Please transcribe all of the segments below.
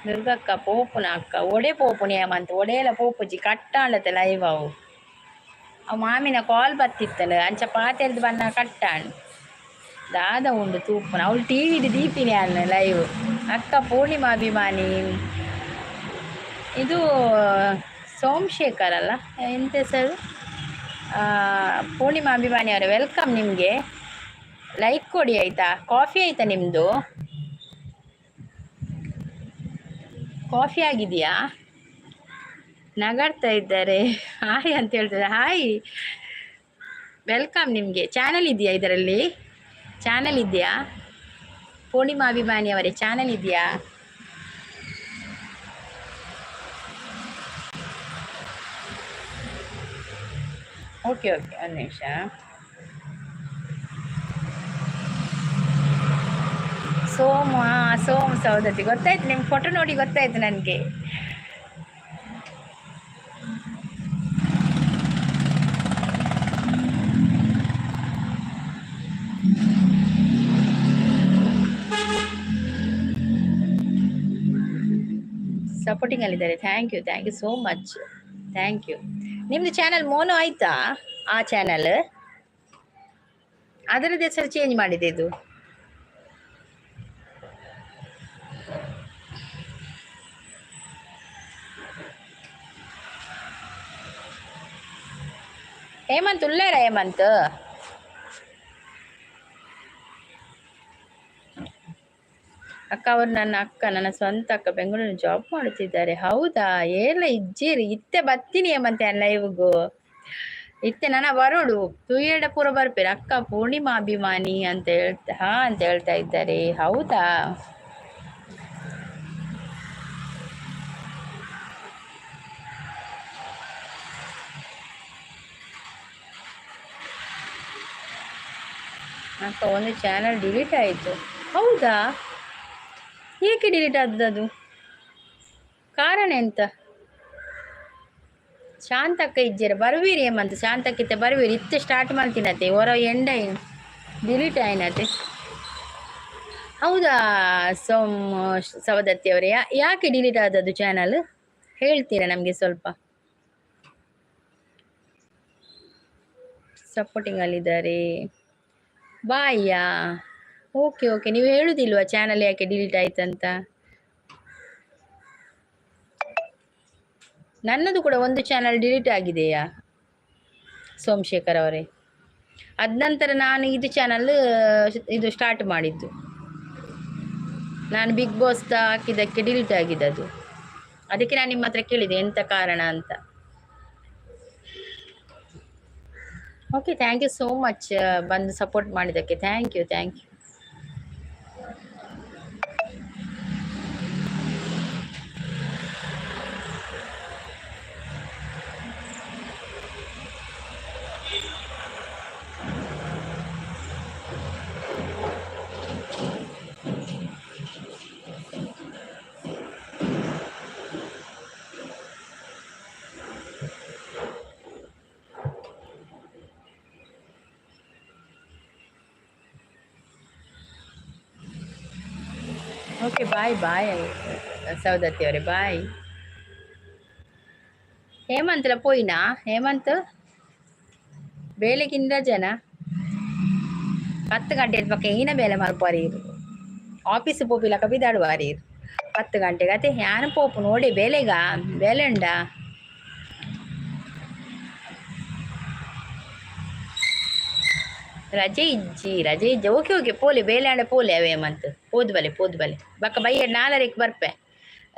ದುರ್ಗಕ್ಕ ಪೋಪುನ ಅಕ್ಕ ಒಡೆ ಪೋಪುನ ಏಮಂತ ಒಡೆಯಲ ಪೋಪುಜಿ ಕಟ್ಟಾಂಡತೆ ಲೈವ್ ಅವು. ಅವು ಮಾಮಿನ ಕಾಲ್ ಬತ್ತಿತ್ತಲ್ಲ ಅಂಚ ಪಾತೆರ್ದು ಬನ್ನ ಕಟ್ಟಾಣ್ ದಾದ ಉಂಡು ತೂಪುನ ಅವಳು ಟಿ ವಿಡ್ ದೀಪಿನಿ ಅನ್ನ ಲೈವ್. ಅಕ್ಕ ಪೂರ್ಣಿಮಾ ಅಭಿಮಾನಿ. ಇದು ಸೋಮಶೇಖರ್ ಅಲ್ಲ, ಎಂತ ಹೆಸರು? ಪೂರ್ಣಿಮಾ ಅಭಿಮಾನಿ ಅವರೇ welcome. ನಿಮಗೆ ಲೈಕ್ ಕೊಡಿ ಆಯಿತಾ? ಕಾಫಿ ಆಯಿತಾ ನಿಮ್ಮದು? ಕಾಫಿ ಆಗಿದೆಯಾ? ನಗಾಡ್ತಾ ಇದ್ದಾರೆ, ಹಾಯ್ ಅಂತ ಹೇಳ್ತಾರೆ. Hi, welcome. ನಿಮಗೆ ಚಾನಲ್ ಇದೆಯಾ? ಇದರಲ್ಲಿ ಚಾನಲ್ ಇದೆಯಾ? ಪೂರ್ಣಿಮಾ ಅಭಿಮಾನಿ ಅವರೇ ಚಾನಲ್ ಇದೆಯಾ? ಓಕೆ ಓಕೆ, ಒಂದು ನಿಮಿಷ. ಸೋಮ ಸೋಮ್ ಸೌದತ್ತಿ ಗೊತ್ತಾಯ್ತು, ನಿಮ್ಮ ಫೋಟೋ ನೋಡಿ ಗೊತ್ತಾಯ್ತು ನನಗೆ. ಸಪೋರ್ಟಿಂಗ್ ಅಲ್ಲಿದ್ದಾರೆ. Thank you, thank you so much, thank you. ನಿಮ್ಮದು ಚಾನಲ್ ಮೋನೋ ಆಯ್ತಾ? ಆ ಚಾನಲ್ ಅದರದ್ದು ಹೆಸರು ಚೇಂಜ್ ಮಾಡಿದೆ ಇದು. ಹೇಮಂತ್ ಉಳ್ಳೇರ ಹೇಮಂತ್? ಅಕ್ಕ ಅವರು ನನ್ನ ಅಕ್ಕ, ನನ್ನ ಸ್ವಂತ ಅಕ್ಕ ಬೆಂಗಳೂರಿನ ಜಾಬ್ ಮಾಡುತ್ತಿದ್ದಾರೆ. ಹೌದಾ? ಏಲ ಇಜ್ಜೇರಿ ಇತ್ತೆ ಬತ್ತೀನಿ ಹೇಮಂತೆ ಲೈವ್ಗೂ ಇತ್ತೆ ನನ್ನ ಬರೋಡು ತುಯ್ಯಡ ಪೂರ ಬರ್ಪೇರು. ಅಕ್ಕ ಪೂರ್ಣಿಮಾ ಅಭಿಮಾನಿ ಅಂತ ಹೇಳ್ತಾ ಹಾ ಅಂತ ಹೇಳ್ತಾ ಇದ್ದಾರೆ. ಹೌದಾ? ಅಕ್ಕ ಒಂದು ಚಾನಲ್ ಡಿಲೀಟ್ ಆಯಿತು. ಹೌದಾ? ಏಕೆ ಡಿಲೀಟ್ ಆದದ್ದು? ಕಾರಣ ಎಂತ? ಶಾಂತಕ್ಕ ಇಜ್ಜೆರ ಬರುವೀರಿ ಹೇಮಂತ, ಶಾಂತಕ್ಕಿತ್ತೆ ಬರುವೀರಿ. ಇತ್ತೆ ಸ್ಟಾರ್ಟ್ ಮಾಡ್ತೀನತೆ ಹೊರ ಎಂಡ ಡಿಲೀಟ್ ಆಯ್ನತೆ. ಹೌದಾ ಸೋಮ್ ಸವದತ್ತಿ ಅವರೇ, ಯಾಕೆ ಡಿಲೀಟ್ ಆದದ್ದು ಚಾನಲ್ ಹೇಳ್ತೀರಾ ನಮಗೆ ಸ್ವಲ್ಪ? ಸಪೋರ್ಟಿಂಗ್ ಅಲ್ಲಿದ್ದಾರೆ. ಬಾಯ್ಯಾ? ಓಕೆ ಓಕೆ, ನೀವು ಹೇಳುದಿಲ್ವಾ ಚಾನಲ್ ಯಾಕೆ ಡಿಲೀಟ್ ಆಯ್ತಂತ? ನನ್ನದು ಕೂಡ ಒಂದು ಚಾನಲ್ ಡಿಲೀಟ್ ಆಗಿದೆಯಾ ಸೋಮಶೇಖರ್ ಅವರೇ. ಅದ ನಂತರ ನಾನು ಇದು ಚಾನಲ್ ಇದು ಸ್ಟಾರ್ಟ್ ಮಾಡಿದ್ದು. ನಾನು ಬಿಗ್ ಬಾಸ್ ಹಾಕಿದ್ದಕ್ಕೆ ಡಿಲೀಟ್ ಆಗಿದೆ ಅದು. ಅದಕ್ಕೆ ನಾನು ನಿಮ್ಮ ಹತ್ರ ಕೇಳಿದೆ ಎಂತ ಕಾರಣ ಅಂತ. Okay, thank you so much ಬಂದು ಸಪೋರ್ಟ್ ಮಾಡಿದ್ದಕ್ಕೆ. Thank you, thank you. Okay, bye bye Saundatti ಅವರೇ, ಬಾಯ್. ಹೇಮಂತ್ಲ ಪೋಯಿನಾ? ಹೇಮಂತ್ ಬೇಲೆಗಿಂದ ಜನ 10 ಗಂಟೆ ಪಕ್ಕ ಏನ ಬೇಲೆ ಮಲ್ಪುವಾರು. ಆಫೀಸ್ ಪೋಪಿಲಕ ಬಿದಾಡುವಾರು 10 ಗಂಟೆಗೆ. ಅತ್ತೆ ಯಾನು ಪೋಪು ನೋಡಿ ಬೇಲೆಗ ಬೇಲೆ ಉಂಡಾ? ರಜೆ ಇಜ್ಜಿ, ರಜೆ ಇಜ್ಜಿ. ಓಕೆ ಓಕೆ, ಪೋಲೆ ಬೇಲೆ ಆಂಡ ಪೋಲೆ ಅವೇ ಮಂತ್ ಪೋದು ಬಲೆ, ಪೋದು ಬಲೆ. ಬಕ್ಕ ಬಯ್ಯ 4ಕ್ಕೆ ಬರ್ಪೆ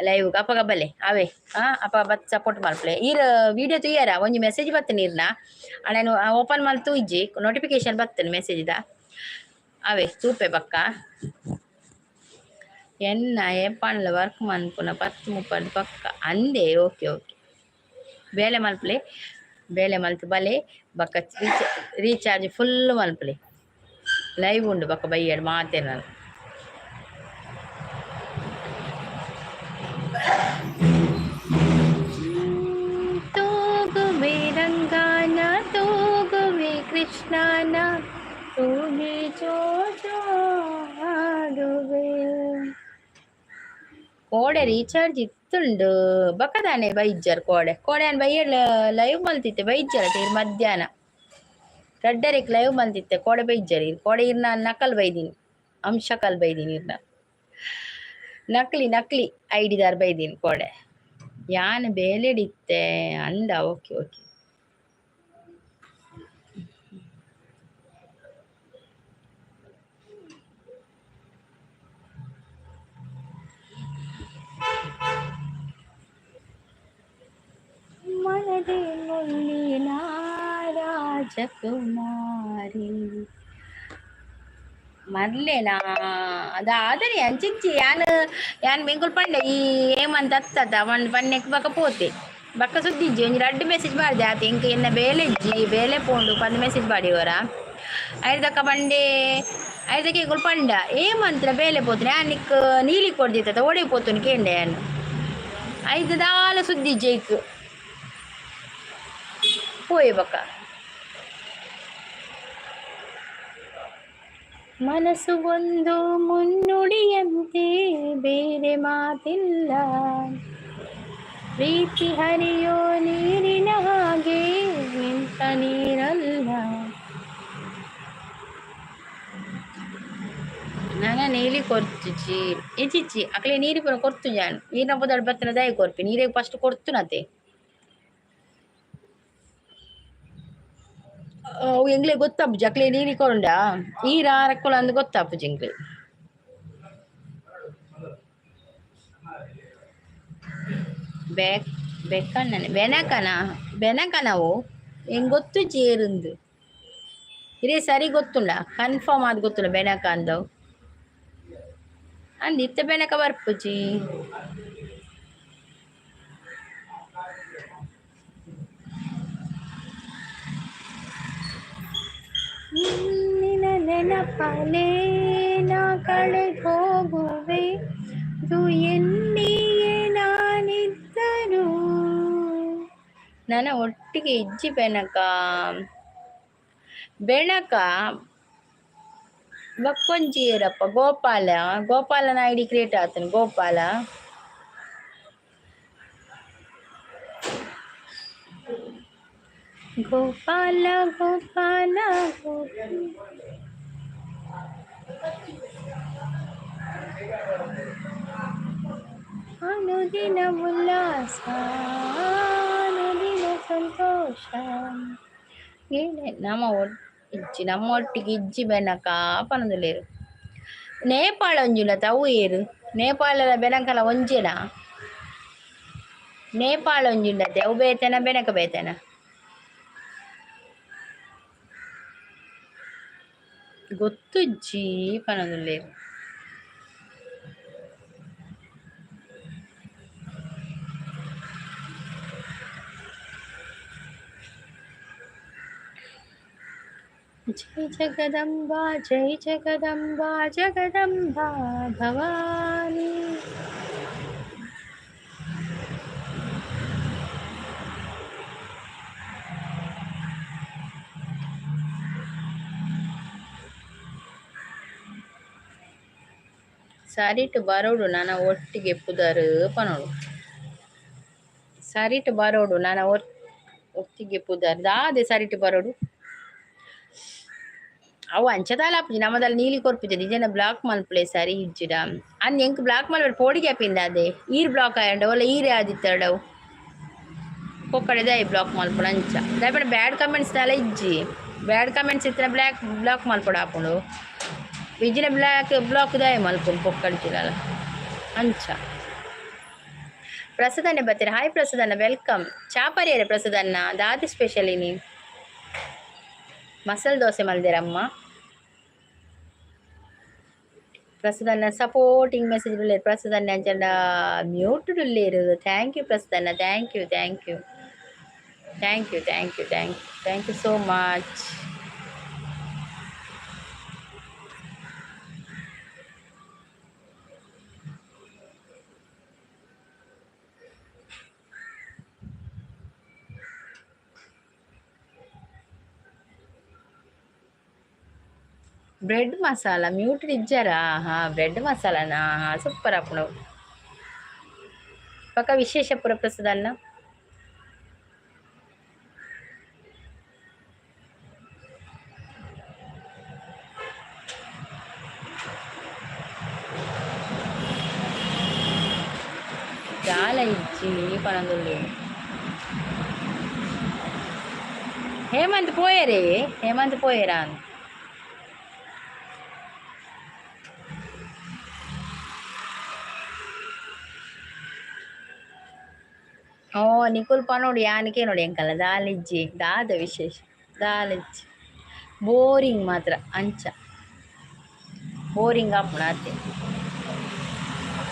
ಲೈವ್. ಅಪಗ ಬಲೆ ಅವೇ. ಹಾಂ, ಅಪ್ಪ ಬತ್ ಸಪೋರ್ಟ್ ಮಲ್ಪಲೆ. ಈರ್ ವಿಡಿಯೋ ತೂಯರ? ಒಂಜಿ ಮೆಸೇಜ್ ಬತ್ತನೆ ಇರ್ನ, ಅಣ್ಣ ಓಪನ್ ಮಲ್ತು ಇಜ್ಜಿ, ನೋಟಿಫಿಕೇಶನ್ ಬತ್ತನೆ ಮೆಸೇಜ್ದ. ಅವೇ ತೂಪೆ ಬಕ್ಕ. ಎನ್ನ ಏಪಾಂಡ್ಲ ವರ್ಕ್ ಮನ್ಪುನ 10:30 ಪಕ್ಕ ಅಂದೆ. ಓಕೆ ಓಕೆ, ಬೇಲೆ ಮಲ್ಪಲೆ, ಬೇಲೆ ಮಲ್ತು ಬಲೆ. ಬಕ್ಕ ರೀಚಾರ್ಜ್ ಫುಲ್ ಮಲ್ಪಲೆ. ಲೈವ್ ಉಂಡು ಬಕ್ಕ ಬಯ್ಯಡ್ ಮಾತೇನ. ತೂಗುವೆ ರಂಗಾನ, ತೂಗುವೆ ಕೃಷ್ಣನ, ತೂಗಿ ಜೋ ಜೋ ಆಡುವೆ. ಕೋಡೆ ರೀಚಾರ್ಜ್ ಇತ್ತುಂಡು ಬಕ್ಕದಾನೆ ಬೈಜ್ಜರ್ ಕೋಡೆ. ಕೋಡೆ ಬೈಯಡ್ ಲೈವ್ ಮಲ್ತಿತ್ತೆ, ಬೈಜ್ಜರ ತೀರ್ ಮಧ್ಯಾಹ್ನ ರಡ್ಡರೆಕ್ ಲೈವ್ ಮಲ್ತಿತ್ತೆ. ಕೋಡೆ ಬೈಜ್ಜರ್ ಇರ್ ಕೋಡೆ. ಇರ್ನ ನಕಲ್ ಬೈದೀನಿ, ಅಂಶಕಲ್ ಬೈದೀನಿ ಇರ್ನ. ನಕಲಿ ನಕಲಿ ಐಡಿದಾರ್ ಬೈದೀನಿ ಕೋಡೆ. ಯಾನ್ ಬೇಲೆಡಿತ್ತೆ ಅಂದ. ಓಕೆ ಓಕೆ, ಮನದೆ ಮುಳ್ಳಿನ ರಾಜಕುಮಾರಿ ಮರ್ಲೇನಾ? ಅದಾದರೆ ಅಂಚಿಚ್ಚಿ. ಯಾನ್ ಯಾನ್ ಬೆಂಕುಲ್ ಪಂಡೆ ಈ ಏಮಂತ ಅತ್ತದ ಅವನ್ ಪನ್ನೆಕ್ ಬಕ ಪೋತೆ. ಬಕ್ಕ ಸುದ್ದಿಜ್ಜಿ. ಒಂಜಿ ರಡ್ಡ್ ಮೆಸೇಜ್ ಮಾಡಿದೆ ಆತ. ಇಂಕ ಎನ್ನ ಬೇಲೆ ಇಜ್ಜಿ, ಬೇಲೆ ಪೋಂಡು ಪಂದ್ ಮೆಸೇಜ್ ಮಾಡಿವರ. ಐದಕ್ಕ ಬಂಡೆ, ಐದಕ್ಕೆ ಎಂಕುಲು ಪಂಡ ಏಮಂತ್ರ ಬೇಲೆ ಪೋತುನೆ, ಯಾನ್ ನಿಕ್ ನೀಲಿ ಕೊಡ್ದಿತ್ತ ಓಡೆ ಪೋತುನು ಕೇಂಡೆ ಯಾನ್. ಐದು ದಾಲ ಸುದ್ದಿ ಜೈಕ್ ಪೋಯೆ ಬಕ್ಕ. ಮನಸ್ಸು ಒಂದು ಮುನ್ನುಡಿಯಂತೆ, ಬೇರೆ ಮಾತಿಲ್ಲ. ಪ್ರೀತಿ ಹರಿಯೋ ನೀರಿನ ಹಾಗೆ, ನಿಂತ ನೀರಲ್ಲ. ನಾನ ನೀಲಿ ಕೊರ್ಚುಚಿ ಇಚಿಚ್ಚಿ ಅಕ್ಲೆ ನೀರು ಪೂರ ಕೊರ್ತು. ಜಾನ್ ನೀರಿನ ಪುದರ್ ಬತ್ತನ ದಯ ಕೊರ್ಪಿ. ನೀರಿಗೆ ಫಸ್ಟ್ ಕೊಡ್ತುನತೆ. ಅವು ಎಂಗ್ಲೆ ಗೊತ್ತಾಪುಜಿ ಅಕ್ಲೆ ನೀರಿ ಕೊರಂಡ ಈರ ರಕ್ಕುಲ ಅಂದ್ ಗೊತ್ತಾಪುಜಿ ಎಂಗ್ಲೆ. ಬೆಕ್ ಬೆಕ್ಕಣ್ಣನೆ ಬೆನಕನ ಬೆನಕನವು ಎಂಗ್ ಗೊತ್ತು ಚೇರುಂದು. ಇರೇ ಸರಿ ಗೊತ್ತುಂಡ, ಕನ್ಫರ್ಮ್ ಆದ್ ಗೊತ್ತುಂಡ ಬೆನಕ ಅಂದವು ಅಂದ್. ಇತ್ತ ಬೆನಕ ಬರ್ಪುಜಿ. ನಿನ್ನ ನೆನಪಲೇ ನಾ ಕಳೆದು ಹೋಗುವೆ ಇದು ಎಲ್ಲಿಯೇ ನಾನಿದ್ದರು. ನನ್ನ ಒಟ್ಟಿಗೆ ಇಜ್ಜಿ ಬೆನಕ. ಬೆಣಕ ಬಕ್ಕೊಂಜಿ ಏರಪ್ಪ? ಗೋಪಾಲ, ಗೋಪಾಲನ ಐಡಿ ಕ್ರಿಯೇಟ್ ಆತನ ಗೋಪಾಲ. ಗೋಪಾಲ ಗೋಪಾಲ ಗೋಪಾಲ. ಅನುದಿನ ಉಲ್ಲಾಸ, ಅನುದಿನ ಸಂತೋಷ. ಏನೇ ನಮ್ಮ ಇಜ್ಜಿ, ನಮ್ಮ ಒಟ್ಟಿಗೆ ಇಜ್ಜಿ ಬೆನಕ ಪನೊಂದುಲ್ಲೆರ್. ನೇಪಾಳ ಒಂಜುಂಡತ ಅವು ಏರು? ನೇಪಾಳದ ಬೆನಕಲ ಒಂಜೆನಾ? ನೇಪಾಳ ಒಂಜುಂಡತೆ, ಅವು ಬೇತೆನ ಬೆನಕ ಬೇತೆನ? ಗೊತ್ತುಜ್ಜಿ ಪನೊಂದುಲ್ಲೆರ್. ಜೈ ಜಗದಂಬಾ, ಜೈ ಜಗದಂಬಾ, ಜಗದಂಬಾ ಭವಾನಿ. ಸರಿಟ್ ಬರೋಡು ನನ ಒಟ್ಟಿಗೆ ಪುದರ್ ಪನೋಡು. ಸರಿಟ್ ಬರೋಡು ನನ ಒಟ್ಟಿಗೆ ಪುದರ್ ದಾದೆ ಸರಿಟ್ ಬರೋಡು. ಅವು ಅಂಚದಾಲ ಆಪುಜಿ ನಮದಲ್ಲಿ ನೀಲಿ ಕೊರ್ಪುಜಿ ನಿಜನ ಬ್ಲಾಕ್ ಮಲ್ಪುಲೆ ಸರಿ ಇಜ್ಜಿಡ ಅನ್ ಎಂಕ್ ಬ್ಲಾಕ್ ಮಲ್ಪೆ ಪೋಡಿಗೆ ಆಪಿಂದ ಅದೇ ಈರ್ ಬ್ಲಾಕ್ ಆಯಂಡ ಒಲ್ಲ ಈರೇ ಆದಿತ್ತಡವು ಪೊಕ್ಕಡೆದ ಈ ಬ್ಲಾಕ್ ಮಲ್ಪುಣ ಅಂಚ ದಾಯೆ ಬ್ಯಾಡ್ ಕಮೆಂಟ್ಸ್ ದಾಲ ಇಜ್ಜಿ. ಬ್ಯಾಡ್ ಕಮೆಂಟ್ಸ್ ಇತ್ತಿನ ಬ್ಲಾಕ್ ಬ್ಲಾಕ್ ಮಲ್ಪೊಡು ಆಪುಂಡು. ಇಜ್ಜಿನ ಬ್ಲಾಕ್ ಬ್ಲಾಕ್ ದಾಯ ಮಲ್ಪುಂಡು ಪೊಕ್ಕಡಿಜಿಡಲ ಅಂಚ. ಪ್ರಸಾದನ್ನೇ ಬರ್ತೀರ? ಹಾಯ್ ಪ್ರಸಾದಣ್ಣ, welcome. ಚಾಪರಿಯರೆ ಪ್ರಸಾದಣ್ಣ, ದಾದಿ ಸ್ಪೆಷಲ್ ಇನಿ? ಮಸಾಲೆ ದೋಸೆ ಮಲ್ದಿರಮ್ಮ. ಪ್ರಸಾದಣ್ಣ ಸಪೋರ್ಟಿಂಗ್ ಮೆಸೇಜ್ ಉಲ್ಲೇರು ಪ್ರಸಾದಣ್ಣ. ಅಂಚಂಡ ಮ್ಯೂಟ್ ಉಲ್ಲೇರು. Thank you ಪ್ರಸಾದಣ್ಣ, thank you thank you thank you thank you thank you thank you so much. Bread masala mute ಇಜ್ಜರಾ? ಹಾಂ, ಬ್ರೆಡ್ ಮಸಾಲನಾ? ಹಾಂ, ಸೂಪರ್ ಆಪುಂಡು. ಪಕ್ಕ ವಿಶೇಷ ಪುರ ಪ್ರಸಾದಣ್ಣ. ದಾಲ ಇಜ್ಜಿ ಪನೊಂದುಲ್ಲೆ. ಹೇಮಂತ್ ಪೋಯರೇ? ಹೇಮಂತ್ ಪೋಯರಾ? ಓ ನಿಕುಲ್ ಪನೋಡು ಯಾನಿಕೆ ನೋಡಿ ಎಂಕಲ್ಲ ದಾಲಿಜ್ಜಿ ದಾದ ವಿಶೇಷ ದಾಲಿಜ್ಜಿ ಬೋರಿಂಗ್ ಮಾತ್ರ ಅಂಚ ಬೋರಿಂಗ್ ಆಪುಂಡು ಆತೆ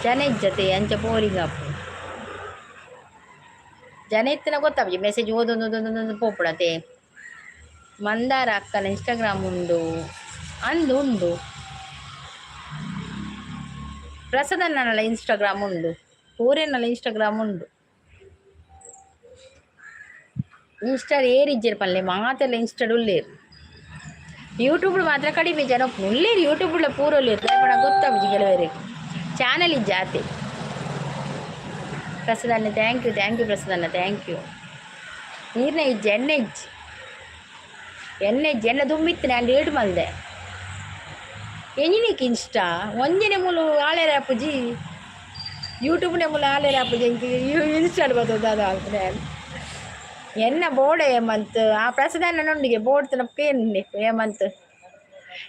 ಜನ ಇಜ್ಜತೆ ಅಂಚ ಬೋರಿಂಗ್ ಆಪುಂಡು. ಜನ ಇತ್ತಿನ ಗೊತ್ತಾಪುಜಿ ಮೆಸೇಜ್ ಓದೊಂದು ಪೋಪುಡತೆ. ಮಂದಾರ ಅಕ್ಕನ ಇನ್ಸ್ಟಾಗ್ರಾಮ್ ಉಂಡು ಅಂದು ಉಂಡು. ಪ್ರಸಾದಣ್ಣನಲ್ಲ ಇನ್ಸ್ಟಾಗ್ರಾಮ್ ಉಂಡು, ಪೂರೆನಲ್ಲ ಇನ್ಸ್ಟಾಗ್ರಾಮ್ ಉಂಡು. ಇನ್ಸ್ಟಾ ಏರಿಜ್ಜೆರ್ ಪನ್ಲೆ ಮಾತೆಲ್ಲ ಇನ್ಸ್ಟಾಡ್ ಉಲ್ಲೇರು. ಯೂಟ್ಯೂಬ್ ಮಾತ್ರ ಕಡಿಮೆ ಜನ ಉಲ್ಲೇರು. ಯೂಟ್ಯೂಬ್ ಪೂರ ಉಲ್ಲೇರು ದಾಯೆ ಗೊತ್ತಾಪುಜಿ ಕೆಲವರಿಗೆ. ಚಾನಲ್ ಇಜ್ಜಿ ಆತೆ. ಪ್ರಸಾದಣ್ಣ thank you thank you ಪ್ರಸಾದಣ್ಣ thank you. ನೀರ್ನ ಇಜ್ಜಿ ಎಣ್ಣೆ ಇಜ್ಜಿ ಎಣ್ಣೆ ಇಜ್ಜಿ ಎಣ್ಣೆ ದುಂಬಿತ್ತು ನಾನು ಲೇಟ್ ಮಲ್ದೆ. ಎಂಜಿನಿಕ್ ಇನ್ಸ್ಟಾ ಒಂಜನೆ ಮೂಲು ಆಳೆರ ಆಪುಜಿ ಯೂಟ್ಯೂಬ್ನೆ ಮೂಲು ಆಳೆರ ಆಪುಜಿ ಎಂಕ್ ಇನ್ಸ್ಟಾಡ್ ಬರ್ತದ ಅದು ಆಲ್ಪುನೆ. ಎನ್ನ ಬೋರ್ಡ್ ಹೇಮಂತ್ ಆ ಪ್ರಸಾದಣ್ಣನೊಂಡಿಗೆ ಬೋರ್ಡ್ ತನಪೇನು ಹೇಮಂತ್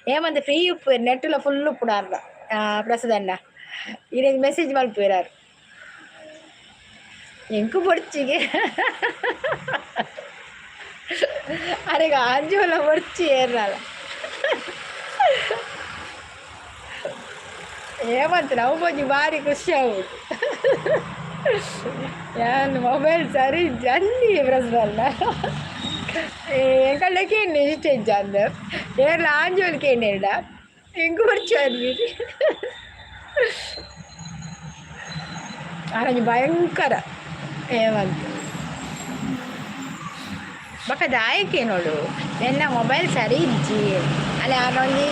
ಹೇಮಂತ್ ಫ್ರೀ ಉಪ್ಪು ನೆಟ್ಟುಲ ಫುಲ್ ಉಪ್ಪುಡಾರ್ದ ಪ್ರಸಾದಣ್ಣ ಇರೆಗ್ ಮೆಸೇಜ್ ಮಲ್ಪುವೆರಾರ್ ಎಂಕು ಬೊಡ್ಚಿಗೆ ಅರೆಗ್ ಆಂಜೋಲ ಬೊಡ್ಚಿ ಏರ್ನಲ ಹೇಮಂತ್ ನವು ಒಂಜಿ ಬಾರಿ ಖುಷಿ ಆವುಂಡು. ಯಾನ್ ಮೊಬೈಲ್ ಸರಿ ಇಜ್ಜಿ ಪ್ರಸಾದಣ್ಣ ಎಂಕಲ್ನ ಕೇಂಡೆ ಇಷ್ಟ ಇಜ್ಜ ಅಂದ್ ಏರ್ಲ ಆಂಜೋಲ್ ಕೇಂಡೆರ್ಡ ಎಂಕ್ ಬೊಡ್ಚಿ ಆರೊಂಜಿ ಭಯಂಕರ ಹೇಮಂತ್ ಬೊಕ ದಾಯೆ ನೋಡು ಎನ್ನ ಮೊಬೈಲ್ ಸರಿ ಇಜ್ಜಿ ಅಲ್ಲ ಆರ್ ಒಂಜಿ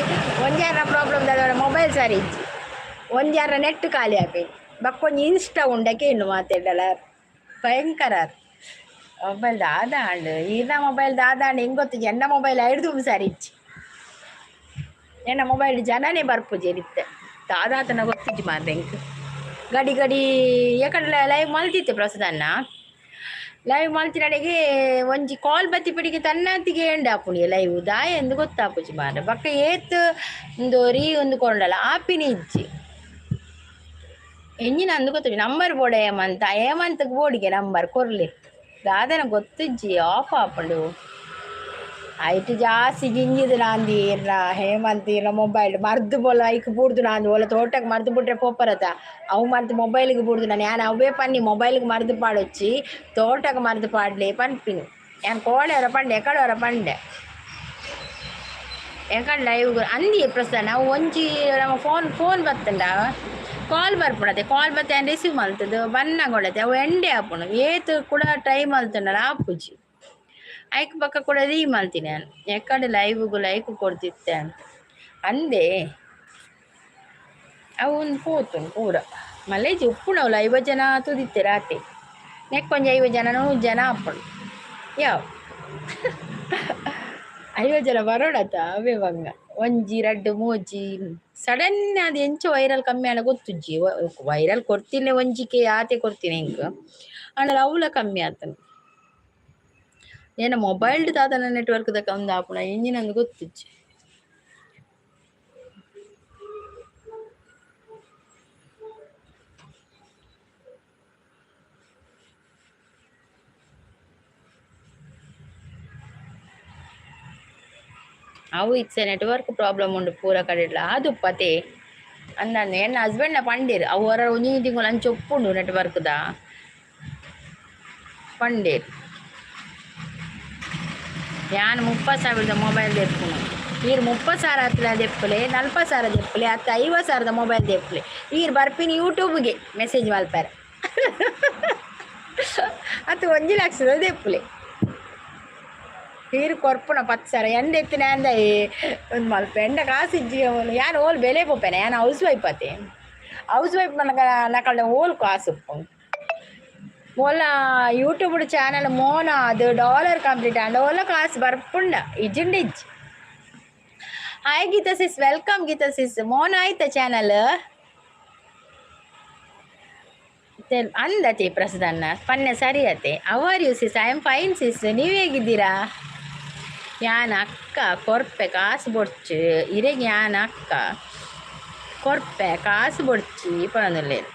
ಒಂಜಿ ಆರ್ನ ಪ್ರಾಬ್ಲಮ್ ದಾದ ಮೊಬೈಲ್ ಸರಿ ಇಜ್ಜಿ ಒಂಜಿ ಆರ್ನ ನೆಟ್ ಖಾಲಿ ಆಪಿ ಬೊಕ್ಕ ಒಂಜಿ ಇನ್ಸ್ಟಾ ಉಂಡಕ್ಕೆ ಇನ್ನು ಮಾತೆರ್ಡಲ ಭಯಂಕರ ಮೊಬೈಲ್ ದಾದ ಆಂಡ್ ಈರ್ನ ಮೊಬೈಲ್ ದಾದ ಆಂಡ್ ಎಂಕ್ ಗೊತ್ತಿಜ್ಜಿ. ಎನ್ನ ಮೊಬೈಲ್ ಐಡ್ದು ಸರಿ ಇಜ್ಜಿ. ಎನ್ನ ಮೊಬೈಲ್ ಜನನೇ ಬರ್ಪುಜೆರ್ ಇತ್ತೆ ದಾದಾತನ ಗೊತ್ತಿಜ್ಜಿ ಮಾರ್ರೆ ಎಂಕ್. ಗಡಿ ಗಡಿ ಏಕಂಡ ಲೈವ್ ಮಲ್ತಿತ್ತೆ ಪ್ರಸಾದಣ್ಣ ಲೈವ್ ಮಲ್ತಿನಡೆಗೆ ಒಂಜಿ ಕಾಲ್ ಬತ್ತಿ ಪಿಡಿಗೆ ತನ್ನತ್ತಿಗೆ ಎಂಡ್ ಆಪುಂಡು ಲೈವ್ ದಾಯೆ ಅಂದ್ ಗೊತ್ತಾಪುಜಿ ಮಾರ್ರೆ. ಬೊಕ್ಕ ಏತ್ ಉಂದು ರೀ ಉಂದು ಕೊಂಡಲ ಆಪಿನ ಇಜ್ಜಿ ಎಂಜಿನ ಅಂದ್ ಗೊತ್ತುಜಿ. ನಂಬರ್ ಬೋಡ ಹೇಮಂತ ಹೇಮಂತ್ಗ್ ಬೋಡಿಗೆ ನಂಬರ್ ಕೊರ್ಲೆ ದಾದನ ಗೊತ್ತಿಜ್ಜಿ ಆಫ್ ಆಪುಂಡು. ಐಟ್ ಜಾಸ್ತಿ ಜಿಂಜಿದ್ ನಾಂದಿ ಇರ್ನ ಹೇಮಂತ್ ಇರ್ನ ಮೊಬೈಲ್ ಮರ್ದ್ ಬೋಲ ಐಕ್ ಬೂರ್ದು ನಾಂದು ಓಲ ತೋಟಕ್ ಮರ್ದ್ ಬುಡ್ರೆ ಪೋಪರತ ಅವು ಮರ್ದ್ ಮೊಬೈಲ್ಗ್ ಬೂರ್ದು ನಾನು ಯಾನ್ ಅವ್ವೇ ಪನ್ನಿ ಮೊಬೈಲ್ಗ್ ಮರ್ದ್ ಪಾಡೊಚ್ಚಿ ತೋಟಕ್ ಮರ್ದ್ ಪಾಡ್ಲೆ ಪನ್ಪಿನಿ. ಯಾನ್ ಕೋಡೆ ಒರ ಪಂಡೆ ಎಕಡೆ ಒರ ಪಂಡೆ ಎಕಡೆ ಲೈವ್ ಅಂದಿ ಪ್ರಸಾದ್ ಅವು ಒಂಜಿ ನಮ್ಮ ಫೋನ್ ಫೋನ್ ಬತ್ತುಂಡ ಕಾಲ್ ಬರ್ಪುಂಡತೆ ಕಾಲ್ ಬತ್ತೆ ಯಾನ್ ರಿಸೀವ್ ಮಲ್ತುದು ಬನ್ನಗ ಅವು ಎಂಡೆ ಆಪುಂಡು ಏತ್ ಕೂಡ ಟ್ರೈ ಮಲ್ತುಂಡಲ ಆಪುಜಿ. ಐಕ್ ಬೊಕ್ಕ ಕೂಡ ರೀ ಮಲ್ತಿನಿ ಯಾನ್ ಎಕಡೆ ಲೈವ್ಗ್ ಲೈಕ್ ಕೊರ್ದಿತ್ತೆ ಅಂದೆ. ಅವು ಒಂದು ಪೋತುಂಡು ಪೂರ. ಮಲ್ಲೇಜಿ ಉಪ್ಪುನವ್ಲು 50 ಜನ ತುದಿತ್ತೆ ರಾತೆ. ನೆಕ್ಕೊಂಜಿ 50 ಜನ, 100 ಜನ ಆಪುಂಡು. ಯಾವ 50 ಜನ ಬರೋಡತ ಅವೇ ಬಂಗ. ಒಂಜಿ ರಡ್ಡು ಮೂಜಿ ಸಡನ್ ಅದು ಎಂಚ ವೈರಲ್ ಕಮ್ಮಿ ಆಂಡ ಗೊತ್ತುಜ್ಜಿ. ವೈರಲ್ ಕೊರ್ತಿಲ್ಲ, ಒಂಜಿಕೆ ಆತೆ ಕೊರ್ತೀನಿ ಇಂಕ್. ಆಂಡಲ ಅವ್ಲ ಕಮ್ಮಿ ಆತನ. ಏನ ಮೊಬೈಲ್ ದಾದನ ನೆಟ್ವರ್ಕ್ ದ ಕಂದ ಆಪುಣ ಇಂಜಿನಂದು ಗೊತ್ತುಜ್ಜಿ. ಅವು it's network problem ಉಂಡು ಪೂರ ಕಡೆಡ್ಲ ಅದು ಪತೆ ಅಂದಂದು ಎನ್ನ ಹಸ್ಬೆಂಡ್ನ ಪಂಡೇರು. ಅವು ಹೊರ ಒಂಜಿ ತಿಂಗಳು ಅಂಚ ಒಪ್ಪುಂಡು ನೆಟ್ವರ್ಕ್ದ ಪಂಡೇರು. ಯಾನ್ 30,000ದ ಮೊಬೈಲ್ ದೆಪ್ಪುನು. ಈರ್ 30,000 ಹತ್ರ ದೆಪ್ಪುಲೆ, 40,000 ದೆಪ್ಪುಲೆ, ಅತ್ತ 50,000ದ ಮೊಬೈಲ್ ದೆಪ್ಪುಲೆ. ಈರ್ ಬರ್ಪಿನಿ ಯೂಟ್ಯೂಬ್ಗೆ ಮೆಸೇಜ್ ಮಲ್ಪಾರೆ. ಅತ್ತ 1 ಲಕ್ಷದ ದೆಪ್ಪುಲೆ. ಈರ್ ಕೊರ್ಪುನ 10,000 ಎಂಡ ಎತ್ತಿನ ಅಂದ ಒಂದು ಮಲ್ಪ ಎಂಡ ಕಾಸು ಇಜ್ಜಿ. ಅವನು ಯಾನ್ ಓಲ್ ಬೆಲೆ ಪೋಪೆನೆ. ಯಾನ್ ಹೌಸ್ ವೈಫ್ ಅತೆ. ಹೌಸ್ ವೈಫ್ ನನಗ ನಕಲ್ಡ ಓಲ್ ಕಾಸು ಉಪ್ಪು. ಓಲ ಯೂಟ್ಯೂಬ್ ಚಾನಲ್ ಮೋನ ಅದು ಡಾಲರ್ ಕಂಪ್ಲೀಟ್ ಆಂಡ ಓಲ ಕಾಸು ಬರ್ಪುಂಡ, ಇಜ್ಜಿಂಡ ಇಜ್ಜಿ. Hi Geetha sis, welcome Geetha sis. ಮೋನ ಆಯ್ತಾ ಚಾನಲ್ ಅಂದತೆ ಪ್ರಸದನ್ನ ಪನ್ನೆ ಸರಿ ಅತೆ. How are you sis? I am fine sis, ನೀವು ಹೇಗಿದ್ದೀರಾ? ಯಾನ್ ಅಕ್ಕ ಕೊರ್ಪೆ ಕಾಸು ಬೊಡ್ಚು ಇರೆಗ್. ಯಾನ್ ಅಕ್ಕ ಕೊರ್ಪೆ ಕಾಸು ಬೊಡ್ಚಿ ಪನೊಂದುಲ್ಲೆರ್.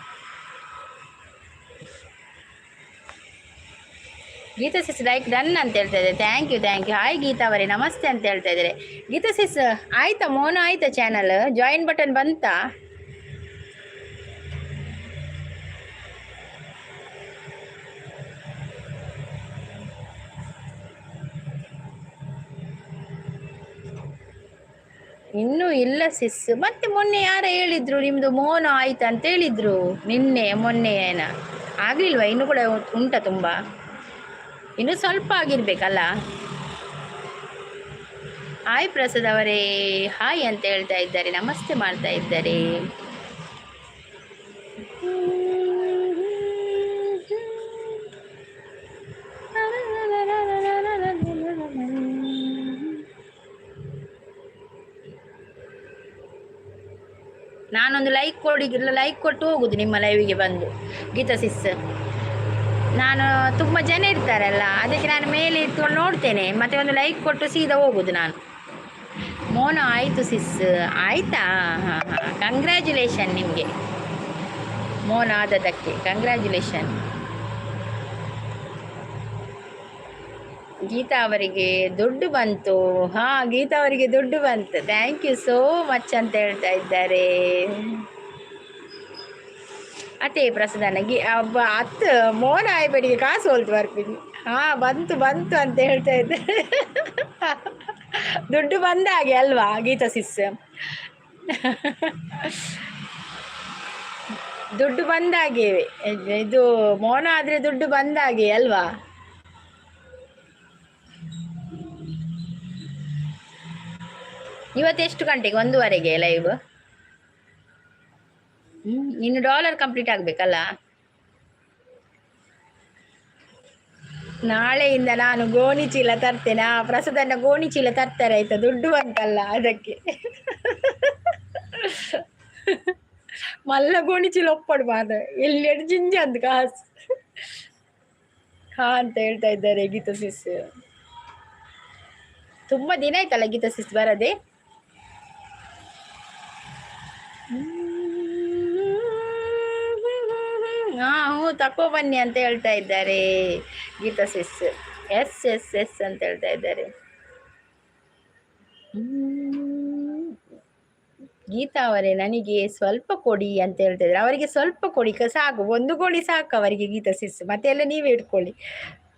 ಗೀತಾ ಸಿಸ್ ಲೈಕ್ ಡನ್ ಅಂತ ಹೇಳ್ತಾ ಇದ್ದಾರೆ. Thank you, thank you. Hi Geetha ಅವರೇ, ನಮಸ್ತೆ ಅಂತ ಹೇಳ್ತಾ ಇದ್ದಾರೆ. ಗೀತಾ ಸಿಸ್ ಆಯ್ತಾ ಮೋನ ಆಯ್ತಾ ಚಾನಲ್? ಜಾಯಿನ್ ಬಟನ್ ಬಂತಾ? ಇನ್ನೂ ಇಲ್ಲ ಸಿಸ್. ಮತ್ತೆ ಮೊನ್ನೆ ಯಾರ ಹೇಳಿದ್ರು ನಿಮ್ಮದು ಮೋನ ಆಯ್ತು ಅಂತ ಹೇಳಿದ್ರು ನಿನ್ನೆ ಮೊನ್ನೆ. ಏನ ಆಗ್ಲಿಲ್ವಾ? ಇನ್ನು ಕೂಡ ಉಂಟಾ ತುಂಬ? ಇನ್ನು ಸ್ವಲ್ಪ ಆಗಿರ್ಬೇಕಲ್ಲ. ಹಾಯ್ ಪ್ರಸಾದ್ ಅವರೇ, ಹಾಯ್ ಅಂತ ಹೇಳ್ತಾ ಇದ್ದಾರೆ, ನಮಸ್ತೆ ಮಾಡ್ತಾ ಇದ್ದಾರೆ. ನಾನೊಂದು ಲೈಕ್ ಕೊಡಿ, ಲೈಕ್ ಕೊಟ್ಟು ಹೋಗುದು ನಿಮ್ಮ ಲೈವಿಗೆ ಬಂದು ಗೀತಾ ಸಿಸ್. ನಾನು ತುಂಬ ಜನ ಇರ್ತಾರಲ್ಲ, ಅದಕ್ಕೆ ನಾನು ಮೇಲೆ ಇಟ್ಕೊಂಡು ನೋಡ್ತೇನೆ, ಮತ್ತೆ ಒಂದು ಲೈಕ್ ಕೊಟ್ಟು ಸೀದಾ ಹೋಗುದು ನಾನು. ಮೋನ ಆಯಿತು ಸಿಸ್, ಆಯಿತಾ? ಹಾಂ ಹಾಂ, ಕಂಗ್ರ್ಯಾಚುಲೇಷನ್ ನಿಮಗೆ ಮೋನ ಆದದಕ್ಕೆ, ಕಂಗ್ರ್ಯಾಚುಲೇಷನ್. ಗೀತಾ ಅವರಿಗೆ ದುಡ್ಡು ಬಂತು. ಹಾಂ, ಗೀತಾ ಅವರಿಗೆ ದುಡ್ಡು ಬಂತು, thank you so much ಅಂತ ಹೇಳ್ತಾ ಇದ್ದಾರೆ. ಅದೇ ಪ್ರಸದನ ಗಿ ಅತ್ತು ಮೋನ ಆಯ್ಬೇಡಿಗೆ ಕಾಸು ಹೋಲ್ತು ಬರ್ತೀನಿ. ಹಾಂ, ಬಂತು ಬಂತು ಅಂತ ಹೇಳ್ತಾ ಇದ್ದಾರೆ. ದುಡ್ಡು ಬಂದ ಹಾಗೆ ಅಲ್ವಾ ಗೀತಾ ಸಿಸ್? ದುಡ್ಡು ಬಂದಾಗೆ ಇದು ಮೋನ ಆದರೆ ದುಡ್ಡು ಬಂದಾಗೆ ಅಲ್ವಾ? ಇವತ್ತೆಷ್ಟು ಗಂಟೆಗೆ? 1:30ಗೆ ಲೈವ್. ಇನ್ನು ಡಾಲರ್ ಕಂಪ್ಲೀಟ್ ಆಗಬೇಕಲ್ಲ. ನಾಳೆಯಿಂದ ನಾನು ಗೋಣಿ ಚೀಲ ತರ್ತೇನೆ. ಆ ಪ್ರಸಾದನ್ನ ಗೋಣಿ ಚೀಲ ತರ್ತಾರೆ ಆಯ್ತಾ, ದುಡ್ಡು ಬಂತಲ್ಲ ಅದಕ್ಕೆ. ಮಲ್ಲ ಗೋಣಿ ಚೀಲ ಒಪ್ಪಡು ಮಾದ ಎಲ್ಲಿ ಜಿಂಜ ಅಂದ್ ಕಾಸು. ಹಾ ಅಂತ ಹೇಳ್ತಾ ಇದ್ದಾರೆ ಗೀತಾ ಸಿಸ್. ತುಂಬಾ ದಿನ ಆಯ್ತಲ್ಲ ಗೀತಾ ಸಿಸ್ ಬರದೆ. ಹಾ ಹ್ಞೂ ತಕೋ ಬನ್ನಿ ಅಂತ ಹೇಳ್ತಾ ಇದ್ದಾರೆ Geetha sis. Yes yes yes ಅಂತ ಹೇಳ್ತಾ ಇದ್ದಾರೆ. ಗೀತಾ ಅವರೇ ನನಗೆ ಸ್ವಲ್ಪ ಕೊಡಿ ಅಂತ ಹೇಳ್ತಾ ಇದ್ದಾರೆ. ಅವರಿಗೆ ಸ್ವಲ್ಪ ಕೊಡಿ ಸಾಕು, ಒಂದು ಕೋಡಿ ಸಾಕು ಅವರಿಗೆ ಗೀತಾ ಸಿಸ್, ಮತ್ತೆ ಎಲ್ಲ ನೀವೇ ಇಟ್ಕೊಳ್ಳಿ.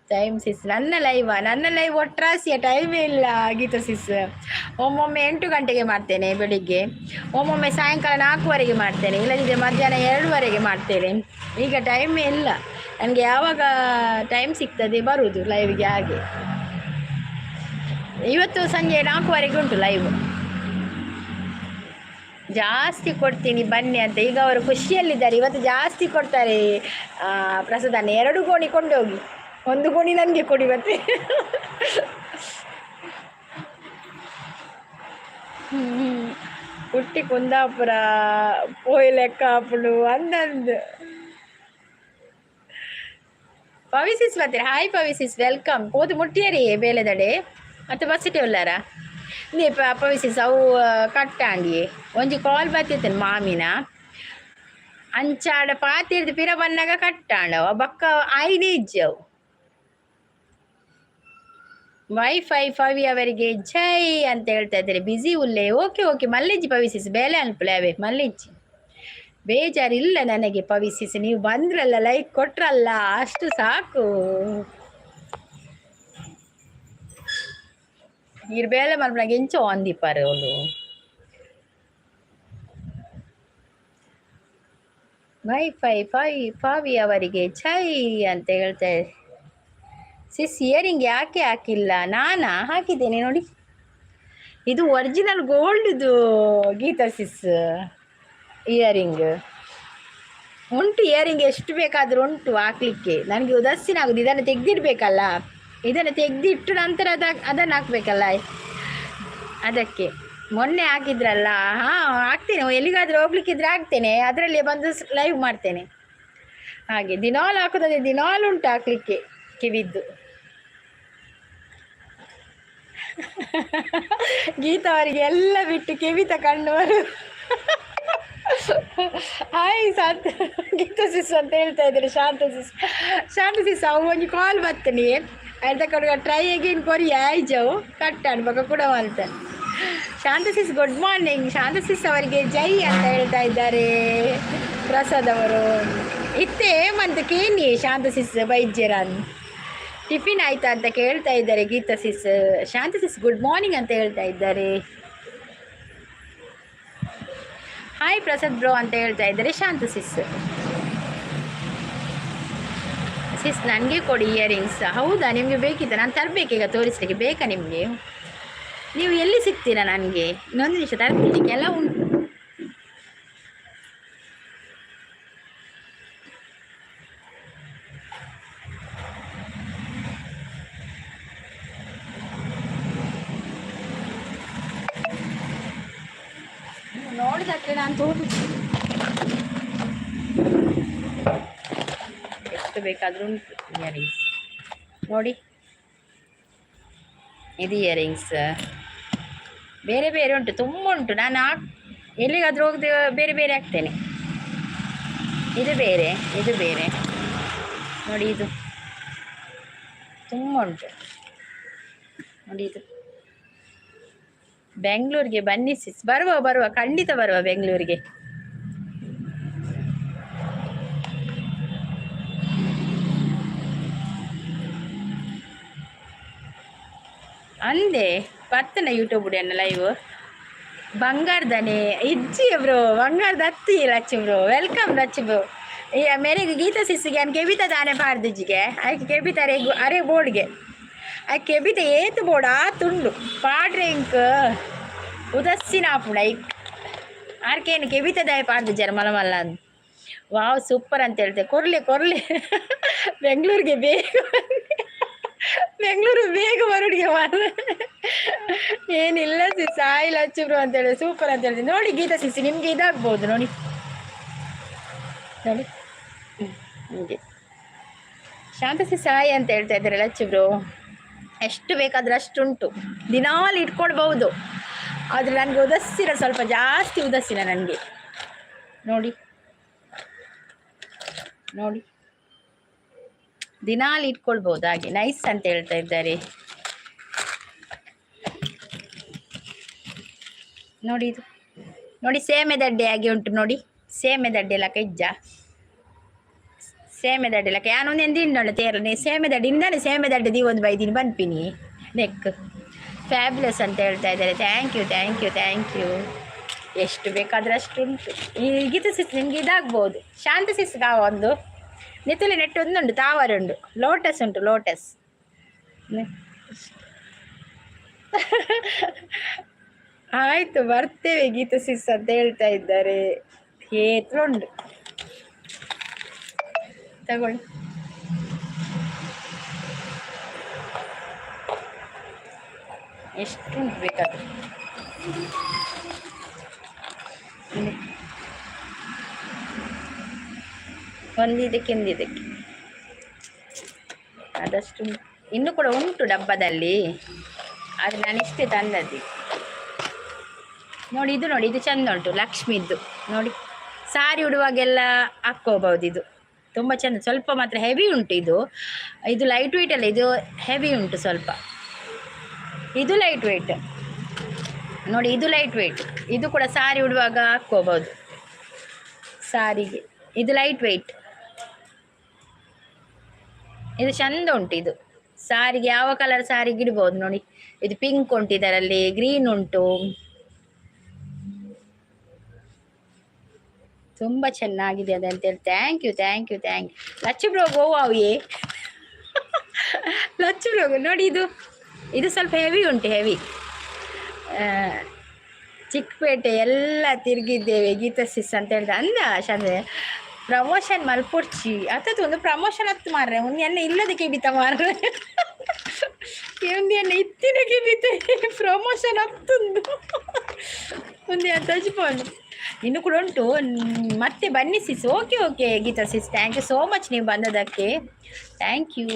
ಟೈಮ್ ಸಿಸ್, ನನ್ನ ಲೈವ, ನನ್ನ ಲೈವ್ ಒಟ್ರಾಸಿಯ ಟೈಮೇ ಇಲ್ಲ ಗೀತಾ ಸಿಸ್. ಒಮ್ಮೊಮ್ಮೆ 8 ಗಂಟೆಗೆ ಮಾಡ್ತೇನೆ ಬೆಳಿಗ್ಗೆ, ಒಮ್ಮೊಮ್ಮೆ ಸಾಯಂಕಾಲ 4:30ಗೆ ಮಾಡ್ತೇನೆ, ಇಲ್ಲದಿದ್ದರೆ ಮಧ್ಯಾಹ್ನ 2:30ಗೆ ಮಾಡ್ತೇನೆ. ಈಗ ಟೈಮೇ ಇಲ್ಲ ನನಗೆ, ಯಾವಾಗ ಟೈಮ್ ಸಿಗ್ತದೆ ಬರುವುದು ಲೈವ್ಗೆ ಹಾಗೆ. ಇವತ್ತು ಸಂಜೆ 4:30ಗೆ ಉಂಟು ಲೈವ್. ಜಾಸ್ತಿ ಕೊಡ್ತೀನಿ ಬನ್ನಿ ಅಂತ. ಈಗ ಅವರು ಖುಷಿಯಲ್ಲಿದ್ದಾರೆ. ಇವತ್ತು ಜಾಸ್ತಿ ಕೊಡ್ತಾರೆ ಪ್ರಸಾದನ. ಎರಡು ಗೋಣಿ ಕೊಂಡೋಗಿ, ಒಂದು ಗೋಣಿ ನನಗೆ ಕೊಡಿ ಮತ್ತೆ. ಕುಟ್ಟಿ ಕುಂದಾಪುರ ಪೋಯಿ ಲೆಕ್ಕ ಆಪುಂಡು ಅಂದಂದು. ಪವಿಸಿಸ್ ಬರ್ತೀರ? Hi Pavi sis, welcome. ಪೋದು ಮುಟ್ಟಿಯರಿ ಬೇಲೆದಡೆ ಮತ್ತೆ ಬಸ್ಸಿಟೆ ಉಲ್ಲಾರ ನೀ ಪವಿಸಿಸ್? ಅವು ಕಟ್ಟಾಂಡಿ. ಒಂಜಿ ಕಾಲ್ ಬತ್ತಿತ್ತೇನೆ ಮಾಮಿನ. ಅಂಚಾಡ ಪಾತಿರ್ದು ಪಿರ ಬನ್ನಾಗ ಕಟ್ಟಾಂಡವ ಬಕ್ಕ ಐದು ಇಜ್ಜವು. ವೈಫೈ ಫವಿ ಅವರಿಗೆ ಜೈ ಅಂತ ಹೇಳ್ತಾ ಇದ್ದಾರೆ. ಬಿಸಿ ಉಲ್ಲೆ. ಓಕೆ ಓಕೆ, ಮಲ್ಲಿಜ್ಜಿ ಪವಿಸಿಸ್, ಬೇಲೆ ಅನ್ಪುಲೆ ಅವೇ ಮಲ್ಲಿಜ್ಜಿ. ಬೇಜಾರಿಲ್ಲ ನನಗೆ ಪವಿಸಿಸ್. ನೀವು ಬಂದ್ರಲ್ಲ, ಲೈಕ್ ಕೊಟ್ರಲ್ಲ, ಅಷ್ಟು ಸಾಕು. ಈರ್ ಬೇಲೆ ಮಲ್ಪನಾಗ ಎಂಚ ಅಂದಿಪ್ಪಾರೆ ಅವಳು. ವೈಫೈ ಫೈ ಫಾವಿ ಅವರಿಗೆ ಜೈ ಅಂತ ಹೇಳ್ತಾ. ಸಿಸ್, ಇಯರಿಂಗ್ ಯಾಕೆ ಹಾಕಿಲ್ಲ? ನಾನಾ ಹಾಕಿದ್ದೇನೆ ನೋಡಿ. ಇದು ಒರಿಜಿನಲ್ ಗೋಲ್ಡ್ದು ಗೀತಾ ಸಿಸ್. ಇಯರಿಂಗ್ ಉಂಟು. ಇಯರಿಂಗ್ ಎಷ್ಟು ಬೇಕಾದರೂ ಉಂಟು ಹಾಕ್ಲಿಕ್ಕೆ. ನನಗೆ ಉದಾಸೀನ ಆಗುದು. ಇದನ್ನು ತೆಗೆದಿಡ್ಬೇಕಲ್ಲ, ಇದನ್ನು ತೆಗೆದಿಟ್ಟು ನಂತರ ಅದನ್ನು ಹಾಕ್ಬೇಕಲ್ಲ, ಅದಕ್ಕೆ. ಮೊನ್ನೆ ಹಾಕಿದ್ರಲ್ಲ. ಹಾಂ, ಹಾಕ್ತೇನೆ. ಎಲ್ಲಿಗಾದರೂ ಹೋಗ್ಲಿಕ್ಕಿದ್ರೆ ಹಾಕ್ತೇನೆ. ಅದರಲ್ಲಿ ಬಂದು ಲೈವ್ ಮಾಡ್ತೇನೆ. ಹಾಗೆ ದಿನಾಲು ಹಾಕೋದಾದ್ರೆ ದಿನಾಲು ಉಂಟು ಹಾಕ್ಲಿಕ್ಕೆ ಕಿವಿದ್ದು. ಗೀತಾ ಅವರಿಗೆ ಎಲ್ಲ ಬಿಟ್ಟು ಕಿವಿತ ಕಣ್ಣುವರು. ಹಾಯ್ ಶಾಂತ ಗೀತಾ ಸಿಸ್ ಅಂತ ಹೇಳ್ತಾ ಇದ್ದಾರೆ. ಶಾಂತ ಸಿಸ್, ಶಾಂತ ಸಿಸ್, ಅವು ಒಂಜಿ ಕಾಲ್ ಬತ್ತನಿ ಅರ್ಧ ಕಡೆ. ಟ್ರೈ ಅಗೇನ್ ಕೊರಿ ಆಯ್ಜವು ಕಟ್ ಅನ್ಬೇಕ ಕೂಡ ಅಂತ. ಶಾಂತ ಸಿಸ್, ಗುಡ್ ಮಾರ್ನಿಂಗ್. ಶಾಂತ ಸಿಸ್ ಅವರಿಗೆ ಜೈ ಅಂತ ಹೇಳ್ತಾ ಇದ್ದಾರೆ ಪ್ರಸಾದ್ ಅವರು. ಇತ್ತೆ ಮಂತ್ ಕೇನಿ ಶಾಂತ ಸಿಸ್ ಬೈಜ್ಯರಾನ್. ಟಿಫಿನ್ ಆಯ್ತಾ ಅಂತ ಕೇಳ್ತಾ ಇದ್ದಾರೆ ಗೀತಾ ಸಿಸ್. ಶಾಂತ ಸಿಸ್ ಗುಡ್ ಮಾರ್ನಿಂಗ್ ಅಂತ ಹೇಳ್ತಾ ಇದ್ದಾರೆ. ಹಾಯ್ ಪ್ರಸಾದ್ ಬ್ರೋ ಅಂತ ಹೇಳ್ತಾ ಇದ್ದಾರೆ ಶಾಂತ ಸಿಸ್. ಸಿಸ್, ನನಗೆ ಕೊಡಿ ಇಯರಿಂಗ್ಸ್. ಹೌದಾ, ನಿಮಗೆ ಬೇಕಿತ್ತ? ನಾನು ತರಬೇಕೀಗ ತೋರಿಸಲಿಕ್ಕೆ. ಬೇಕಾ ನಿಮಗೆ? ನೀವು ಎಲ್ಲಿ ಸಿಗ್ತೀರಾ ನನಗೆ? ಇನ್ನೊಂದು ನಿಮಿಷ, ತರ್ತೀನಿ. ಎಲ್ಲ ಉಂಟು. ನೋಡಿದಕ್ಕೆ ನಾನು ತೋರಿಸ್ತೀನಿ. ಎಷ್ಟು ಬೇಕಾದರೂ ಉಂಟು ಇಯರಿಂಗ್ಸ್. ನೋಡಿ, ಇದು ಇಯರಿಂಗ್ಸ್ ಬೇರೆ ಬೇರೆ ಉಂಟು, ತುಂಬ ಉಂಟು. ನಾನು ಹಾಕ್ ಎಲ್ಲಿಗಾದರೂ ಹೋಗದೆ ಬೇರೆ ಬೇರೆ ಹಾಕ್ತೇನೆ. ಇದು ಬೇರೆ, ಇದು ಬೇರೆ. ನೋಡಿ, ಇದು ತುಂಬ ಉಂಟು. ನೋಡಿ ಇದು. ಬೆಂಗಳೂರಿಗೆ ಬನ್ನಿ ಸಿಸ್. ಬರುವ ಬರುವ, ಖಂಡಿತ ಬರುವ ಬೆಂಗಳೂರಿಗೆ. ಅಂದೆ ಪತ್ತನ ಯೂಟ್ಯೂಬ್ ಎನ್ನ ಲೈವ್. ಬಂಗಾರದನೆ ಇಜ್ಜಿ ಬ್ರೋ, ಬಂಗಾರದ ಅತ್ತಿ Lachchu bro, welcome Lachchu bro. ಈ ಮೇರೆಗೆ ಗೀತಾ ಸಿಸ್ಸಿಗೆ ಅನ್ ಕೆಬಿತ ದಾನೆ ಪಾಡ್ದಿಜ್ಜಿಗೆ. ಆಯ್ಕೆ ಕೆಬಿತ ಅರೆ ಅರೆ ಬೋರ್ಡ್ಗೆ. ಆ ಕೆಬಿತ ಏತು ಬೋರ್ಡ್ ಆ ತುಂಡು ಪಾಡ್ರೆ ಇಂಕ್ ಉದಸ್ಸಿನ ಆಪುಂಡು. ಐಕ್ ಆರ್ಕೇನು ಕೆಬಿತ ದಾಯ ಪಾಡ್ದಿಜ್ಜಾರ ಮಲ ಮಲ್ಲ. ವಾವ್, ಸೂಪರ್ ಅಂತ ಹೇಳ್ತೆ. ಕೊರ್ಲಿ ಕೊರ್ಲಿ, ಬೆಂಗಳೂರಿಗೆ ಬೇಗ, ಬೆಂಗಳೂರು ಬೇಗ ಬರುಡಿಗೆ ಮಾರ್ರೆ. ಏನಿಲ್ಲ ಸಿಸ್. ಆಯ್ ಲಚ್ಚು ಬ್ರೋ ಅಂತ ಹೇಳಿ, ಸೂಪರ್ ಅಂತ ಹೇಳ್ತೀನಿ. ನೋಡಿ ಗೀತಾ ಸಿಸಿ, ನಿಮಗೆ ಇದಾಗ್ಬೋದು. ನೋಡಿ ನೋಡಿ, ಹೀಗೆ. ಶಾಂತ ಸಿಸ್ ಆಯ್ ಅಂತ ಹೇಳ್ತಾ ಇದ್ದಾರೆ ಲಚ್ಚು ಬ್ರೋ. ಎಷ್ಟು ಬೇಕಾದ್ರೆ ಅಷ್ಟುಂಟು, ದಿನಾಲು ಇಟ್ಕೊಳ್ಬಹುದು. ಆದರೆ ನನಗೆ ಉದಾಸೀನ, ಸ್ವಲ್ಪ ಜಾಸ್ತಿ ಉದಾಸೀನ ನನಗೆ. ನೋಡಿ ನೋಡಿ, ದಿನಾಲು ಇಟ್ಕೊಳ್ಬೋದು ಹಾಗೆ. ನೈಸ್ ಅಂತ ಹೇಳ್ತಾ ಇದ್ದಾರೆ. ನೋಡಿ ಇದು ನೋಡಿ, ಸೇಮೆ ದಡ್ಡೆ ಹಾಗೆ ಉಂಟು ನೋಡಿ. ಸೇಮೆ ದಡ್ಡೆ ಲಕ ಇಜ್ಜ? ಸೇಮೆ ದಡ್ಡೆ ಲಕ ಯಾನು ತಿಂಡೋಣ ತೇರನೆ. ಸೇಮೆ ದಡ್ಡೆ ಇಂದಾನೆ, ಸೇಮೆ ದಡ್ಡೆ the ಒಂದು ಬೈದಿನಿ ಬನ್ಪಿನಿ. ನೆಕ್ ಫ್ಯಾಬ್ಲೆಸ್ ಅಂತ ಹೇಳ್ತಾ ಇದ್ದಾರೆ. Thank you, thank you, thank you. ಎಷ್ಟು ಬೇಕಾದರೆ ಅಷ್ಟು ಉಂಟು. ಈ ಗೀತ ಸಿಸ್ ನಿಮಗೆ ಇದಾಗ್ಬೋದು. ಶಾಂತ ಸಿಸ್ಗಾ ಒಂದು ನಿತ್ತಲಿ ನೆಟ್ಟು ಒಂದುಂಟು, ತಾವರುಂಡು, ಲೋಟಸ್ ಉಂಟು, ಲೋಟಸ್. ಆಯ್ತು, ಬರ್ತೇವೆ ಗೀತಾ ಸಿಸ್ ಅಂತ ಹೇಳ್ತಾ ಇದ್ದಾರೆ. ಏತ್ರ ಉಂಟು, ತಗೊಳ್ಳಿ. ಎಷ್ಟು ಉಂಟು ಬೇಕಾದ್ರೆ. ಒಂದಿದಕ್ಕೆ ಒಂದಿದಕ್ಕೆ ಅದಷ್ಟು ಉಂಟು. ಇನ್ನು ಕೂಡ ಉಂಟು ಡಬ್ಬದಲ್ಲಿ, ಆದರೆ ನಾನು ಇಷ್ಟೇ ತಂದದ್ದು. ನೋಡಿ, ಇದು ನೋಡಿ, ಇದು ಚಂದ ಉಂಟು ಲಕ್ಷ್ಮಿದ್ದು. ನೋಡಿ, ಸಾರಿ ಉಡುವಾಗೆಲ್ಲ ಹಾಕ್ಕೋಬಹುದು. ಇದು ತುಂಬ ಚಂದ. ಸ್ವಲ್ಪ ಮಾತ್ರ ಹೆವಿ ಉಂಟು ಇದು. ಇದು ಲೈಟ್ ವೆಯ್ಟ್ ಅಲ್ಲ, ಇದು ಹೆವಿ ಉಂಟು ಸ್ವಲ್ಪ. ಇದು ಲೈಟ್ ವೆಯ್ಟ್. ನೋಡಿ, ಇದು ಲೈಟ್ ವೆಯ್ಟ್. ಇದು ಕೂಡ ಸಾರಿ ಉಡುವಾಗ ಹಾಕ್ಕೋಬಹುದು ಸಾರಿಗೆ. ಇದು ಲೈಟ್ ವೆಯ್ಟ್. ಇದು ಚಂದ ಉಂಟು. ಇದು ಸಾರಿಗೆ, ಯಾವ ಕಲರ್ ಸಾರಿಗೆ ಇಡ್ಬೋದು. ನೋಡಿ, ಇದು ಪಿಂಕ್ ಉಂಟು, ಇದರಲ್ಲಿ ಗ್ರೀನ್ ಉಂಟು. ತುಂಬ ಚೆನ್ನಾಗಿದೆ ಅದಂತೇಳಿ. Thank you, thank you, thank you. Lachchu bro, ಗೋವಾವಿಯೇ ಲಚ್ಚು ಬ್ರೋ. ನೋಡಿ, ಇದು ಇದು ಸ್ವಲ್ಪ ಹೆವಿ ಉಂಟು, ಹೆವಿ. ಚಿಕ್ಕಪೇಟೆ ಎಲ್ಲ ತಿರುಗಿದ್ದೇವೆ ಗೀತಾ ಸಿಸ್ ಅಂತ ಹೇಳಿದೆ ಅಂದ ಚಂದ. ಪ್ರಮೋಷನ್ ಮಲ್ಪೊಡ್ಚಿ ಅತ್ತದು ಒಂದು ಪ್ರಮೋಷನ್ ಹತ್ತು ಮಾರ್ರೆ. ಒಂದು ಎಣ್ಣೆ ಇಲ್ಲದ ಕೆಬಿತ ಮಾರ್ರೆ, ಒಂದು ಎಣ್ಣೆ ಇತ್ತಿನ ಕೆಬಿತೆ ಪ್ರಮೋಷನ್ ಹತ್ತೊಂದು ಒಂದು ತಜ್ಪೋನು. ಇನ್ನು ಕೂಡ ಉಂಟು. ಮತ್ತೆ ಬನ್ನಿ sis. Okay okay Geetha sis, thank you so much ನೀವು ಬಂದದಕ್ಕೆ. Thank you.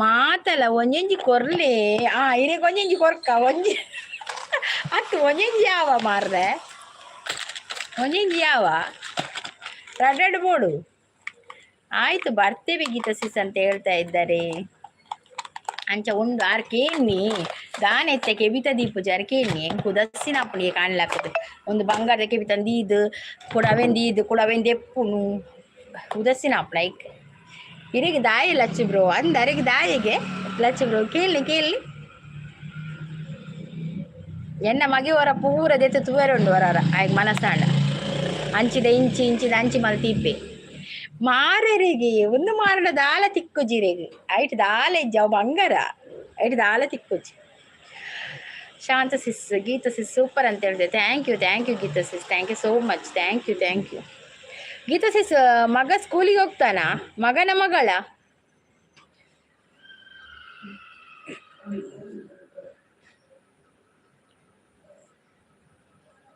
ಮಾತಲ್ಲ ಒಂಜೊಂಜಿ ಕೊರ್ಲೆ. ಆ ಇರೆಗ್ ಒಂಜೊಂಜಿ ಕೊರ್ಕ ಒಂಜಿ ಅತ್ತು ಒಂಜೊಂಜಿ ಯಾವ ಮಾರ್ರೆ, ಒಂಜೊಂಜಿ ಯಾವ ರಡ್ಡು ಬೋಡು. ಆಯ್ತು, ಬರ್ತೇವೆ ಗೀತಾ ಸಿಸ್ ಅಂತ ಹೇಳ್ತಾ ಇದ್ದಾರೆ. ಅಂಚ ಉಂಡು ಆರ್ ಕೇನ್ನಿ ದಾನೆತ್ತೆ ಕೆಬಿತ ದೀಪುಜಿ ಆರ್ ಕೇನ್ನಿ ಎಂಕ್ ಉದಸ್ಸಿನ ಅಪ್ಪಣಿಗೆ ಕಾಣ್ಲಾಕದು. ಒಂದು ಬಂಗಾರದ ಕೆಬಿತ ದೀದ್ ಕೂಡ ಅವೆನ್ ದೀದ್ ಕೂಡ ಅವೆನ್ ದೆಪ್ಪುನು ಉದಸ್ಸಿನ ಅಪ್ಪಣ. ಐಕ್ ಇರೆಗ್ ದಾಯಿ ಲಚ್ಚು ಬ್ರೋ ಅಂದ ಅರೆಗ್ ದಾಯಿಗೆ ಲಚ್ಚು ಬ್ರೋ. ಕೇಳಿ ಕೇಳಿ, ಎನ್ನ ಮಗೆ ಹೊರ ಪೂರ ದೆತ್ತು ತೂವೆರೆ ಉಂಡು ಹೊರ ಆಯ್ಕೆ ಮನಸ್ಸಾಂಡ. ಅಂಚಿದ ಇಂಚಿ ಇಂಚಿದ ಅಂಚಿ ಮಲ್ತೀಪೆ ಮಾರರಿಗೆ. ಒಂದು ಮಾರಡ ದಾಲ ತಿಕ್ಕುಜಿರೆಗ್ ಐಟ್ ದಾಲ ಇಜ್ಜಿ, ಅವು ಬಂಗಾರ, ಐಟ್ ದಾಲ ತಿಕ್ಕುಜಿ. ಶಾಂತ ಸಿಸ್, ಗೀತಾ ಸಿಸ್ ಸೂಪರ್ ಅಂತ ಹೇಳಿದೆ. Thank you, thank you Geetha sis, thank you so much, thank you, thank you Geetha sis. ಮಗ ಸ್ಕೂಲಿಗೆ ಹೋಗ್ತಾನಾ? ಮಗನ ಮಗಳ?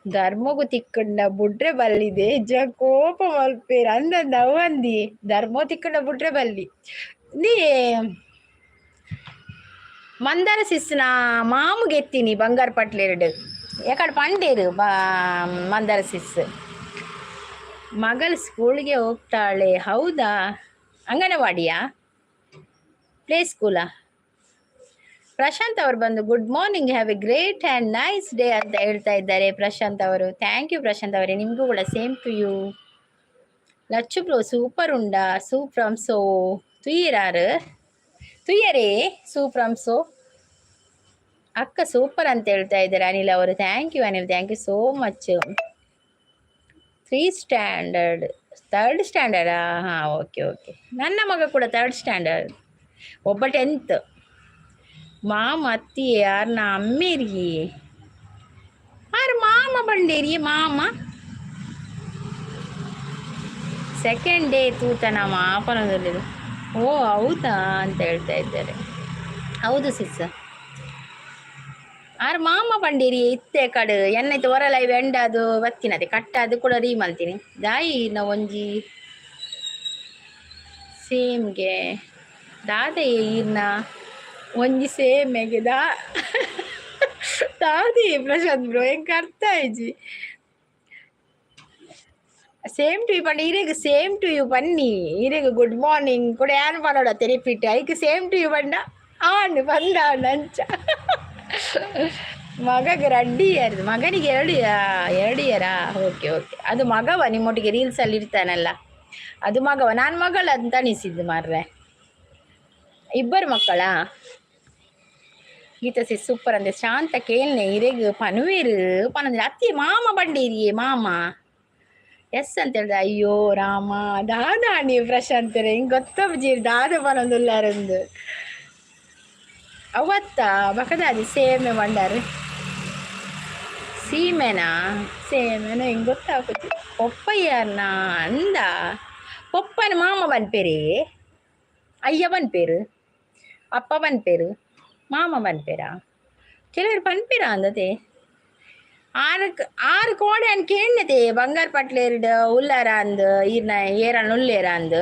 ಧರ್ಮಗು ತಿಕ್ಕಂಡ ಬುಡ್ರೆ ಬಲ್ಲಿದೆ ಜ ಕೋಪ ಮಲ್ಪೇರ್ ಅಂದಂದ ಅವಂದಿ. ಧರ್ಮ ತಿಕ್ಕಂಡ ಬುಡ್ರೆ ಬಲ್ಲಿ. ನೀ ಮಂದಾರ ಸಿಸ್ನ ಮಾಮುಗೆ ಎತ್ತೀನಿ ಬಂಗಾರ ಪಟ್ಲೆರಡು ಯಾಕಡೆ ಪಂಡೇರು ಬಾ. ಮಂದಾರ ಸಿಸ್ ಮಗಳು ಸ್ಕೂಲ್ಗೆ ಹೋಗ್ತಾಳೆ, ಹೌದಾ? ಅಂಗನವಾಡಿಯಾ, ಪ್ಲೇ ಸ್ಕೂಲಾ? ಪ್ರಶಾಂತ್ ಅವರು ಬಂದು good morning, have a great and nice day ಅಂತ ಹೇಳ್ತಾ ಇದ್ದಾರೆ ಪ್ರಶಾಂತ್ ಅವರು. Thank you Prashant ಅವರೇ, ನಿಮಗೂ ಕೂಡ same to you. Lachchu bro super ಉಂಡಾ ಸೂಪ್ರಮ್ ಸೋ ತುಯ್ಯರಾರು ತುಯ್ಯರೇ ಸೂಪ್ರಮ್ ಸೋ. ಅಕ್ಕ ಸೂಪರ್ ಅಂತ ಹೇಳ್ತಾ ಇದ್ದಾರೆ ಅನಿಲ್ ಅವರು. Thank you Anil, thank you so much. Three standard, third ಸ್ಟ್ಯಾಂಡರ್ಡಾ? ಹಾಂ, ಓಕೆ ಓಕೆ. ನನ್ನ ಮಗ ಕೂಡ ಥರ್ಡ್ ಸ್ಟ್ಯಾಂಡರ್ಡ್, ಒಬ್ಬ 10th. ಮಾಮ ಅತ್ತಿ ಯಾರನ್ನ ಅಮ್ಮೇರಿಗೆ ಆರು ಮಾಮ ಬಂಡೇರಿ ಮಾಮ ಸೆಕೆಂಡ್ ಡೇ ತೂತ ಮಾಪನದಲ್ಲಿ. ಓ ಹೌದಾ ಅಂತ ಹೇಳ್ತಾ ಇದ್ದಾರೆ. ಹೌದು ಸಿಸ್, ಆರು ಮಾಮ ಬಂಡೇರಿ ಇತ್ತೆ ಕಡು ಎನ್ನೈತೆ ಹೊರಲ ಅದು ಬತ್ತಿನದೆ ಕಟ್ಟ ಅದು ಕೂಡ ರೀ ಮಲ್ತೀನಿ ದಾಯಿ ನ ಒಂಜಿ ಸೇಮ್ಗೆ ದಾದ ಈರ್ನ ಒಂಜಿ ಸೇಮೆಗೆ ದಾ ದಾದಿ ಪ್ರಶಾಂತ್ ಬ್ರೋ ಎಂಕ್ ಅರ್ಥ ಆಯ್ಜಿ. ಸೇಮ್ ಟು you ಪಂಡ ಇರೆಗ್ ಸೇಮ್ ಟು you ಬನ್ನಿ. ಇರೆಗ್ ಗುಡ್ ಮಾರ್ನಿಂಗ್ ಕೂಡ ಯಾನ್ ಪನೊಡ ರಿಪೀಟ್ ಐಕ್. ಸೇಮ್ ಟು you ಪಂಡ ಆಂಡ್ ಬಂದ ಅಂಚ. ಮಗಗೆ 2 ಇಯರ್, ಮಗನಿಗೆ 2 ಇಯರಾ? Okay okay. ಅದು ಮಗವ ನಿಮ್ಮೊಟ್ಟಿಗೆ ರೀಲ್ಸಲ್ಲಿ ಇರ್ತಾನಲ್ಲ, ಅದು ಮಗವ? ನಾನು ಮಗಳ ಅಂತ ಅನಿಸಿದ್ದು ಮಾರ್ರೆ. ಇಬ್ಬರು ಮಕ್ಕಳಾ? ಗೀತಾ ಸಿಸ್ ಸೂಪರ್ ಅಂದೆ. ಶಾಂತ ಕೇಳ್ನೆ ಇರೆಗ್ ಪನುವೇರು ಪನಂದ್ರೆ ಅತ್ತಿ ಮಾಮ ಬಂಡೇರಿಯೇ ಮಾಮ ಎಸ್ ಅಂತ ಹೇಳ್ದೆ. ಅಯ್ಯೋ ರಾಮ ದಾದಾ ನೀವು ಪ್ರಶಾಂತರೇ ಹಿಂಗೆ ಗೊತ್ತಬ್ಜಿ ದಾದ ಪನೊಂದುಲ್ಲಾರಂದು ಅವತ್ತ ಬಕದಾದಿ ಸೇಮೆ ಬಂಡಾರು. ಸೀಮೆನಾ? ಸೇಮೆನ ಹೆಂಗೆ ಗೊತ್ತಾಪುಜಿ. ಪೊಪ್ಪಯ್ಯರ್ನ ಅಂದ. ಪೊಪ್ಪನ ಮಾಮ ಪನ್ಪೇರಿ, ಅಯ್ಯ ಪನ್ಪೇರು, ಅಪ್ಪ ಪನ್ಪೇರು, ಮಾಮ ಪನ್ಪೇರಾ? ಕೆಲವರು ಪನ್ಪೇರಾ ಅಂದತೆ. ಆರು ಆರು ಕೋಡೆ ಅನ್ ಕೇಣ್ಣತೆ. ಬಂಗಾರ ಪಟ್ಲೇರ್ಡ್ ಉಲ್ಲಾರ ಅಂದ್, ಈರ್ನ ಏರನ್ ಉಲ್ಲೇರ ಅಂದ್.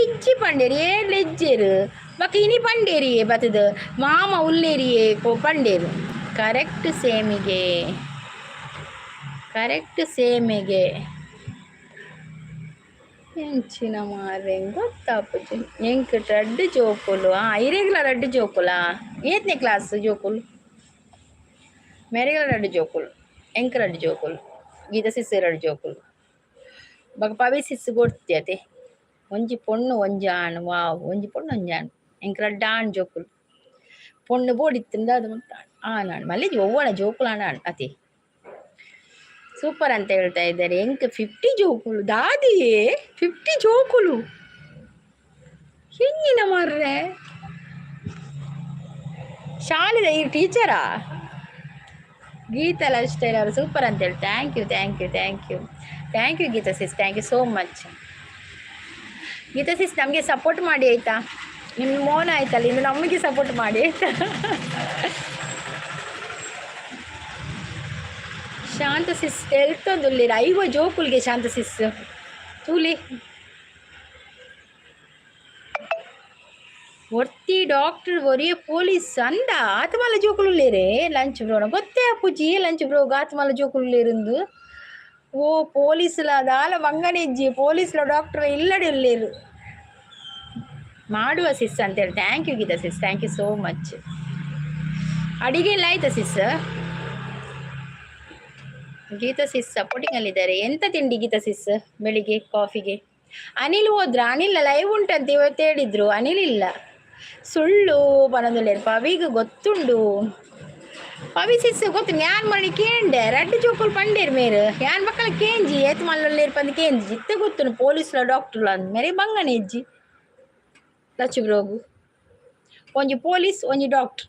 ಇಜ್ಜಿ ಪಂಡೇರಿ, ಏರ್ಲ ಇಜ್ಜೇರು. ಬೊಕ ಇನಿ ಪಂಡೇರಿಯೇ ಬತ್ತದ ಮಾಮ ಉಲ್ಲೇರಿಯೇ ಕೋ ಪಂಡೇರು. ಕರೆಕ್ಟ್ ಸೇಮಿಗೆ, ಕರೆಕ್ಟ್ ಸೇಮಿಗೆ. ಎಂಚಿನ ಮಾರ್ರೆ, ಗೊತ್ತಾಪುಜಿ ಎಂಕ್. ರಡ್ಡ್ ಜೋಕುಲು. ಆ, ಇರೆಗ್ಲ ರಡ್ಡ್ ಜೋಕುಲಾ? ಏತ್ನೇ ಕ್ಲಾಸ್ ಜೋಕುಲು? ಮೆರೆಗ್ಲ ರಡ್ಡ್ ಜೋಕುಲು, ಎಂಕ್ ರಡ್ಡ್ ಜೋಕುಲು, ಗೀತಾ ಸಿಸ್ ರಡ್ಡ್ ಜೋಕುಲು. ಬೊಕ ಪವಿ ಸಿಸ್ ಗೊತ್ತಿ ಅತೆ? ಒಂಜಿ ಪೊಣ್ಣು, ಒಂಜಿ ಆಣ್. ವಾವ್, ಒಂಜಿ ಪೊಣ್ಣು, ಒಂಜಿ ಆಣ್. ಎಂಕ್ ರಡ್ಡ್ ಆಣ್ ಜೋಕುಲು. ಪೊಣ್ಣು ಬೋಡಿತ್ತುಂಡ ಅದು ಆಣ್ ಆಣ್ ಮಲ್ಲಿಜಿ. ಒವ್ವಣ ಜೋಕುಲು ಆಣ್ ಆಣ್ ಅತಿ. ಸೂಪರ್ ಅಂತ ಹೇಳ್ತಾ ಇದ್ದಾರೆ. ಎಂಕ್ 50 ಜೋಕುಲು ದಾದಿಯೇ? 50 ಜೋಕುಲು ಹೆಂಗಿನ ಮಾರ್ರೆ? ಶಾಲೆದ ಈ ಟೀಚರಾ? ಗೀತಾ ಲೈಫ್ ಸ್ಟೈಲ್ ಅವರು ಸೂಪರ್ ಅಂತ ಹೇಳಿ. Thank you, thank you, thank you, thank you Geetha sis, thank you so much. Geetha sis, ನಮಗೆ ಸಪೋರ್ಟ್ ಮಾಡಿ ಆಯಿತಾ? ನಿಮ್ಮ ಮೌನ ಆಯ್ತಲ್ಲ, ಇನ್ನು ನಮಗೆ ಸಪೋರ್ಟ್ ಮಾಡಿ ಆಯ್ತಾ? ಶಾಂತ ಸಿಸ್ ಎಲ್ತೊಂದುಲ್ಲೆರ್. 50 ಜೋಕುಲ್ಗೆ ಶಾಂತ ಸಿಸ್ ತೂಲಿ. ಒರ್ತಿ ಡಾಕ್ಟರ್, ಒರಿಯ ಪೊಲೀಸ್ ಅಂದ. ಆತ ಮಲ್ಲ ಜೋಕುಲುಲ್ಲೇರೆ ಲಂಚ್ ಬ್ರೋನ. ಗೊತ್ತೇ ಅಪ್ಪುಜಿ ಲಂಚ್ ಬ್ರೋ ಆತ ಮಲ್ಲ ಜೋಕುಲುಲ್ಲೇರುಂದು. ಓ, ಪೊಲೀಸ್ಲ ದಾಲ ಬಂಗನೆಜ್ಜಿ. ಪೊಲೀಸ್ಲ ಡಾಕ್ಟರ್ ಇಲ್ಲಡಿ ಉಲ್ಲೇರು. ಮಾಡುವ ಸಿಸ್ ಅಂತೇಳಿ. Thank you Geetha sis, thank you so much. ಅಡಿಗೆ ಎಲ್ಲ ಆಯ್ತಾ ಸಿಸ್? Gita sis supporting ಅಲ್ಲಿದ್ದಾರೆ. ಎಂತ ತಿಂಡಿ ಗೀತಾ ಸಿಸ್ ಬೆಳಿಗ್ಗೆ ಕಾಫಿಗೆ? ಅನಿಲ್ ಹೋದ್ರ? ಅನಿಲ್ ಲೈವ್ ಉಂಟಂತ ಇವತ್ತು ಹೇಳಿದ್ರು. ಅನಿಲ್ ಇಲ್ಲ, ಸುಳ್ಳು ಪನೊಂದುಲ್ಲೆರ್. ಪವಿಗ್ ಗೊತ್ತುಂಡು. ಪವಿ ಸಿಸ್ ಗೊತ್ತು. ಯಾನ್ ಮಣಿ ಕೇಂಡೆ, ರಡ್ಡ್ ಜೋಕುಲು ಪಂಡೇರ್ ಮೇರ್. ಯಾನ್ ಬಕ್ಕಲ ಕೇಂಜಿ, ಏತ್ ಮಲ್ಲುಲ್ಲೇರ್ ಪಂದ್ ಕೇಂಜಿ. ಇತ್ತೆ ಗೊತ್ತುಂಡು ಪೊಲೀಸ್ಲ ಡಾಕ್ಟರ್ಲ ಅಂದ್. ಮೇರೆ ಬಂಗನೆ ಇಜ್ಜಿ ಲಚ್ಚು ಬ್ರೋಗು. ಒಂಜಿ ಪೊಲೀಸ್, ಒಂಜಿ ಡಾಕ್ಟರ್.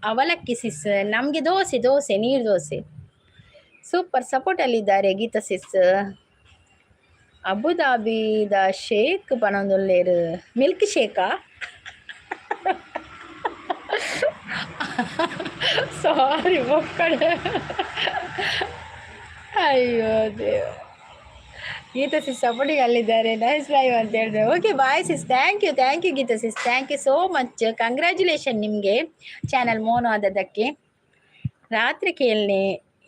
ಅವಲಕ್ಕಿ ಸಿಸ್. ನಮಗೆ ದೋಸೆ, ದೋಸೆ, ನೀರು ದೋಸೆ. ಸೂಪರ್ ಸಪೋರ್ಟ್ ಅಲ್ಲಿದ್ದಾರೆ ಗೀತಾ ಸಿಸ್. ಅಬುದಾಬಿದ ಶೇಕ್ ಪನೊಂದುಲ್ಲೇರು. ಮಿಲ್ಕ್ ಶೇಕಾ? ಸಾರಿ ಮಕ್ಕಳೇ. ಅಯ್ಯೋ ದೇವ. ಗೀತಾ ಸಿಸ್ ಸಪೋರ್ಟಿಂಗ್ ಅಲ್ಲಿದ್ದಾರೆ. ನೈಸ್ ಲೈವ್ ಅಂತ ಹೇಳಿದ್ರೆ. Okay, bye sis. Thank you, thank you Geetha sis, thank you so much. Congratulation ನಿಮಗೆ ಚಾನಲ್ ಮೋನು ಆದದ್ದಕ್ಕೆ. ರಾತ್ರಿ ಕೇಳನೆ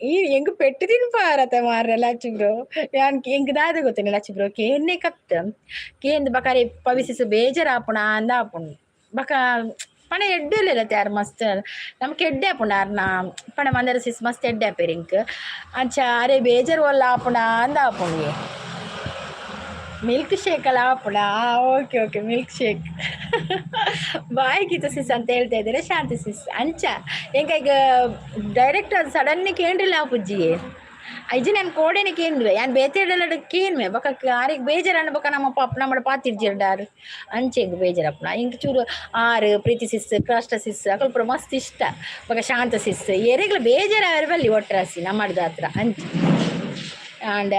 ಈ ಎಂಗ್ ಪೆಟ್ಟು ತಿನ್ಪಾರತ ಮಾರ್ರೆ ಲಚ್ಚು ಬ್ರೋ. ಯಾನ್ ಎಂಕ್ ದಾದ ಗೊತ್ತೇನೆ ಲಚ್ಚು ಬ್ರೋ, ಕೇನ್ನೆ ಕತ್ತ ಕೇಂದ್ ಬಕಾರೆ ಪವಿಸಿಸು ಬೇಜಾರಾಪುಣ ಅಂದ ಆಪುಂಡು. ಬಕ ಪಣ ಎಡ್ಡೆ ಯಾರು ಮಸ್ತ್ ನಮ್ಗೆ ಎಡ್ಡೆ ಆಪುಂಡು ಆರ್ನ ಪಣ. ಮಂದರ ಸಿಸ್ ಮಸ್ತ್ ಎಡ್ಡೆ ಆಪೇರು ಇಂಕ್. ಅಂಚ ಅರೆ ಬೇಜಾರು ಒಲ್ಲ ಆಪುಣ ಅಂದ ಆಪುಂಡು. ಮಿಲ್ಕ್ ಶೇಕ್ ಅಲ್ಲ ಆಪುಣ? Okay okay, milk shake. Bye Geetha sis ಅಂತ ಹೇಳ್ತಾ ಇದ್ದಾರೆ ಶಾಂತಿ ಸಿಸ್. ಅಂಚ ಎಂಕ ಈಗ ಡೈರೆಕ್ಟ್ ಅದು ಸಡನ್ ಕೇಂದ್ರಿಲ್ಲ ಪುಜ್ಜಿಗೆ. ಐಜಿ ನಾನು ಕೋಡೆನೆ ಕೇಂದ್ವೆ. ಯಾನ್ ಬೇತೆ ಕೇನ್ವೆ. ಬೊಕ ಆರಿಗೆ ಬೇಜಾರನ್ನ ಬೊಕ ನಮ್ಮ ಪಾಪ ನಮ್ಮ ಪಾತಿರ್ಜಿರ್ಡಾರು. ಅಂಚೆಗ್ ಬೇಜಾರಪ್ಪನ ಇಂಕ್ ಚೂರು. ಆರು ಪ್ರೀತಿ ಸಿಸ್, ಕ್ರಾಸ್ಟ ಸಿಸ್ ಅಕಲ್ ಪೂರ ಮಸ್ತ್ ಇಷ್ಟ. ಬೊಕ ಶಾಂತ ಸಿಸ್ ಎರೆಗ್ಲ ಬೇಜಾರು ಬಲ್ಲಿ ಒಟ್ರಾಸಿ ನಮ್ಮಡ್ದ ಹತ್ರ ಅಂಚ. ಆಂಡ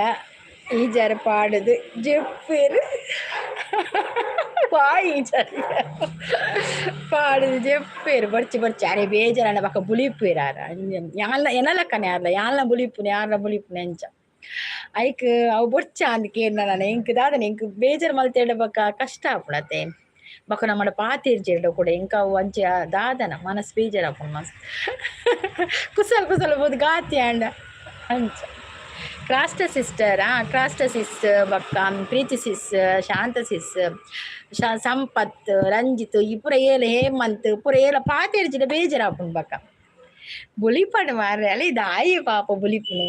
ಈಜಾರ ಪಾಡುದು ಜೆಪ್ಪೇರು ಬಾಯಿ. ಈಜಾರ ಪಾಡುದು ಜೆಪ್ಪೇರು. ಬರ್ಚಿ ಬರ್ಚಿ ಅರೆ ಬೇಜಾರಣ್ಣ. ಬೊಕ ಬುಲಿಪುವೆರ್ ಆರ. ಯಾನ್ಲ ಎನಲಕ್ಕನೆ ಯಾರ್ಲ ಯಾನ್ಲ ಬುಲಿಪುನೆ, ಯಾರ್ಲ ಬುಲಿಪುನೆ ಅಂಚ. ಐಕ್ ಅವು ಬೊರ್ಚ ಅಂದ್ ಕೇಂಡ ನಾನು. ಎಂಕ್ ದಾದನೆ ಎಂಕ್ ಬೇಜಾರ್ ಮಲ್ತೇಡ ಬೊಕ ಕಷ್ಟ ಆಪುಂಡತೆ. ಬೊಕ ನಮ್ಮಡ ಪಾತೆರ್ಜೆರ್ಡ ಕೂಡ ಎಂಕ್ ಅವು ಅಂಚ ದಾದನ ಮನಸ್ ಬೇಜಾರಾಪುಂಡು ಮಸ್ತ್. ಕುಸಲ್ ಕುಸಲ್ ಬೋದು ಗಾತಿ ಆಂಡ ಅಂಚ. ಕ್ರಾಸ್ಟ ಸಿಸ್ಟರ್, ಆ ಕ್ರಾಸ್ಟ ಸಿಸ್, ಬೊಕ್ಕ ಪ್ರೀತಿ ಸಿಸ್, ಶಾಂತ ಸಿಸ್, ಸಂಪತ್, ರಂಜಿತ್ ಈ ಪೂರ ಏಲ, ಹೇಮಂತ್ ಪೂರ ಏಲ ಪಾತೆರ್ಜಿಡ ಬೇಜಾರಾಪುಂಡು. ಬೊಕ ಬುಲಿಪಂಡು ಮಾರ್ರೆ. ಅಲ್ಲ ದಾಯಿ ಪಾಪ ಬುಲಿಪುನು?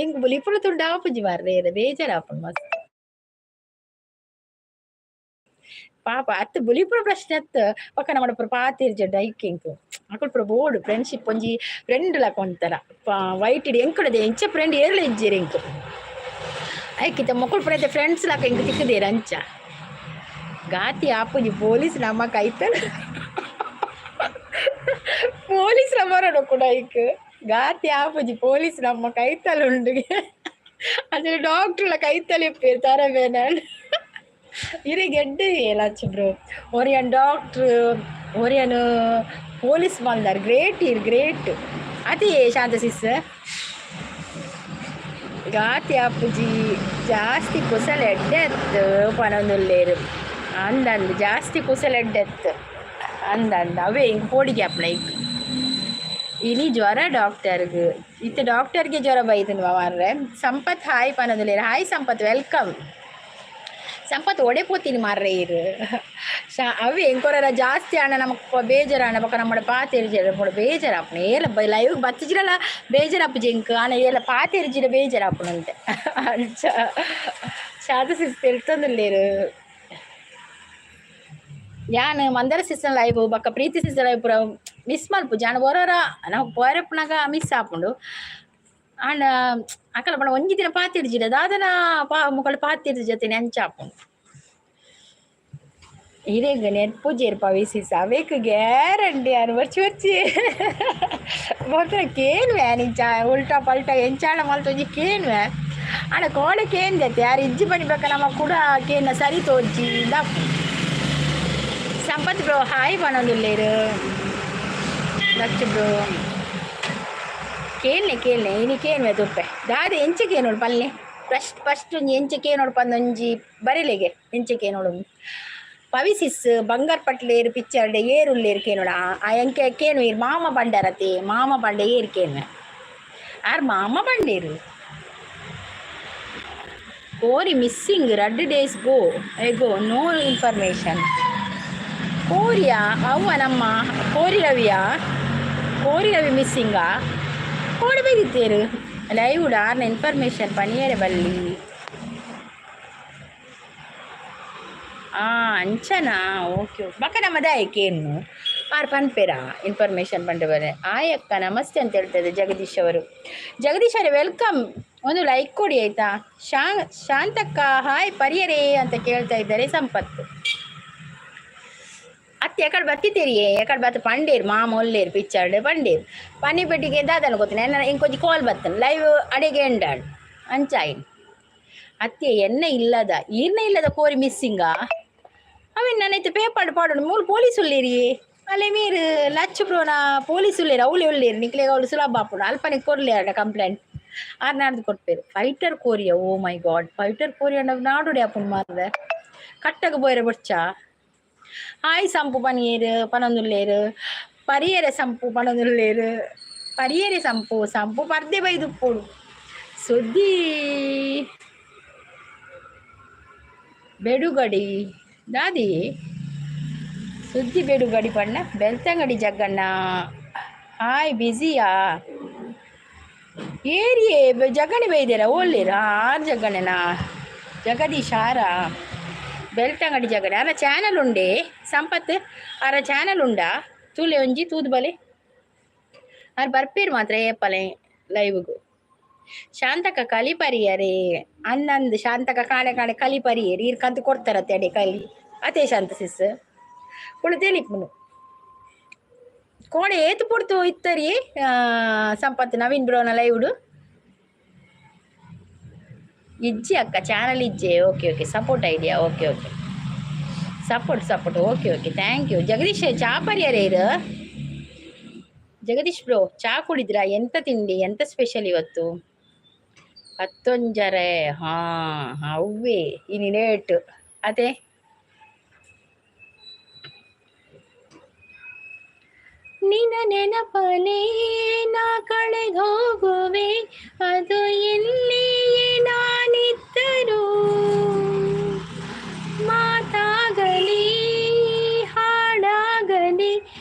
ಎಂಕ್ ಬುಲಿಪುನ ತೂಂಡ ಆಪುಜಿ ಮಾರ್ರೆ, ಬೇಜಾರಾಪುಂಡು ಮಸ್ತ್. ಪಾಪ ಅತ್ ಬುಲಿಪುನ ಪ್ರಶ್ನೆ ಅತ್. ಬೊಕ ನಮ್ಮಡ ಪೂರ ಪಾತೆರ್ಜೆರ್ಡ ಐಕ್ ಎಂಕ್ ಅಕುಲು ಪೂರ ಬೋಡು. ಫ್ರೆಂಡ್ಶಿಪ್ ಒಂಜಿ ಫ್ರೆಂಡ್ ಲಕ ಒಂಥರ. ವೈಟ್ ಇಡಿ ಎಂಕುಲದೆ ಎಂಚ ಫ್ರೆಂಡ್ ಏರ್ಲ ಇಜ್ಜೆರ್ ಎಂಕ್. ಐಕಿತ ಮೊಕುಲು ಪೂರ ಫ್ರೆಂಡ್ಸ್ ಲಕ ಎಂಕ್ ತಿಕ್ಕುದೆರ್ ಅಂಚ. ಗಾತಿ ಆಪುಜಿ. ಪೊಲೀಸ್ ನಮ್ಮ ಕೈತಲ್, ಪೊಲೀಸ್ ಬರಡು ಕೂಡ ಐಕ್. ಗಾತಿ ಆಪುಜಿ ಪೊಲೀಸ್ ನಮ್ಮ ಕೈತಲ್ ಉಂಡು. ಅದ್ರ ಡಾಕ್ಟ್ರ್ಲ ಕೈತಲ್ ಇಪ್ಪೇರು ತರಬೇನ. ಇರೆಗ್ ಎಡ್ಡೆ ಲಚ್ಚು ಬ್ರೋ. ಒರಿಯನ್ ಡಾಕ್ಟ್ರ್, ಒರಿಯನ್ ಪೊಲೀಸ್ ಮಲ್ದಾರ್. ಗ್ರೇಟ್ ಇರ್, ಗ್ರೇಟ್. ಅದೇ ಶಾಂತ ಸಿಸ್. ಗಾತಿ ಆಪುಜಿ. ಜಾಸ್ತಿ ಕುಸಲ್ ಎಡ್ಡೆ ಅತ್ತು ಪನೊಂದುಲ್ಲೇರು. ಅಂದಂದು, ಜಾಸ್ತಿ ಕುಸಲ್ ಎಡ್ಡೆ ಅತ್ತು ಅಂದಂದು. ಅವೇ ಇಂಕ್ ಪೋಡಿಗೆ ಆಪುನ. ಇಕ್ ಇನಿ ಜ್ವರ ಡಾಕ್ಟರ್ಗ್ ಇತ್ತೆ. ಡಾಕ್ಟರ್ಗೆ ಜ್ವರ ಬೈದನ್ ಮಾರ್ರೆ. ಸಂಪತ್ ಹಾಯ್ ಪನೊಂದುಲ್ಲೇರು. ಹಾಯ್ ಸಂಪತ್, welcome. Sampath, ಒಡೆ ಪೋತೀನಿ ಮಾರ್ರೆ ಇರು. ಶಾ ಅವೇ ಎಂಕೊರರ ಜಾಸ್ತಿ ಆಂಡ ನಮಕ್ ಬೇಜಾರಾಂಡ ಬೊಕ ನಮ್ಮಡ ಪಾತೆರ್ಜೆರ್ ಪೂರ ಬೇಜಾರಾಪುಂಡು. ಏಲ ಲೈವ್ ಬತ್ತಿಜಿರಲ ಬೇಜಾರಾಪುಜಿ ಎಂಕ್. ಆಂಡ ಏಲ ಪಾತೆರ್ಜಿಡ ಬೇಜಾರಾಪುಂಡು ಅಂಚ. ಶಾದ ಸಿಸ್ ತೆಲ್ತೊಂದುಲ್ಲೇರು. ಯಾನ್ ಮಂದರ ಸಿಸ್ಟರ್ ಲೈವ್ ಬೊಕ್ಕ ಪ್ರೀತಿ ಸಿಸ್ಟರ್ ಲೈವ್ ಪೂರ ಮಿಸ್ ಮಲ್ಪುಜಿ. ಆಂಡ ಒರೊರ ನಾವು ಪೋರೆಪ್ಪುನಗ ಮಿಸ್ ಆಪುಂಡು. ಆಂಡ ಅಕಲ ಪಂಡ ಒಂಜಿ ದಿನ ಪಾತೆರ್ಜಿಡ ದಾದನ ಪಾ ಮೊಕಲು ಪಾತೆರ್ಜಿ ಅತ್ತೇನೆ, ಅಂಚ ಆಪುಂಡು. ಇರೆಗ್ ನೆರ್ಪುಜೆರ್ ಪವಿ ಸಿಸ್, ಅವೇಕ್ ಗ್ಯಾರಂಟಿ. ಯಾನ್ ವರ್ಚಿ ವರ್ಚಿ ಬೊಕ್ಕ ಕೇನ್ವೆ. ಇಂಚ ಉಲ್ಟಾ ಪಲ್ಟಾ ಎಂಚಾಂಡ ಮಲ್ತೊಂಜಿ ಕೇನ್ವೆ. ಆಂಡ ಕೋಡೆ ಕೇಂದೆತ್ತೆ ಯಾರು ಇಜ್ಜಿ ಪನಿಬೇಕ ನಮ ಕೂಡ ಕೇನ್ನ ಸರಿ ತೋಜಿ ದಾಪುಂಡು. ಸಂಪತ್ ಬ್ರೋ ಹಾಯ್ ಪನೊಂದುಲ್ಲೇರು. ಲಚ್ಚು ಬ್ರೋ, ಕೇನ್ಲೆ ಕೇನ್ಲೆ. ಇನಿ ಕೇನ್ವೆ ತುಪ್ಪೆ. ದಾದ ಎಂಚ ಕೇನೋಡು ಪಲ್ಲೆ? ಫಸ್ಟ್ ಫಸ್ಟ್ ಒಂಜಿ ಎಂಚ ಕೇನೋಡು ಪಂದೊಂಜಿ ಬರೆಲೆಗೆ. ಎಂಚ ಕೇನೋಡು? ಪವಿಸಿಸ್ ಬಂಗಾರ್ ಪಟ್ಲೇರು ಪಿಕ್ಚರ್ಡ್ ಏರುಲ್ಲೇರು ಕೇನೋಡ. ಆ ಎಂಕೆ ಕೇನು ಇರ್ ಮಾಮ ಬಂಡರತೆ. ಮಾಮ ಬಂಡೆ ಏರ್ ಕೇನ್ವೆ? ಆರ್ ಮಾಮ ಬಂಡೇರು. ಕೋರಿ ಮಿಸ್ಸಿಂಗ್ ರಡ್ಡ್ ಡೇಸ್ ಗೋ ಎಗೋ, ನೋ ಇನ್ಫಾರ್ಮೇಷನ್. ಕೋರಿಯಾ? ಅವ್ವ ನಮ್ಮ ಕೋರಿ ರವಿಯಾ? ಕೋರಿ ರವಿ ಮಿಸ್ಸಿಂಗಾ? ಕೋಡಿ ಬೈದಿತ್ತೇರು ಲೈವ್ ಆರ್ನ ಇನ್ಫಾರ್ಮೇಷನ್ ಪನಿಯರೆ ಬಲ್ಲಿ. ಆ ಅಂಚನಾ? Okay okay. ಬಕ್ಕ ನಮ್ಮ ದಾಯಕೇನು ಆರ್ ಪನ್ಪೇರಾ ಇನ್ಫಾರ್ಮೇಷನ್ ಪಂಡ ಬರೆ. ಆಯಕ್ಕ ನಮಸ್ತೆ ಅಂತ ಹೇಳ್ತದೆ ಜಗದೀಶ್ ಅವರು. ಜಗದೀಶ್ ಅವರೇ, welcome. ಒಂದು ಲೈಕ್ ಕೊಡಿ, ಆಯ್ತಾ? ಶಾಂತಕ್ಕ ಹಾಯ್ ಪರಿಯರೇ ಅಂತ ಕೇಳ್ತಾ ಇದ್ದಾರೆ ಸಂಪತ್ತು. ಅತ್ತೆ ಎಕಡೆ ಬತ್ತಿತ್ತೀರಿಯೇ? ಎಕಡೆ ಬತ್ತ ಪಂಡೇರು ಮಾಮ ಒಲ್ಲೇರು ಪಿಕ್ಚರ್ಡ್ ಪಂಡೇರು ಪನ್ನಿ ಪೆಟ್ಟಿಗೆ ದಾದನ ಗೊತ್ತಿನ ಎನ್ನ ಇಂಕೊಂಜಿ ಕಾಲ್ ಬತ್ತನ. ಲೈವ್ ಅಡೆಗೆ ಎಂಡಾಣ್ ಅಂಚಾಯಿನ್. ಅತ್ತೆ ಎಣ್ಣೆ ಇಲ್ಲದ ಈರ್ನ ಇಲ್ಲದ ಕೋರಿ ಮಿಸ್ಸಿಂಗಾ? ಅವೇನು ನನ್ನೈತೆ ಪೇಪರ್ ಪಾಡೋಣ. ಮೂಲು ಪೊಲೀಸ್ ಉಳ್ಳೇರಿ ಅಲ್ಲೇ ಮೀರು. ಲಚ್ಚು ಬ್ರೋನ ಪೊಲೀಸ್ ಉಳ್ಳೇರು, ಅವಳಿ ಉಳ್ಳೇರು. ನಿಕ್ಲೆ ಅವಳು ಸುಲಭ ಆಪುಂಡು. ಅಲ್ಪನಿಗೆ ಕೊರ್ಲಿ ಅಡ ಕಂಪ್ಲೇಂಟ್. ಆರ್ ನಾಡ್ದು ಕೊಡ್ಪೇರು. ಫೈಟರ್ ಕೋರಿಯ? ಓ ಮೈ ಗಾಡ್, ಫೈಟರ್ ಕೋರಿಯ ನಾಡುಡೆ ಆಪುಂಡು ಮಾರ್ರೆ. ಕಟ್ಟಗ ಬೋಯರೆ ಬೊಡ್ಚಾ. ಹಾಯ್ ಸಂಪು ಪನಿಯೇರು ಪನೊಂದುಲ್ಲೇರು. ಪರಿಯರೆ ಸಂಪು ಪನೊಂದುಲ್ಲೇರು. ಪರಿಯರೆ ಸಂಪು. ಸಂಪು ಪರ್ದೆ ಬೈದುಪ್ಪೊಡು. ಸುದ್ದಿ ಬೆಡುಗಡಿ ದಾದಿ ಸುದ್ದಿ ಬೆಡುಗಡಿ ಪಣ್ಣ. ಬೆಳ್ತಂಗಡಿ ಜಗ್ಗಣ್ಣ ಹಾಯ್. ಬಿಸಿಯಾ? ಏರಿಯೇ ಜಗ್ಗಣೆ ಬೈದೇರ ಓಲ್ಲೇರ? ಆರು ಜಗ್ಗಣ್ಣನಾ? ಜಗದೀಶ್ ಆರಾ? ಬೆಳ್ತಂಗಡಿ ಜಗಣೆ ಅರ ಚಾನಲ್ ಉಂಡೆ. ಸಂಪತ್ ಅರ ಚಾನಲ್ ಉಂಡಾ? ತೂಲೆ ಒಂಜಿ ತೂದು ಬಲೆ. ಆರ್ ಬರ್ಪೇರು ಮಾತ್ರ ಏಪಲೆ ಲೈವ್ಗು. ಶಾಂತಕ ಕಲಿ ಪರಿಯರೇ ಅನ್ನಂದು. ಶಾಂತಕ ಕಾಣೆ ಕಾಣೆ ಕಲಿ ಪರಿಯೇರಿ. ಈರ್ ಕಂತು ಕೊಡ್ತಾರತ್ತೆ ಅಡೆ ಕಲಿ ಅದೇ. ಶಾಂತ ಸಿಸ್ ಕುಳು ತೆಲಿಪುನು. ಕೋಡೆ ಏತು ಪೊರ್ತು ಇತ್ತರಿ ಸಂಪತ್ ನವೀನ್ ಬ್ರೋನ ಲೈವ್ಡು? ಇಜ್ಜಿ ಅಕ್ಕ, channel ಇಜ್ಜೆ. Okay okay, support idea. Okay okay, support support. Okay okay, thank you. Jagadish, ಚಾ ಪರಿಯರೇ ಇರು. ಜಗದೀಶ್ ಬ್ರೋ, ಚಾ ಕುಡಿದ್ರಾ? ಎಂತ ತಿಂಡಿ? ಎಂತ ಸ್ಪೆಷಲ್ ಇವತ್ತು? ಹತ್ತೊಂಜರೆ. ಹಾಂ, ಅವ್ವೇ ಇನಿ ಲೇಟ್ ಅದೇ. ನಿನ್ನ ನೆನಪಲೇ ನಾ ಕಳೆದೋಗುವೆ, ಅದು ಎಲ್ಲಿಯೇ ನಾನಿದ್ದರು. ಮಾತಾಗಲಿ ಹಾಡಾಗಲಿ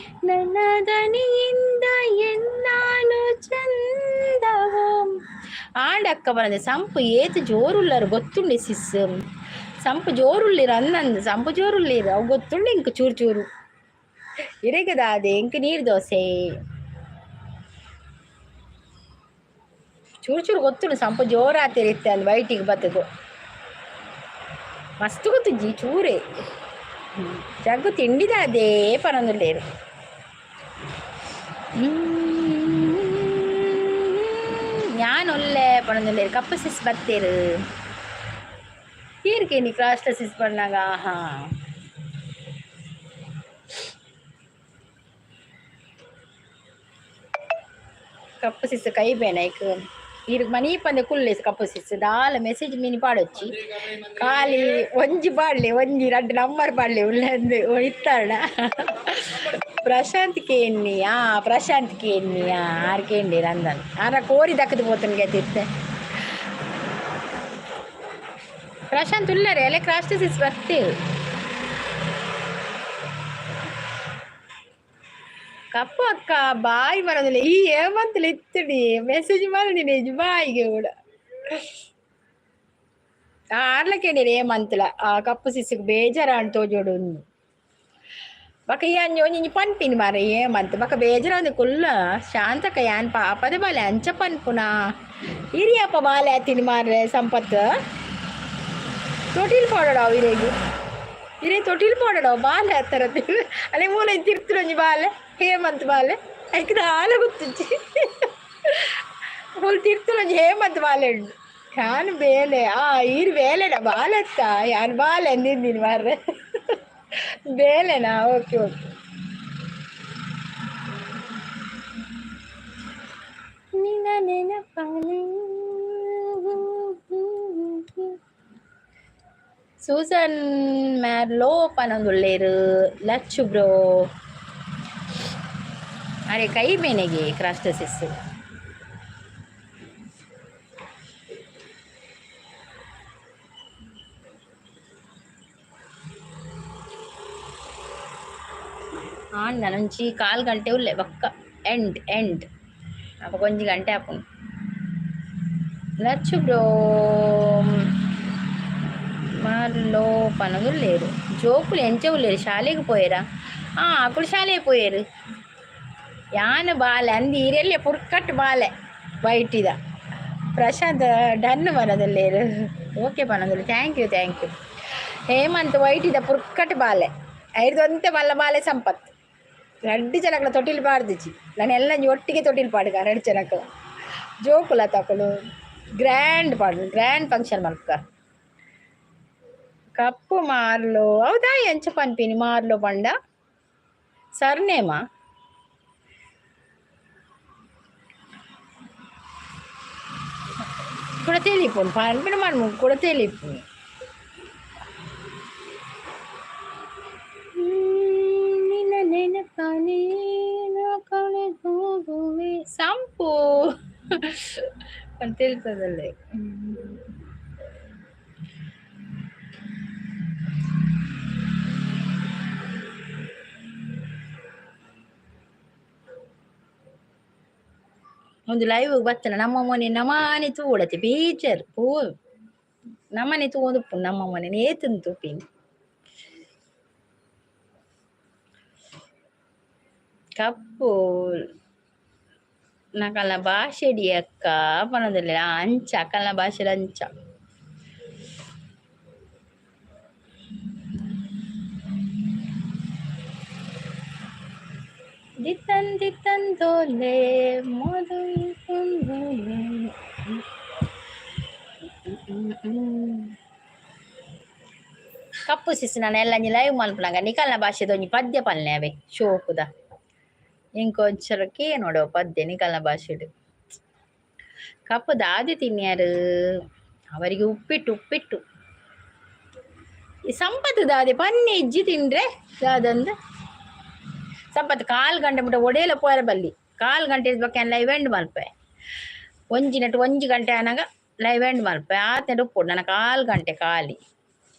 ನನ್ನ ದನಿಯಿಂದ ಎನ್ನಾನು ಚಂದವೋ. ಆಂಡಕ್ಕ ಬರಂದೆ ಸಂಪು ಏತು ಜೋರುಲ್ಲರು ಗೊತ್ತುಂಡೆ ಸಿಸ್. ಸಂಪು ಜೋರುಳ್ಳಿರು ಅನ್ನಂದು. ಸಂಪು ಜೋರುಳ್ಳಿರು, ಅವು ಗೊತ್ತುಂಡೆ ಇಂಕ್ ಚೂರು ಚೂರು ಇರೆಗದಾದೆ. ಇಂಕ್ ನೀರು ದೋಸೆ. ಚೂರು ಚೂರು ಗೊತ್ತುಂಡು ಸಂಪು ಜೋರಾತಿರಿತ್ತೆ ಅಂದ್. ಬೈಟಿಗೆ ಬತ್ತದು ಮಸ್ತ್ ಗೊತ್ತುಜ್ಜಿ, ಚೂರೇ. ಜಗ್ಗು ತಿಂಡಿದಾದೆ ಪನೊಂದುಲ್ಲೇರು. ಯಾನ್ ಉಲ್ಲೆ ಪಣೊಂದುಲ್ಲೆರ್ ಕಪ್ಪು ಸಿಸ್ ಬತ್ತೇರು. ಈರ್ಕೇನಿ ಕ್ರಾಸ್ಟ ಸಿಸ್ ಪಣ್ಣಾಗ ಆಹಾ. ಕಪ್ಪು ಸಿಸ್ ಕೈ ಬೇನೆ ಐಕ್ ಈರ್ ಮನಿ ಪಂದೆ ಕುಲ್ಲೆ ಕಪ್ಪು ಸಿಸ್ ದಾಲ ಮೆಸೇಜ್ ಮಿನಿ ಪಾಡೊಚ್ಚಿ ಖಾಲಿ ಒಂಜಿ ಪಾಡ್ಲೆ ಒಂಜಿ ರಡ್ಡ್ ನಂಬರ್ ಪಾಡ್ಲೆ ಉಲ್ಲೆಂದ್ ಇತ್ತಾಡ. ಪ್ರಶಾಂತ್ ಕೇನ್ನಿ ಆ ಪ್ರಶಾಂತ್ ಕೇನ್ನಿ ಆ ಆರ್ ಕೇಂಡೇರ್ ಅಂದನ್ ಆರ ಕೋರಿ ದಕ್ಕದ್ ಪೋತುನ್ಗೆ ತಿತ್ತೆ. ಪ್ರಶಾಂತ್ ಉಲ್ಲರೆ ಅಲೆ ಕ್ರಾಸ್ಟ್ ಸಿಸ್ ಬತ್ತೇರು. ಕಪ್ಪು ಅಕ್ಕ ಬಾಯ್ ಬರೋದಿಲ್ಲ ಈ ಏಮಂತಲ ಇತ್ತಡಿ ಮೆಸೇಜ್ ಮಲ್ದಿನಿ ಬಾಯಿಗೆ ಕೂಡ. ಆರ್ಲ ಕೇಂಡೇರ್ ಏಮಂತಲ ಆ ಕಪ್ಪು ಸಿಸ್ಗ್ ಬೇಜಾರಾಂಡ್ ತೋಜೋಡು. ಬೊಕ ಈ ಅಂಜಿ ಒಂಜಿ ಪನ್ಪಿನಿ ಮಾರ್ರೆ ಏಮಂತ ಬೊಕ ಬೇಜಾರಾಂದ್ ಕುಲ್ಲ ಶಾಂತಕ್ಕ ಯಾನ್ ಪಾಪದ ಬಾಲೆ ಅಂಚ ಪನ್ಪುನಾ ಇರಿಯಪ್ಪ ಬಾಲೆ ಆತಿನಿ ಮಾರ್ರೆ ಸಂಪತ್ ತೊಟಿಲ್ ಪಾಡೋಡು ಇರೆಗ್ ಇರೆ ತೊಟಿಲ್ ಪಾಡೋಡು ಬಾಲೆ ಆತರ ಅಲೆ ಮೂಲ ತಿರ್ತುಲೊಂಜಿ ಬಾಲೆ ಹೇಮಂತ್ ಬಾಲೆ ಐಕ್ ದಾಲ ಗೊತ್ತುಜ್ಜಿ ಮೂಲು ತಿರ್ತುಲೊಂಜಿ ಹೇಮಂತ್ ಬಾಲೆ ಉಂಡು ಯಾನ್ ಬೇಲೆ ಆ ಈರ್ ಬೇಲೆನ ಬಾಲೆತ್ತ ಯಾನ್ ಬಾಲೆ ಅಂದಿದ್ದೀನಿ ಮಾರ್ರೆ ಬೇಲೆನಾ ಓಕೆ ಓಕೆ. ನಿನ್ನ ನೆನಪಾನೆ. Susan ಮ್ಯಾರ್ಲೋ ಪನೊಂದುಲ್ಲೆರ್ Lachchu bro. ಅರೆ ಕೈ ಬೇನೆಗೆ ಕ್ರಾಸ್ಟಸಿಸ್. ಆಂಡ್ ನನೊಂಜಿ ಕಾಲ್ ಗಂಟೆ ಉಲ್ಲೆ ಬೊಕ್ಕ ಎಂಡ್ ಎಂಡ್ ಅಪಗ ಒಂಜಿ ಗಂಟೆ ಆಪುಂಡು. ಲಚ್ಚು ಬ್ರೋ ಮಾರ್ಲೋ ಪನೊಂದುಲ್ಲೆರ್ ಜೋಕುಲು ಎಂಚ ಉಲ್ಲೆರ್ ಶಾಲೆಗ್ ಪೋಯೆರಾ ಆ ಅಕುಲು ಶಾಲೆಗ್ ಪೋಯೆರ್. ಯಾನ್ ಬಾಲೆ ಅಂದ್ ಈರೆಲ್ಯ ಪುರ್ಕಟ್ ಬಾಲೆ ವೈಟಿದ ಪ್ರಶಾಂತ್ ಡನ್ ಪನೊಂದುಲ್ಲೆರ್ ಓಕೆ ಪನೊಂದುಲ್ಲೆ thank you thank you. Hemant ವೈಟಿದ ಪುರ್ಕಟ್ ಬಾಲೆ ಐರ್ದ್ ಒಂತೆ ಮಲ್ಲ ಬಾಲೆ ಸಂಪತ್ ರಡ್ಡ್ ಜನಕ್ಲ ತೊಟಿಲ್ ಪಾಡ್ದಿಜಿ ನನ ಎಲ್ಲ ಒಟ್ಟಿಗೆ ತೊಟಿಲ್ ಪಾಡ್ಗ ರಡ್ಡ್ ಜನಕ್ಲ ಜೋಕುಲ ಅಕುಲು ಗ್ರ್ಯಾಂಡ್ ಪಾಡ್ ಗ್ರ್ಯಾಂಡ್ ಫಂಕ್ಷನ್ ಮಲ್ಪುಗ. ಕಪ್ಪು ಮಾರ್ಲೋ ಅವು ದಾಯಿ ಅಂಚ ಪನ್ಪಿನಿ ಮಾರ್ಲೋ ಪಂಡ ಸರ್ನೇಮಾ. ಕುಡ ತೆಲಿಪುಂಡು ಪನ್ಪಿನ ಮನ್ಮು ಕುಡ ತೆಲಿಪುಂಡು. ನಿನ್ನ ನೆನಪಾನೆ ಹೋಗುವೆ ಸಂಪು ತೆಲ್ತದಲ್ಲೇ. ಒಂದು ಲೈವ್ ಬತ್ತನ ನಮ್ಮ ಮನೆ ನಮಾನಿ ತೂವೊಡತೆ ಬೇಜಾರ್ ಪೂ ನಮನೆ ತೂವೊಂದುಪ್ಪುಂಡು ನಮ್ಮ ಮನೆ ನೇತುಂದು ತೂಪಿನಿ. ಕಪ್ಪು ನಕಲ್ನ ಭಾಷೆಡಿ ಅಕ್ಕ ಪನೊಂದುಲ್ಲೆರ್ ಅಂಚ ಅಕಲ್ನ ಭಾಷೆಡ್ ಅಂಚ. ದಿತ್ತನ್ ದಿತ್ತನ್ ದೋಲೆ ಮೊದಲು. ಕಪ್ಪು ಸಿಸ್ ನನ ಎಲ್ಲಂಜಿ ಲೈವ್ ಮಲ್ಪುನಗ ನಿಕಲ್ನ ಭಾಷೆದ ಒಂಜಿ ಪದ್ಯ ಪನ್ಲೆ ಅವೆ ಶೋಕುದ. ಎಂಕೊಂಚರ ಕೇನೊಡು ಪದ್ಯ ನಿಕಲ್ನ ಭಾಷೆಡ್. ಕಪ್ಪು ದಾದೆ ತಿನ್ಯಾರು ಅವರಿಗೆ ಉಪ್ಪಿಟ್ಟು ಉಪ್ಪಿಟ್ಟು. ಈ ಸಂಪತ್ತು ದಾದೆ ಪನ್ನೆ ಇಜ್ಜಿ ತಿಂದ್ರೆ ದಾದಂದ್ ಸಂಪತ್ತು ಕಾಲ್ ಗಂಟೆ ಮುಟ್ಟ ಒಡೇಲ ಪೋಯರ ಬಲ್ಲಿ ಕಾಲ್ ಗಂಟೆ ಬೊಕ್ಕ ಲೈವ್ ಎಂಡ್ ಮಲ್ಪೆ ಒಂಜಿ ನೆಟ್ ಒಂಜಿ ಗಂಟೆ ಆನಗ ಲೈವ್ ಎಂಡ್ ಮಲ್ಪೆ ಆತೆಡ್ ಉಪ್ಪೊಡು ನನ ಕಾಲ್ ಗಂಟೆ ಖಾಲಿ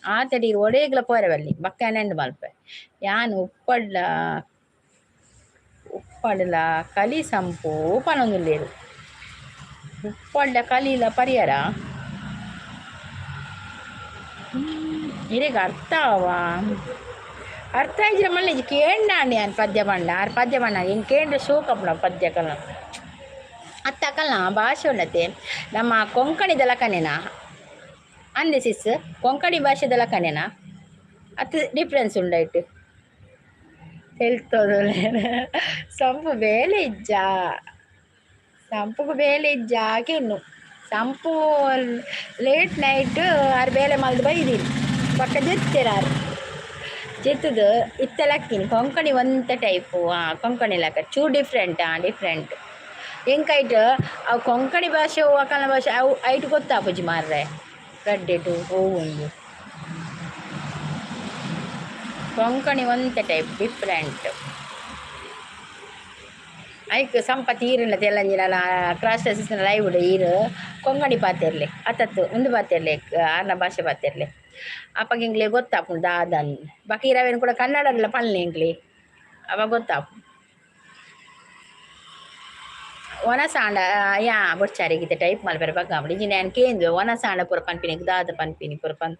ಆತೆಡ್ ಈರ್ ಒಡೇಗ್ಲ ಪೋಯರೆ ಬಲ್ಲಿ ಬೊಕ್ಕ ಎಂಡ್ ಮಲ್ಪೆ ಯಾನ್ ಉಪ್ಪಡ್ಲ ಉಪ್ಪಡ್ಲ ಕಲಿ ಸಂಪು ಪನೊಂದುಲ್ಲೆರ್ ಉಪ್ಪಡ್ಲ ಕಲಿಲ ಪರಿಯರ ಇರೆಗ್ ಅರ್ಥ ಆವಾ ಅರ್ಥ ಆಯಿಜಿಡ ಮಲ್ಲೆಜಿ ಕೇಂಡಾಂಡ್ ಯಾನ್ ಪದ್ಯ ಪಂಡ ಆರ್ ಪದ್ಯ ಪಂಡ ಎಂಕ್ ಕೇಂಡ್ರೆ ಶೋಕ್ ಆಪುಂಡು ಪದ್ಯ ಕಲ್ನ ಅತ್ತ ಅಕಲ್ನ ಭಾಷೆ ಉಂಡತೆ ನಮ್ಮ ಕೊಂಕಣಿದ ಲಕನೆನಾ ಅಂದೆ ಸಿಸ್ ಕೊಂಕಣಿ ಭಾಷೆದ ಲಕನೆನಾ ಅತ್ ಡಿಫ್ರೆನ್ಸ್ ಉಂಡು ಐಟ್ ತೆಲ್ತೊಂದುಲ್ಲೆರ್ ಸಂಪು ಬೇಲೆ ಇಜ್ಜಾ ಸಂಪುಗು ಬೇಲೆ ಇಜ್ಜಾ ಕೇನು. ಸಂಪು ಲೇಟ್ ನೈಟ್ ಆರು ಬೇಲೆ ಮಲ್ದು ಬೈದಿನಿ ಪಕ್ಕ ಜೆತ್ತೆರ್ ಆರು ಜೆತ್ತದು ಇತ್ತೆ ಲಕ್ಕಿನಿ. ಕೊಂಕಣಿ ಒಂತೆ ಟೈಪು. ಹಾಂ, ಕೊಂಕಣಿ ಲೆಕ್ಕ ಚೂರು ಡಿಫ್ರೆಂಟ್. ಹಾಂ, ಡಿಫ್ರೆಂಟ್. ಎಂಕೈಟ್ ಅವು ಕೊಂಕಣಿ ಭಾಷೆ ಅಕಲ್ನ ಭಾಷೆ ಅವು ಐಟ್ ಗೊತ್ತಾಪುಜಿ ಮಾರ್ರೆ. ರಡ್ಡೆಟು ಉಂಡು ಕೊಂಕಣಿ ಒಂತೆ ಟೈಪ್ ಡಿಫ್ರೆಂಟ್. ಐಕ್ ಸಂಪತ್ ಈರಿನ ತೆಲಂಜಿನ ಕ್ರಾಸ್ ಲೈವ್ ಈರು ಕೊಂಕಣಿ ಪಾತೆರ್ಲೆ ಅತ್ತತ್ತು ಉಂದು ಪಾತೆರ್ಲೆ, ಆರ್ನ ಭಾಷೆ ಪಾತೆರ್ಲೆ. ಅಪ್ಪಗ ಎಂಕ್ಲೆ ಗೊತ್ತಾಪುಂಡು ದಾದನ್. ಬಾಕಿ ಇರವೇನು ಕೂಡ ಕನ್ನಡಲ್ಲ ಪನ್ಲೆ ಎಂಕ್ಲೆ, ಅವಾಗ ಗೊತ್ತಾಪು. ಒನಸಾಂಡ ಯಾ ಬೊಡ್ಚಾರಿಗೆ ಟೈಪ್ ಮಲ್ಪೆರೆ ಬಂಗ ಇಜ್ಜಿ. ನಾನು ಕೇಂದ್ವೆ ಒನಸಾಂಡ ಪೂರ ಪನ್ಪಿನಿ ದಾದ ಪನ್ಪಿನಿ ಪೂರ ಪನ್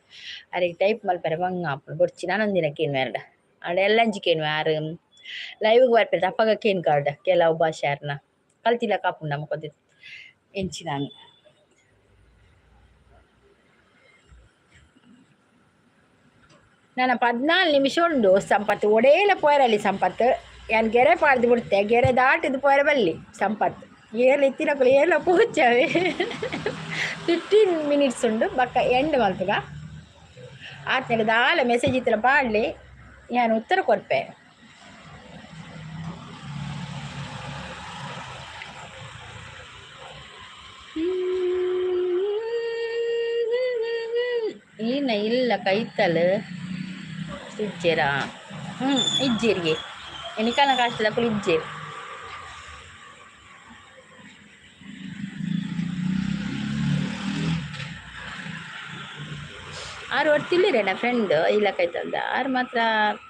ಅರೆಗ್ ಟೈಪ್ ಮಲ್ಪೆರೆ ಬಂಗ ಆಪುಂಡು. ಬೊಡ್ಚಿ, ನಾನೊಂದಿನ ಕೇನ್ವೆ ಅರ್ಡ ಆಂಡ ಎಲ್ಲಂಜಿ ಕೇನ್ವೆ. ಆರು ಲೈವ್ಗೆ ಬರ್ಪೆರ್ ಅಪ್ಪಗ ಕೇನ್ ಕಾರ್ಡ್ ಕೆಲವು ಭಾಷೆ ಆರ್ನ ಕಲ್ತಿಲ್ಲ ಕಾಪುಂಡು ನಮಕ್ ಎಂಚಿ. ನಾನು ನಾನು 14 ನಿಮಿಷ ಉಂಡು ಸಂಪತ್ತು. ಒಡೇಲ ಪೋಯರಲ್ಲಿ ಸಂಪತ್ತು. ಯಾನ್ ಗೆರೆ ಪಾಡ್ದು ಬಿಡ್ತೆ, ಗೆರೆ ದಾಟಿದ್ ಪೋಯರೆ ಬಲ್ಲಿ ಸಂಪತ್ತು. ಏರ್ಲ ಇತ್ತಿನಕುಲು ಏರ್ಲ ಪೂಚವೆ. 15 ಮಿನಿಟ್ಸ್ ಉಂಡು. ಬಕ್ಕ ಎಂಡ್ ಮಲ್ಪುಗ. ಆತ್ನೆಗೆ ದಾಲ ಮೆಸೇಜ್ ಇತ್ತಿನ ಪಾಡ್ಲಿ, ಯಾನ್ ಉತ್ತರ ಕೊರ್ಪೆ. ಈನ ಇಲ್ಲ ಕೈತಲ್ ಇಜ್ಜೆರಾ? ಹ್ಞೂ, ಇಜ್ಜೆರಿಗೆ ಎನಿಕಲ್ನ ಕಾಸ್ಟದಕುಲು ಇಜ್ಜೆರ್. ಆರು ಒರ್ತಿಲ್ಲಿರೇನ ಫ್ರೆಂಡ್ ಇಲ್ಲ ಕೈತಲ್ದ. ಆರು ಮಾತ್ರ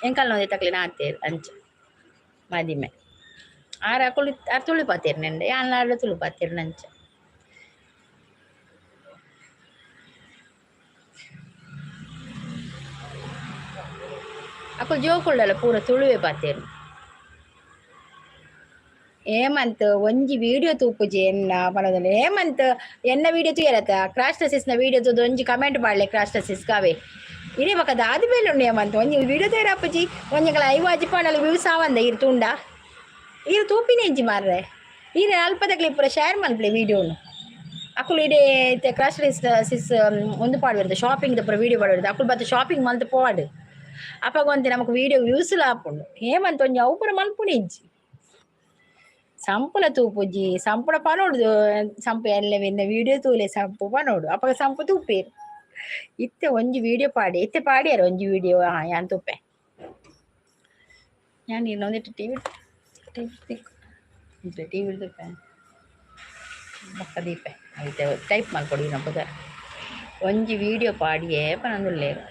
ಎಂಕಲ್ನ ಒಂದೇ ತಕ್ಲೆನ ಆತೇರ್ ಅಂಚ ಮದಿಮೆ. ಆರು ಅಕುಲು ಆರು ತುಳು ಪಾತೆರ್ ನೆಂಡೆ, ಯಾನ್ಲ ತುಳು ಪಾತೆರ್ ನಂಚ. ಅಕುಲು ಜೋಕುಲ್ಡಲ್ಲ ಪೂರ ತುಳುವೆ ಪಾತೆರ್. ಹೇಮಂತ್ ಒಂಜಿ ವಿಡಿಯೋ ತೂಪುಜಿ ಎನ್ನ ಪನೊಂದುಲ್ಲೆ. ಹೇಮಂತ್ ಎನ್ನ ವಿಡಿಯೋ ತೂಯರತ್ತ? ಕ್ರಾಶ್ ನ ವಿಡಿಯೋ ತೂದು ಒಂಜಿ ಕಮೆಂಟ್ ಪಾಡ್ಲೆ. ಕ್ರಾಶ್ ಕಾವೆ ಇಡೀ ಬೊಕ ದಾದ ಬೇಲೆ ಉಂಡು ಹೇಮಂತ್? ಒಂಜಿ ವಿಡಿಯೋ ತೂಯರ ಅಪ್ಪುಜಿ. ಒಂಜಿ 50 ಪಂಡಲ ವ್ಯೂಸ್ ಆವಂದ. ಇರ್ ತೂಂಡ ಈರ್ ತೂಪಿನ ಇಜ್ಜಿ ಮಾರ್ರೆ. ಈರ್ ಅಲ್ಪದಕ್ಲೆ ಪೂರ ಶೇರ್ ಮಲ್ಪಲೆ ವಿಡಿಯೋನು. ಅಕುಲು ಇಡೀ ಇತ್ತೆ ಕ್ರಾಶ್ ಸಿಸ್ ಒಂದು ಪಾಡ್ವೆರ್, ಶಾಪಿಂಗ್ ಪೂರ ವಿಡಿಯೋ ಪಾಡ್ವೆರ್. ಅಕುಲು ಬತ್ತ ಶಾಪಿಂಗ್ ಮಲ್ತ್ ಪೋವಡ್. ಅಪಗ ಒಂತೆ ನಮಕ್ ವಿಡಿಯೋ ವ್ಯೂಸ್ ಆಪುಂಡು. ಹೇಮಂತ್ ಒಂಜಿ ಅವು ಪೂರ ಮಲ್ಪುನಿ ಇಜ್ಜಿ. ಸಂಪುಲ ತೂಪುಜಿ. ಸಂಪುಡ ಪನೊಡು, ಸಂಪು ಎಲ್ಲ ಎನ್ನ ವಿಡಿಯೋ ತೂಲೆ ಸಂಪು ಪನೊಡು. ಅಪಗ ಸಂಪು ತೂಪೇರು. ಇತ್ತೆ ಒಂಜಿ ವಿಡಿಯೋ ಪಾಡಿ, ಇತ್ತೆ ಪಾಡ್ಯಾರ ಒಂಜಿ ವಿಡಿಯೋ. ಹಾಂ, ಯಾನ್ ತೂಪೆ. ಯಾನ್ ಇನ್ನೊಂದಿಟ್ಟು TV TV TV ತೂಪೆ, ಬೊಕ್ಕ ದೀಪೆ. ಐತೆ ಟೈಪ್ ಮಲ್ಪೊಡು ಇನ್ನೊಬ್ಬ. ಒಂಜಿ ವಿಡಿಯೋ ಪಾಡಿಯೇ ಪನೊಂದುಲ್ಲೆರ್.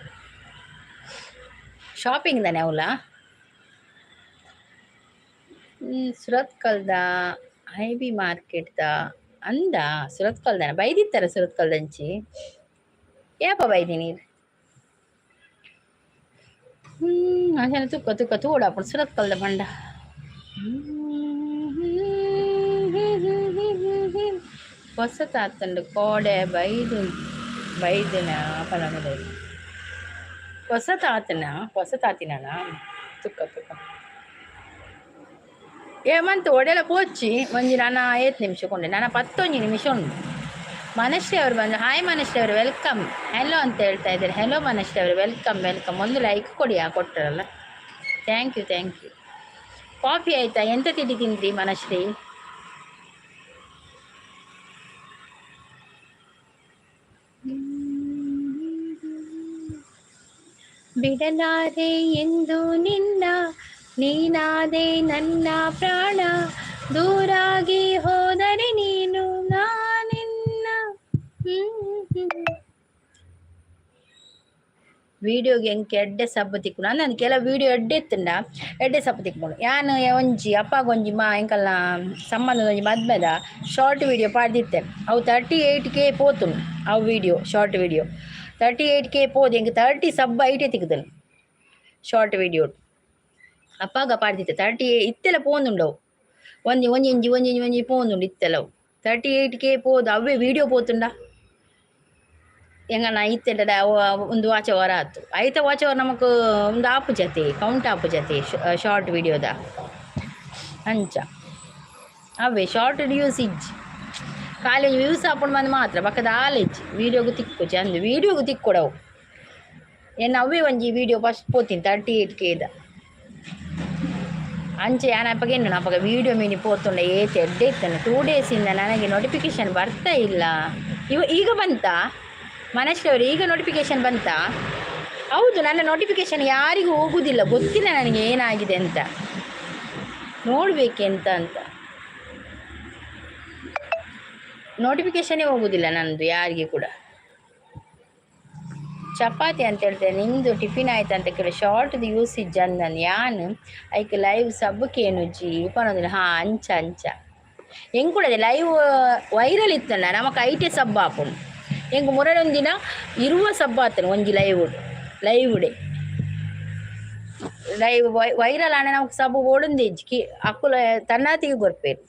ಶಾಪಿಂಗ್ ತಾನೆ ಅವಲ? ಸುರತ್ಕಲ್ದ I B ಮಾರ್ಕೆಟ್ದ ಅಂದ ಸುರತ್ಕಲ್ದನ ಬೈದಿತ್ತರ? ಸುರತ್ಕಲ್ದಂಚಿ ಏಪ ಬೈದಿನಿ? ಅಂಚನೆ ತುಕ್ಕ ತುಕ್ಕ ತೂಡಾಪುಂಡು ಸುರತ್ಕಲ್ದ ಪಂಡ. ಪೊಸ ತಾತಂಡು ಕೋಡೆ ಬೈದು ಬೈದಿನ ಪನೊಂದುಲ್ಲೆರ್. ಹೊಸ ತಾತನ, ಹೊಸ ತಾತಿನ. ತುಕ್ಕ ತುಕ್ಕ ಹೇಮಂತ್ ಒಡೆಲ ಪೋಚಿ. ಒಂಜಿ ನಾನ ಏತ್ ನಿಮಿಷ ಕೊಂಡೆ? ನಾನು 11 ನಿಮಿಷ ಉಂಟು. ಮನಶ್ರೀ ಅವರು ಬಂದು, ಹಾಯ್ ಮನಶ್ರೀ ಅವರು, welcome. Hello ಅಂತ ಹೇಳ್ತಾ ಇದ್ದಾರೆ. ಹೆಲೋ ಮನಶ್ರೀ ಅವರು, welcome welcome. ಒಂದು ಲೈಕ್ ಕೊಡಿ. ಆ ಕೊಟ್ಟರಲ್ಲ, thank you, thank you. Coffee ಆಯ್ತಾ? ಎಂತ ತಿಂಡಿ ತಿಂದ್ರಿ ಮನಶ್ರೀ? ಬಿಡಲಾರೆ ಎಂದು ನಿನ್ನ, ನೀನಾದೆ ನನ್ನ ಪ್ರಾಣ. ದೂರಾಗಿ ಹೋದರೆ ನೀನು ನಾನಿನ್ನ. ವಿಡಿಯೋಗೆ ಎಂಕ್ ಎಡ್ಡೆ ಸಬ್ಬು ತಿಕ್ಕುಂಡು. ಅಂದ್ ಕೆಲವು ವಿಡಿಯೋ ಎಡ್ಡೆ ಇತ್ತುಂಡ ಎಡ್ಡೆ ಸಬ್ಬು ತಿಕ್ಕುಂಡು. ಯಾನ್ ಒಂಜಿ ಅಪ್ಪಾಗ ಒಂಜಿ ಮಾ ಎಂಕಲ್ನ ಸಂಬಂಧದ ಒಂಜಿ ಮದ್ಮೆದ ಶಾರ್ಟ್ ವಿಡಿಯೋ ಪಾಡ್ದಿತ್ತೆ. ಅವು 38K ಪೋತುಂಡು. ಅವು video, short video 38K ಪೋದು ಎಂಕ್ 30 ಸಬ್ ಐಟೆ ತಿಕ್ಕುದುಂಡು ಶಾರ್ಟ್ ವಿಡಿಯೋ. ಅಪ್ಪಾಗ ಪಾಡ್ದಿತ್ತೆ 30. ಇತ್ತೆಲ್ಲ ಪೋಂದುಂಡವು. ಒಂಜಿ ಒಂಜಿ ಇಂಜಿ ಒಂಜಿ ಒಂಜಿ ಪೋಂದುಂಡು. ಇತ್ತೆಲ್ಲ 38K ಪೋದು ಅವೇ ವಿಡಿಯೋ ಪೋತುಂಡ. ಎಂಗನ ಇತ್ತೆಂಡ ಒಂದು ವಾಚ್ ಅವರ್ ಆತು. ಐತ ವಾಚ್ ಅವರ್ ನಮಕ್ ಒಂದು ಆಪುಜತೆ, ಕೌಂಟ್ ಆಪುಜತೆ ಶಾರ್ಟ್ ವಿಡಿಯೋದ. ಅಂಚ ಅವೇ ಶಾರ್ಟ್ ವಿಡಿಯೋಸ್ ಇಜ್ಜಿ. ಖಾಲಿ ವ್ಯೂಸ್ ಆಪುಂಡು ಬಂದು ಮಾತ್ರ ಬಕ್ಕದ ಆಲೇಜ್ ವೀಡಿಯೋಗು ತಿಕ್ಕು ಅಂದು ವೀಡಿಯೋಗು ತಿಕ್ಕೊಡವು. ಎನ್ನ ಅವೇ ಒಂಜಿ ವೀಡಿಯೋ ಫಸ್ಟ್ ಪೋತೀನಿ 38 ಕೇದ ಅಂಚೆ ಯಾನ್ ಅಪ್ಪಗ ಎನ್ನು ಅಪ್ಪಗ ವೀಡಿಯೋ ಮಿನಿ ಪೋತುಂಡ ಏತ್ ಎಡ್ಡೆ ಇತ್ತನ. 2 ಡೇಸಿಂದ ನನಗೆ ನೋಟಿಫಿಕೇಶನ್ ಬರ್ತಾ ಇಲ್ಲ. ಈಗ ಬಂತಾ ಮನಶ್ರೀ ಅವರು? ಈಗ ನೋಟಿಫಿಕೇಶನ್ ಬಂತಾ? ಹೌದು, ನನ್ನ ನೋಟಿಫಿಕೇಶನ್ ಯಾರಿಗೂ ಹೋಗುವುದಿಲ್ಲ. ಗೊತ್ತಿಲ್ಲ ನನಗೆ ಏನಾಗಿದೆ ಅಂತ, ನೋಡಬೇಕೆಂತ ಅಂತ. ನೋಟಿಫಿಕೇಶನೇ ಹೋಗುವುದಿಲ್ಲ ನನ್ನದು ಯಾರಿಗೆ ಕೂಡ. ಚಪಾತಿ ಅಂತ ಹೇಳ್ತೇನೆ, ನಿಮ್ಮದು ಟಿಫಿನ್ ಆಯ್ತು ಅಂತ ಕೇಳಿ. ಶಾರ್ಟ್ದು ಯೂಸ್ ಇಜ್ಜಂದನ್ ಯಾನ್ ಐಕ್ ಲೈವ್ ಸಬ್ಬಕ್ಕೇನುಜ್ಜಿ ಪನೊಂದಿಲ್ಲ. ಹಾಂ, ಅಂಚ ಅಂಚ ಹೆಂಗೆ ಕೂಡ ಲೈವ್ ವೈರಲ್ ಇತ್ತಣ್ಣ, ನಮಕ್ ಐಟೆ ಸಬ್ ಆಪುಂಡು. ಎಂಕ್ ಮುರಡೊಂದಿನ ಇರುವ ಸಬ್ ಆತನ ಒಂಜಿ ಲೈವ್ ಲೈವ್ ಲೈವ್ ವೈರಲ್ ಆಂಡ ನಮಕ್ ಸಬ್ ಓಡುಂದಿಜ್ಜಿ ಕಿ ಅಕುಲ ತನ್ನಾತಿಗೆ ಕೊರ್ಪೇರು.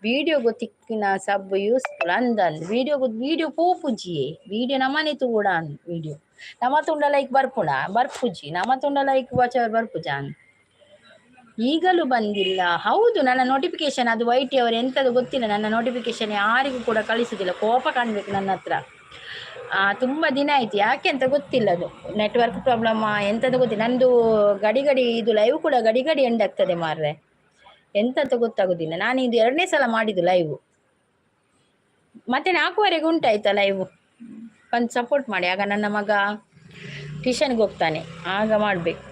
ವೀಡಿಯೋಗು ತಿಕ್ಕಿನ ಸಬ್ ಯೂಸ್ಫುಲ್ ಅಂದಂದು ವೀಡಿಯೋಗು ವೀಡಿಯೋ ಪೋಪುಜಿಯೇ ವೀಡಿಯೋ ನಮನೆ ತೂಡ ವೀಡಿಯೋ ನಮ ತುಂಡ ಲೈಕ್ ಬರ್ಪುಣ ಬರ್ಪುಜಿ, ನಮ ತುಂಡ ಲೈಕ್ ವಾಚ್ ಅವರ್ ಬರ್ಪುಜ. ಈಗಲೂ ಬಂದಿಲ್ಲ. ಹೌದು, ನನ್ನ ನೋಟಿಫಿಕೇಶನ್ ಅದು ವೈಟಿ ಅವರು ಎಂಥದ್ದು ಗೊತ್ತಿಲ್ಲ. ನನ್ನ ನೋಟಿಫಿಕೇಶನ್ ಯಾರಿಗೂ ಕೂಡ ಕಳಿಸುವುದಿಲ್ಲ. ಕೋಪ ಕಾಣಬೇಕು ನನ್ನ ಹತ್ರ. ತುಂಬ ದಿನ ಆಯಿತು, ಯಾಕೆ ಅಂತ ಗೊತ್ತಿಲ್ಲ. ಅದು ನೆಟ್ವರ್ಕ್ ಪ್ರಾಬ್ಲಮ್ ಎಂಥದ್ದು ಗೊತ್ತಿಲ್ಲ. ನಂದು ಗಡಿ ಗಡಿ ಇದು ಲೈವ್ ಕೂಡ ಗಡಿ ಗಡಿ ಎಂಡ್ ಆಗ್ತದೆ ಮಾರ್ರೆ, ಎಂತ ಅಂತ ಗೊತ್ತಾಗೋದಿಲ್ಲ. ನಾನು ಇದು ಎರಡನೇ ಸಲ ಮಾಡಿದ್ದು ಲೈವ್. ಮತ್ತೆ 4:30ಗೆ ಉಂಟಾಯ್ತಾ ಲೈವ್, ಬಂದು ಸಪೋರ್ಟ್ ಮಾಡಿ. ಆಗ ನನ್ನ ಮಗ ಟ್ಯೂಷನ್ಗೆ ಹೋಗ್ತಾನೆ, ಆಗ ಮಾಡಬೇಕು.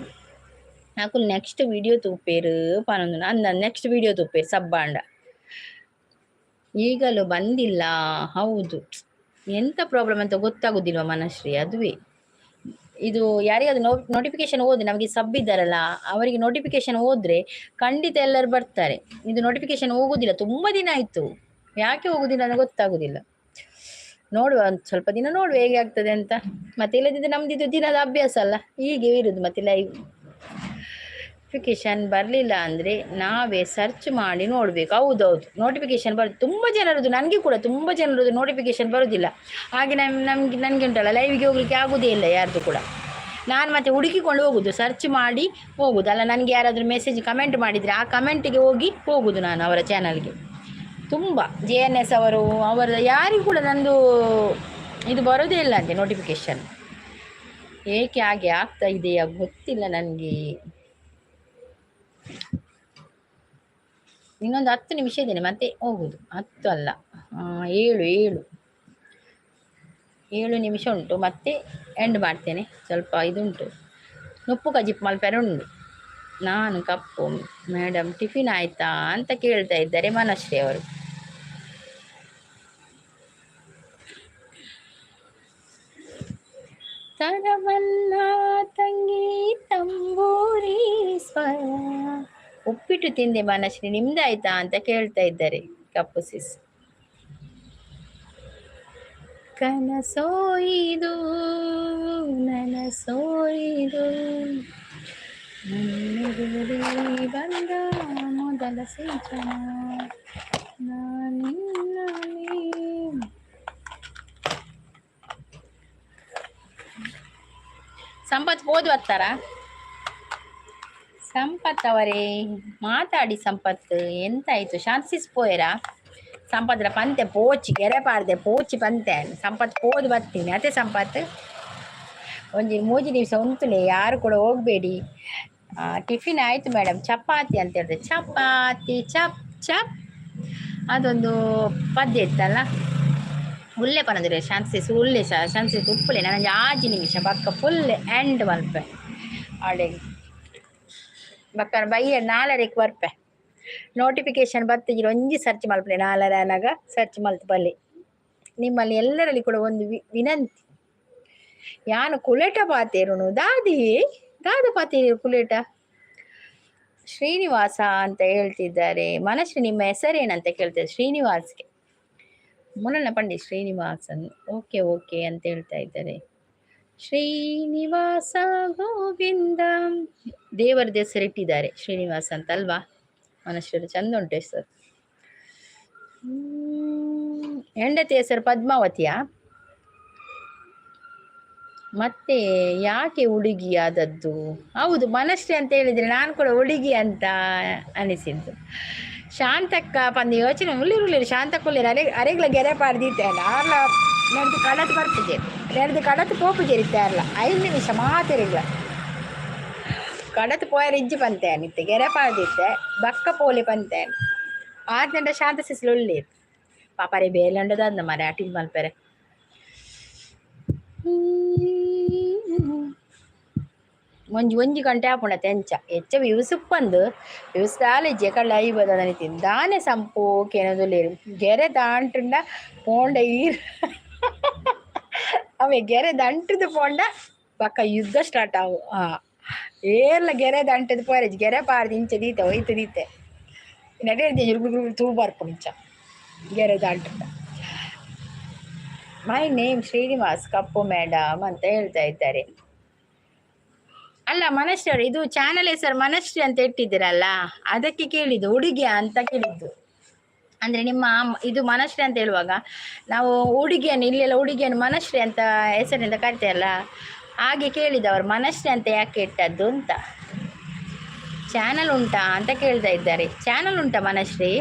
ನಾಕು ನೆಕ್ಸ್ಟ್ ವಿಡಿಯೋ ತೂಪೇರು ಪನೊಂದು ಅಂದ ನೆಕ್ಸ್ಟ್ ವಿಡಿಯೋ ತೂಪೇರು ಸಬ್ಬಾಂಡ. ಈಗಲೂ ಬಂದಿಲ್ಲ. ಹೌದು, ಎಂತ ಪ್ರಾಬ್ಲಮ್ ಅಂತ ಗೊತ್ತಾಗುದಿಲ್ವ ಮನಶ್ರೀ? ಅದುವೇ ಇದು ಯಾರಿಗಾದ್ರು ನೋಟಿಫಿಕೇಶನ್ ಹೋದ್ರೆ, ನಮಗೆ ಸಬ್ ಇದ್ದಾರಲ್ಲ ಅವರಿಗೆ ನೋಟಿಫಿಕೇಶನ್ ಹೋದ್ರೆ ಖಂಡಿತ ಎಲ್ಲರೂ ಬರ್ತಾರೆ. ಇದು ನೋಟಿಫಿಕೇಶನ್ ಹೋಗುದಿಲ್ಲ, ತುಂಬ ದಿನ ಆಯ್ತು. ಯಾಕೆ ಹೋಗುದಿಲ್ಲ ಅಂತ ಗೊತ್ತಾಗುದಿಲ್ಲ. ನೋಡುವ, ಒಂದು ಸ್ವಲ್ಪ ದಿನ ನೋಡುವ ಹೇಗೆ ಆಗ್ತದೆ ಅಂತ. ಮತ್ತೆ ಇಲ್ಲದಿದ್ರೆ ನಮ್ದು ಇದು ದಿನದ ಅಭ್ಯಾಸ ಅಲ್ಲ, ಹೀಗೆ ಇರುದು. ಮತ್ತೆ ಲೈವ್ ನೋಟಿಫಿಕೇಶನ್ ಬರಲಿಲ್ಲ ಅಂದರೆ ನಾವೇ ಸರ್ಚ್ ಮಾಡಿ ನೋಡಬೇಕು. ಹೌದೌದು, ನೋಟಿಫಿಕೇಶನ್ ಬರೋದು ತುಂಬ ಜನರದ್ದು, ನನಗೆ ಕೂಡ ತುಂಬ ಜನರದ್ದು ನೋಟಿಫಿಕೇಶನ್ ಬರೋದಿಲ್ಲ. ಹಾಗೆ ನಮ್ಗೆ ನನಗೆ ಉಂಟಲ್ಲ ಲೈವ್ಗೆ ಹೋಗ್ಲಿಕ್ಕೆ ಆಗೋದೇ ಇಲ್ಲ ಯಾರ್ದು ಕೂಡ. ನಾನು ಮತ್ತೆ ಹುಡುಕಿಕೊಂಡು ಹೋಗುದು, ಸರ್ಚ್ ಮಾಡಿ ಹೋಗುದು. ಅಲ್ಲ, ನನಗೆ ಯಾರಾದರೂ ಮೆಸೇಜ್ ಕಮೆಂಟ್ ಮಾಡಿದರೆ ಆ ಕಮೆಂಟಿಗೆ ಹೋಗಿ ಹೋಗುದು ನಾನು ಅವರ ಚಾನಲ್ಗೆ. ತುಂಬ ಜೆ ಎನ್ ಎಸ್ ಅವರು ಅವರ ಯಾರಿಗೂ ಕೂಡ ನಂದು ಇದು ಬರೋದೇ ಇಲ್ಲ ಅಂತೆ ನೋಟಿಫಿಕೇಶನ್. ಏಕೆ ಹಾಗೆ ಆಗ್ತಾ ಇದೆಯಾ ಗೊತ್ತಿಲ್ಲ ನನಗೆ. ಇನ್ನೊಂದು 10 ನಿಮಿಷ ಇದ್ದೇನೆ, ಮತ್ತೆ ಹೋಗುದು. 10 ಅಲ್ಲ, ಏಳು ಏಳು ಏಳು ನಿಮಿಷ ಉಂಟು, ಮತ್ತೆ ಎಂಡ್ ಮಾಡ್ತೇನೆ. ಸ್ವಲ್ಪ ಇದುಂಟು, ನುಪ್ಪು ಕಜಿಪ್ ಮಲ್ಪೆರ ಉಂಟು. ನಾನು ಕಪ್ಪು ಮೇಡಮ್ ಟಿಫಿನ್ ಆಯ್ತಾ ಅಂತ ಕೇಳ್ತಾ ಇದ್ದಾರೆ ಮನಶ್ರೀ ಅವರು. ತರವಲ್ಲ ತಂಗಿ ತಂಬೂರಿ ಸ್ವರ. ಉಪ್ಪಿಟ್ಟು ತಿಂದೆ ಮನಶ್ರೀ, ನಿಮ್ದಾಯ್ತಾ ಅಂತ ಕೇಳ್ತಾ ಇದ್ದಾರೆ ಕಪ್ಪು ಸಿಸ್. ಕನಸೋಯಿದು ನನಸೋಯಿದು ನನ್ನೆದುರೇ ಬಂದ ಮೊದಲ ಸಿಂಚನ ನಾನಿನ್ನಲಿ. ಸಂಪತ್ ಓದು ಹತ್ತಾರ? ಸಂಪತ್ ಅವರೇ ಮಾತಾಡಿ. ಸಂಪತ್ ಎಂತಾಯ್ತು? ಶಾಂತಿಸ್ ಪೋಯರಾ? ಸಂಪತ್ರ ಪಂತೆ ಪೋಚಿ ಗೆರೆ ಪಾರ್ದೆ ಪೋಚಿ ಪಂತೆ ಸಂಪತ್ ಪೋದು ಬರ್ತೀನಿ ಅದೇ. ಸಂಪತ್ ಒಂಜಿ ಮೂಜಿ ನಿಮಿಷ ಉಂತುಲೆ, ಯಾರು ಕೂಡ ಹೋಗಬೇಡಿ. ಟಿಫಿನ್ ಆಯಿತು ಮೇಡಮ್, ಚಪಾತಿ ಅಂತ ಹೇಳಿದೆ. ಚಪಾತಿ ಚಪ್ ಚಪ್ ಅದೊಂದು ಪದ್ಯ ಇತ್ತಲ್ಲ. ಉಲ್ಲೆ ಪನಂದ್ರೆ ಶಾಂತಿಸ್ ಉಲ್ಲೆ ಶಾಂತಿಸ್ ಉಪ್ಪುಲೆ. ನಾನು ಆಜಿ ನಿಮಿಷ ಬಕ್ಕ ಫುಲ್ ಎಂಡ್ ಮಲ್ಪೆ ಆಡೆಗೆ ಬಕ್ಕ ಬಯ್ಯ ನಾಲರೆಕ್ ಬರ್ಪೆ. ನೋಟಿಫಿಕೇಶನ್ ಬತ್ತಿಜಿರ ಒಂಜಿ ಸರ್ಚ್ ಮಲ್ಪಲೆ, ನಾಲರೆ ಅನಾಗ ಸರ್ಚ್ ಮಲ್ತ್ ಬಲ್ಲೆ. ನಿಮ್ಮಲ್ಲಿ ಎಲ್ಲರಲ್ಲಿ ಕೂಡ ಒಂದು ವಿನಂತಿ, ಯಾನು ಕುಲೇಟ ಪಾತೇರುನು ದಾದಿ ದಾದ ಪಾತೇರು ಕುಲೇಟ ಶ್ರೀನಿವಾಸ ಅಂತ ಹೇಳ್ತಿದ್ದಾರೆ. ಮನಶ್ರೀ ನಿಮ್ಮ ಹೆಸರೇನಂತ ಕೇಳ್ತಾರೆ ಶ್ರೀನಿವಾಸ್ಗೆ. ಮುನನ್ನ ಪಂಡಿ ಶ್ರೀನಿವಾಸನ್ ಓಕೆ ಓಕೆ ಅಂತ ಹೇಳ್ತಾ ಇದ್ದಾರೆ. ಶ್ರೀನಿವಾಸ ಗೋವಿಂದ ದೇವರದ ಹೆಸರಿಟ್ಟಿದ್ದಾರೆ ಶ್ರೀನಿವಾಸ ಅಂತ ಅಲ್ವಾ? ಮನುಷ್ಯರು ಚಂದ ಉಂಟು ಹೆಸರು. ಹೆಂಡತಿ ಹೆಸರು ಪದ್ಮಾವತಿಯಾ? ಮತ್ತೆ ಯಾಕೆ ಹುಡುಗಿ ಆದದ್ದು? ಹೌದು, ಮನಶ್ರೀ ಅಂತ ಹೇಳಿದ್ರೆ ನಾನು ಕೂಡ ಹುಡುಗಿ ಅಂತ ಅನಿಸಿದ್ದು. ಶಾಂತಕ್ಕ ಪಂದು ಯೋಚನೆ ಉಳ್ಳಿರು ಉಳ್ಳಿರು ಶಾಂತಕ್ಕ ಉಳ್ಳಿರು. ಅರೆ ಅರೆಗ್ಲ ಗೆರೆ ಪಾಡ್ದಿತ್ತೆ ಆರ್ಲ ನೆಡ್ದು ಕಡತ್ ಬರ್ಪುಜೆರ್, ನೆಡ್ದು ಕಡತ್ ಪೋಪುಜೆರ್ ಇತ್ತೆ. ಆರ್ಲ 5 ನಿಮಿಷ ಮಾತೆರೆಗ್ಲ ಕಡತ್ ಪೋಯರ ಇಜ್ಜಿ ಪಂತೆ ಇತ್ತೆ. ಗೆರೆ ಪಾಡ್ದಿತ್ತೆ, ಬಕ್ಕ ಪೋಲಿ ಪಂತೆ. ಆತ್ನಂಡ ಶಾಂತ ಸಿಸ್ಲು ಉಳ್ಳೇರು. ಪಾಪಾರೆ ಬೇಲಂಡದ ಅಂದ ಮರೆ ಅಟಿಲ್ ಮಲ್ಪೆರೆ. ಒಂಜಿ ಒಂಜಿ ಗಂಟೆ ಆಪುಂಡತೆ. ಎಂಚ ಎಚ್ಚ ವ್ಯೂಸ್ ಉಪ್ಪಂದು, ವ್ಯೂಸ್ ದಾಲ ಇಜ್ಜಿ. ಕಳ್ಳ ಐಬದ ತಿನ್ ದಾನೆ ಸಂಪು ಕೆನದುಲ್ಲೇರು. ಗೆರೆ ದಾಂಟುಂಡ ಪೋಂಡ ಈರ್ ಅವೆ ಗೆರೆ ದಂಟದು ಪೋಂಡ ಬಕ್ಕ ಯುದ್ಧ ಸ್ಟಾರ್ಟ್ ಆವು. ಏರ್ಲ ಗೆರೆ ದಂಟದು ಪೋರೆ, ಗೆರೆ ಪಾರ್ದು ಇಂಚ ದೀತೆ ಒಯ್ತು ದೀತೆ ನಡೆ ತೂ ಬರ್ಪುಂಡು ಇಂಚ ಗೆರೆ ದಾಂಟುಂಡ. My name Srinivas cup madam ಅಂತ ಹೇಳ್ತಾ ಇದ್ದಾರೆ. ಅಲ್ಲ ಮನಶ್ರೀ ಅವರು, ಇದು ಚಾನಲ್ ಹೆಸರು ಮನಶ್ರೀ ಅಂತ ಇಟ್ಟಿದ್ದೀರಲ್ಲ, ಅದಕ್ಕೆ ಕೇಳಿದ್ದು, ಹುಡುಗಿಯ ಅಂತ ಕೇಳಿದ್ದು. ಅಂದ್ರೆ ನಿಮ್ಮ ಇದು ಮನಶ್ರೀ ಅಂತ ಹೇಳುವಾಗ ನಾವು ಹುಡುಗಿಯನ್ನು, ಇಲ್ಲೆಲ್ಲ ಹುಡುಗಿಯನ್ನು ಮನಶ್ರೀ ಅಂತ ಹೆಸರಿನಿಂದ ಕರಿತೇವಲ್ಲ, ಹಾಗೆ ಕೇಳಿದವರು, ಮನಶ್ರೀ ಅಂತ ಯಾಕೆ ಇಟ್ಟದ್ದು ಅಂತ. ಚಾನಲ್ ಉಂಟಾ ಅಂತ ಕೇಳ್ತಾ ಇದ್ದಾರೆ. ಚಾನಲ್ ಉಂಟಾ ಮನಶ್ರೀ?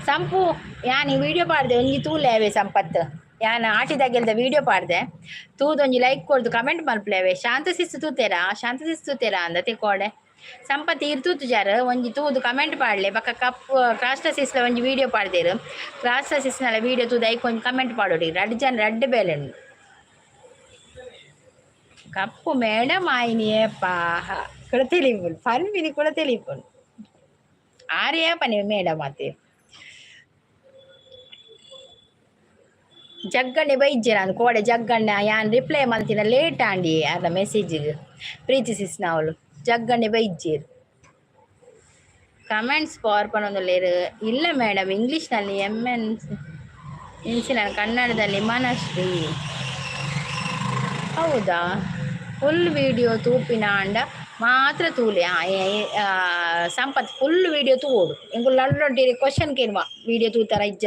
ಸಂಪು ಯಾನ್ ಈ ವಿಡಿಯೋ ಪಾಡ್ದೆ, ಒಂಜಿ ತೂಲೆ ಸಂಪತ್ತು. ಯಾನ್ ಆಟಿದಾಗೆಲ್ದ ವಿಡಿಯೋ ಪಾಡ್ದೆ, ತೂದೊಂಜಿ ಲೈಕ್ ಕೊಡ್ದು ಕಮೆಂಟ್ ಮಲ್ಪಲೇವೆ. ಶಾಂತ ಶಿಸ್ತು ತೂತೇರಾ? ಶಾಂತ ಶಿಸ್ತು ತೂತೇರಾ ಅಂದ ತಿಕೋಡೆ. ಸಂಪತ್ ಇರ್ ತೂತುಜಾರ್, ಒಂಜಿ ತೂದು ಕಮೆಂಟ್ ಪಾಡ್ಲೆ. ಬೊಕ್ಕ ಕಪ್ ಕ್ರಾಸ್ಟ ಸಿಸ್ಲ ಒಂಜಿ ವಿಡಿಯೋ ಪಾಡ್ದೇರು. ಕ್ರಾಸ್ಟ ಸಿಸ್ನಲ ವಿಡಿಯೋ ತೂದು ಐಕ್ ಒಂಜಿ ಕಮೆಂಟ್ ಪಾಡೋಡಿ. ರಡ್ಡ್ ಜನ ರಡ್ಡ್ ಬೇಲೆ ಉಂಡು. ಕಪ್ಪು ಮೇಡಮ್ ಆಯ್ನಿಯೇ ಪಾಹ ಕುಡ ತಿಳಿಪುಂಡು, ಪನ್ಪಿನಿ ಕೂಡ ತಿಳಿಪುಂಡು. ಆರ್ಯ ಪನಿ ಮೇಡಮ್ ಆತೆ. ಜಗ್ಗಣ್ಣೆ ಬೈಜ್ಜೆ ನಾನು ಕೋಡೆ. ಜಗ್ಗಣ್ಣ ಯಾನ್ ರಿಪ್ಲೈ ಮಲ್ತಿನ ಲೇಟ್ ಆಂಡಿ ಅರ್ನ ಮೆಸೇಜಿಗ್. ಪ್ರೀತಿ ಸಿಸ್ನ ಅವಳು ಜಗ್ಗಣ್ಣೆ ಬೈಜ್ಜೇರು. Comments power ಪನೊಂದುಲ್ಲೆರ್. ಇಲ್ಲ ಮೇಡಮ್, ಇಂಗ್ಲೀಷ್ನಲ್ಲಿ ಎಮ್ ಎನ್ ಎನ್ಸಿನ, ಕನ್ನಡದಲ್ಲಿ ಮನಶ್ರೀ. ಹೌದಾ? ಫುಲ್ ವಿಡಿಯೋ ತೂಪಿನ ಅಂಡ ಮಾತ್ರ ತೂಲೆ. ಸಂಪತ್, ಫುಲ್ ವಿಡಿಯೋ ತೂವೊಡು. ಎಂಕುಲು ನಡುನೊಟ್ಟಿಗೆ ಕ್ವಶನ್ ಕೇನುವ, ವಿಡಿಯೋ ತೂತಾರ ಇಜ್ಜ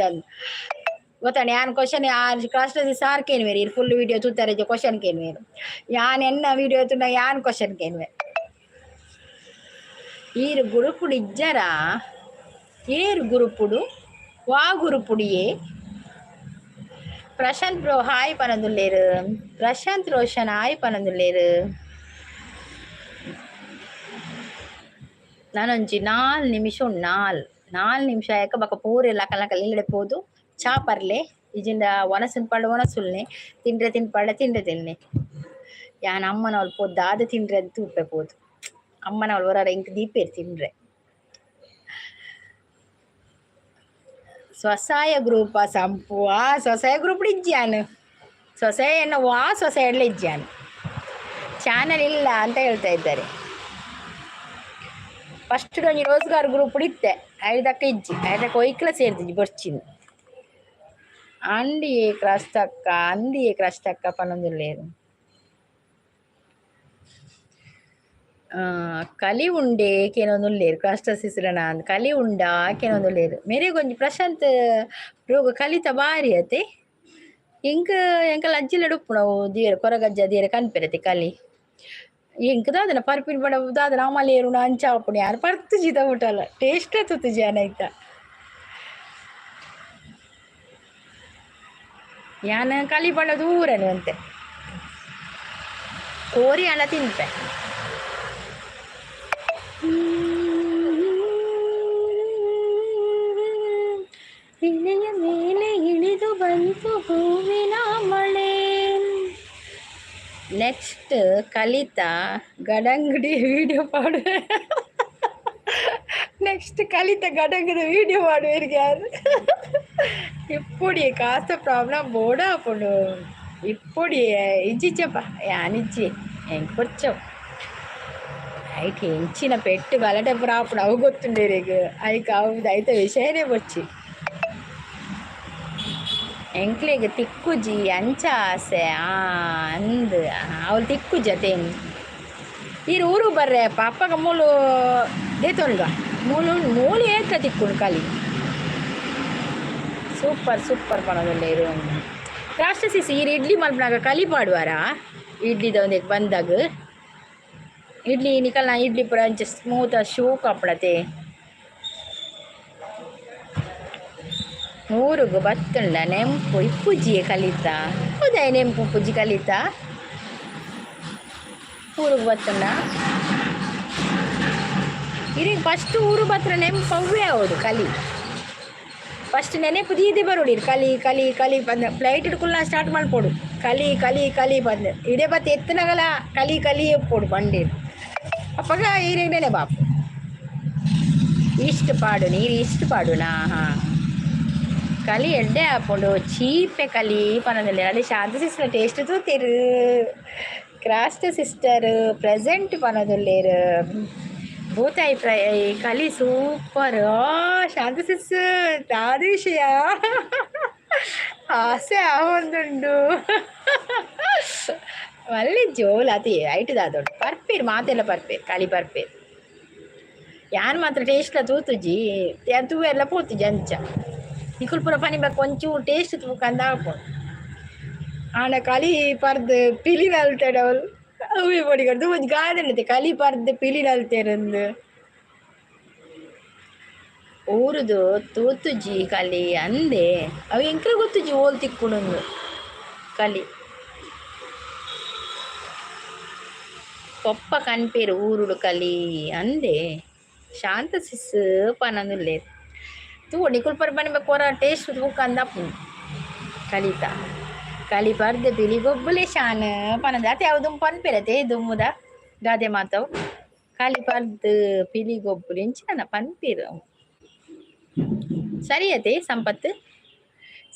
ಗೊತ್ತಾಂಡ? ಯಾನ್ ಕ್ವಶನ್ ಯಾರ್ ಕ್ಲಾಸ್ ಸಾರ್ ಕೇನುವೆರ್, ಇರ್ ಫುಲ್ ವಿಡಿಯೋ ತೂತಾರ ಇಜ್ಜ ಕ್ವಶನ್ ಕೇನುವೆರ್. ಯಾನ್ ಎನ್ನ ವಿಡಿಯೋ ತೂಂಡ ಯಾನ್ ಕ್ವಶನ್ ಕೇನುವೆ. ಈರ್ ಗುರುಪುಡು ಇಜ್ಜರಾ? ಏರ್ ಗುರುಪುಡು? ವಾ ಗುರುಪುಡಿಯೇ? ಪ್ರಶಾಂತ್ ಬ್ರೋ ಹಾಯ್ ಪನೊಂದುಲ್ಲೆರ್. ಪ್ರಶಾಂತ್ ರೋಷನ್ ಹಾಯ್ ಪನೊಂದುಲ್ಲೆರ್. ನಾನೊಂಜಿ 4 ನಿಮಿಷ, 4 4 ನಿಮಿಷ ಯಾಕ ಬೊಕ ಪೂರ ಲಕ ಲಕ ಇಲ್ಲಡೆ ಪೋದು ಚಾ ಪರ್ಲೆ. ಇಜಿಂಡ ಒನಸುನ್ ಪಂಡ ಒನಸುಲ್ನೆ, ತಿಂಡ್ರೆ ತಿನ್ಪಂಡ ತಿಂಡ್ರೆ ತಿನ್ನೆ. ಯಾನ್ ಅಮ್ಮನವ್ಲು ಪೋದು ದಾದ ತಿಂಡ್ರೆ ಅಂತ ತೂಪೆ ಪೋದು. ಅಮ್ಮನವ್ಲು ಒರಾರ ಎಂಕ್ ದೀಪೇರ್ ತಿಂಡ್ರೆ. ಸ್ವಸಹಾಯ ಗ್ರೂಪ ಸಂಪು? ಆ ಸ್ವಸಹಾಯ ಗ್ರೂಪ್ ಇಜ್ಜಿ ಯಾನ್. ಸ್ವಸಹಾಯ ಎನ್ನ ವಾ ಸ್ವಸಹಾಯ ಇಜ್ಜಿ ಯಾನ್. ಚಾನಲ್ ಇಲ್ಲ ಅಂತ ಹೇಳ್ತಾ ಇದ್ದಾರೆ. ಫಸ್ಟ್ ಒಂಜಿ ರೋಜ್ಗಾರ್ ಗ್ರೂಪ್ ಇತ್ತೆ, ಐದಕ್ಕ ಇಜ್ಜಿ. ಐದಕ್ಕೆ ಒಯ್ಕ್ಲ ಸೇರ್ದಿಜ್ಜಿ ಬೊರ್ಚಿನ್. ಅಂಡಿಯೇ ಕ್ರಸ್ತಕ್ಕ, ಅಂದಿಯೇ ಕ್ರಸ್ತಕ್ಕ ಪನೊಂದುಲ್ಲೆರ್. ಕಲಿ ಉಂಡೆ ಕೇನೊಂದುಲ್ಲೆರ್. ಕ್ರಸ್ಟ ಸಿಸ್ರನ ಅಂದ್ ಕಲಿ ಉಂಡಾ ಕೇನೊಂದುಲ್ಲೆರ್. ಮೇರೆಗೊಂಜಿ ಪ್ರಶಾಂತ್ ರೋಗ ಕಲಿತ ಬಾರಿ ಅತೆ. ಎಂಕ್ ಎಂಕಲ್ ಅಜ್ಜಿಲೆಡ್ ಉಪ್ಪುನವು ದೇರ್ ಕೊರಗಜ್ಜ ದೇರ ಕನ್ಪೆರತೆ ಕಲಿ. ಎಂಕ್ ದಾದನ ಪರ್ಪಿನ ಪಂಡ ದಾದನ ಅಮಲ್ ಏರುನ ಅಂಚ ಆಪುಂಡು. ಯಾನ್ ಪರ್ತುಜಿ ಮುಟಲ ಟೇಸ್ಟ್ ತುತ್ತುಜಿ ಯಾನ್ ಐತ. ಯಾನ್ ಕಲಿ ಪಂಡ ದೂರನೆ ಒಂತೆ ಕೋರಿ ಆಂಡ ತಿನ್ಪೆ. ಎಲೆಯ ಮೇಲೆ ಇಳಿದು ಬಂತು ಹೂವಿನ ಮಳೆ. ನೆಕ್ಸ್ಟ್ ಕಲಿತ ಗಡಂಗಡಿ ವಿಡಿಯೋ ಪಾಡುವೆ. ನೆಕ್ಸ್ಟ್ ಕಲಿತ ಗಡಂಗದ ವಿಡಿಯೋ ಮಾಡುವೆರ್ಗೆ ಯಾರು ಇಪ್ಪುಡಿ ಕಾಸ್ತ ಪ್ರಾಬ್ಲಮ್ ಬೋಡಾಪುಂಡು. ಇಪ್ಪುಡಿ ಇಜ್ಜಿಚ್ಚಪ್ಪ, ಯಾನ್ ಇಜ್ಜಿ, ಎಂಕ್ ಬೊರ್ಚವು. ಐಟ್ ಎಂಚಿನ ಪೆಟ್ಟು ಗಲಾಟೆ ಪೂರ ಆಪುಂಡು ಅವು ಗೊತ್ತುಂಡೇರಿಗ್. ಐಕ್ ಅವು ಐತ ವಿಷಯನೇ ಬೊರ್ಚಿ. ಎಂಕ್ಲೆಗ್ ತಿಕ್ಕುಜಿ ಅಂಚ ಆಸೆ. ಅಂದ್ ಅವ್ಲು ತಿಕ್ಕುಜಿ ಅತೇನ್. ಈರ್ ಊರು ಬರ್ರೆ ಅಪ್ಪಗ ಮೂಲು ದೇತೊನ್ಗ. ಮೂಲು ಮೂಲು ಏತ್ರ ತಿಕ್ಕುಂಡು ಕಲಿ. ಸೂಪರ್ ಸೂಪರ್ ಪನೊಂದುಲ್ಲೆರ್. ರಾಷ್ಟ್ರ ಸಿಸಿ, ಈರ್ ಇಡ್ಲಿ ಮಲ್ಪುನಗ ಕಲಿ ಪಾಡುವಾರಾ ಇಡ್ಲಿದ ಒಂದೆಕ್ ಬಂದಾಗ? ಇಡ್ಲಿ ನಿಕಲ್ನ ಇಡ್ಲಿ ಪೂರ ಅಂಚ ಸ್ಮೂತ್ ಶೋಕ್ ಆಪಡತೆ ಊರುಗು ಬತ್ತುಂಡ ನೆಂಪು ಇಪ್ಪುಜಿಯೇ ಕಲಿತ ಉದಯ ನೆಂಪು ಪೂಜಿ ಕಲಿತ ಊರುಗು ಬತ್ತುಂಡ ಇರಿಗೆ ಫಸ್ಟ್ ಊರು ಬತ್ರ ನೆಂಪು ಅವ್ವೇ ಹೌದು ಕಲಿ ಫಸ್ಟ್ ನೆನೆಪು ದೀದಿ ಬರೋಡಿ ಕಲಿ ಕಲಿ ಕಲಿ ಬಂದು ಫ್ಲೈಟ್ ಹಿಡ್కుಲ್ಲ ಸ್ಟಾರ್ಟ್ ಮಾಡ್ಕೊಡು ಕಲಿ ಕಲಿ ಕಲಿ ಬಂದು ಇಡೇ ಬತ್ತ ಎತ್ತನಗಲ ಕಲಿ ಕಲಿ ಎಪ್ಪೋಡು ಬಂಡೀರು ಅಪ್ಪಗ ಈರೇನೆ ಬಾಪು ಇಷ್ಟು ಪಾಡು ನೀರು ಇಷ್ಟು ಪಾಡುನಾ ಹಾಂ ಕಲಿ ಎಡ್ಡೆ ಹಾಕೊಂಡು ಚೀಪೆ ಕಲಿ ಪನದಲ್ಲಿ ಅಲ್ಲಿ ಶಾಂತ ಸಿಸ್ಟರ್ ಟೇಸ್ಟ್ ತೂತಿರು ಕ್ರಾಸ್ಟ್ ಸಿಸ್ಟರ್ ಪ್ರೆಸೆಂಟ್ ಪನದುಲ್ಲೇರು ಭೂತಾಯಿ ಫ್ರೈ ಕಲಿ ಸೂಪರ್ ಶಾಂತ ಸಿಸ್ ದಾದ ವಿಷಯ ಆಸೆ ಆವೊಂದುಂಡು ಮಲ್ಲಿ ಜೋಲ್ ಅತಿ ಐಟ್ ದಾದೋಡು ಪರ್ಪೇರು ಮಾತೆಲ್ಲ ಪರ್ಪೇರು ಕಲಿ ಪರ್ಪೇರು ಯಾನ್ ಮಾತ್ರ ಟೇಸ್ಟ್ಲ ತೂತುಜಿ ಯಾನ್ ತೂವೆಲ್ಲ ಪೋತುಜಿ ಅಂಚ ನಿಕುಲ್ ಪೂರ ಪನಿ ಬೊಕ್ಕ ಒಂಚೂರು ಟೇಸ್ಟ್ ತೂಕಂದ ಆಪುಂಡು ಆಂಡ ಕಲಿ ಪರ್ದು ಪಿಲಿ ನಲ್ತೆಡ್ ಅವ್ಲು ಅವುವೆ ಪೊಡಿಗಡ್ದು ಒಂಜಿ ಗಾದೆ ಕಲಿ ಪರ್ದು ಪಿಲಿ ನಲ್ತೆರಂದು ಊರುದು ತೂತುಜಿ ಕಲಿ ಅಂದೆ ಅವು ಎಂಕ್ಲ ಗೊತ್ತುಜಿ ಓಲ್ ತಿಕ್ಕುಂಡು ಕಲಿ ಪೊಪ್ಪ ಕನ್ಪೇರು ಊರುಡು ಕಲಿ ಅಂದೆ ಶಾಂತ ಸಿಸ್ ಪನೊಂದುಲ್ಲೆರ್ ತೂ ನಿಕುಲ್ ಪರ ಪನಿ ಬೊಕ್ಕ ಒರ ಟೇಸ್ಟ್ ತೂಕಂದ ಆಪುಂಡು ಕಲಿತ ಕಲಿ ಪರ್ದೆ ಪಿಲಿ ಗೊಬ್ಬುಲೆ ಶಾನ್ ಪನೊಂದು ಅತೆ ಅವು ದುಂಬು ಪನ್ಪೆರತೆ ದುಂಬುದ ಗಾದೆ ಮಾತವು ಕಲಿ ಪರ್ದ್ ಪಿಲಿ ಗೊಬ್ಬುಲೆ ಇಂಚಿನ ಪನ್ಪೆರ್ ಅವು ಸರಿ ಅತೆ ಸಂಪತ್ತು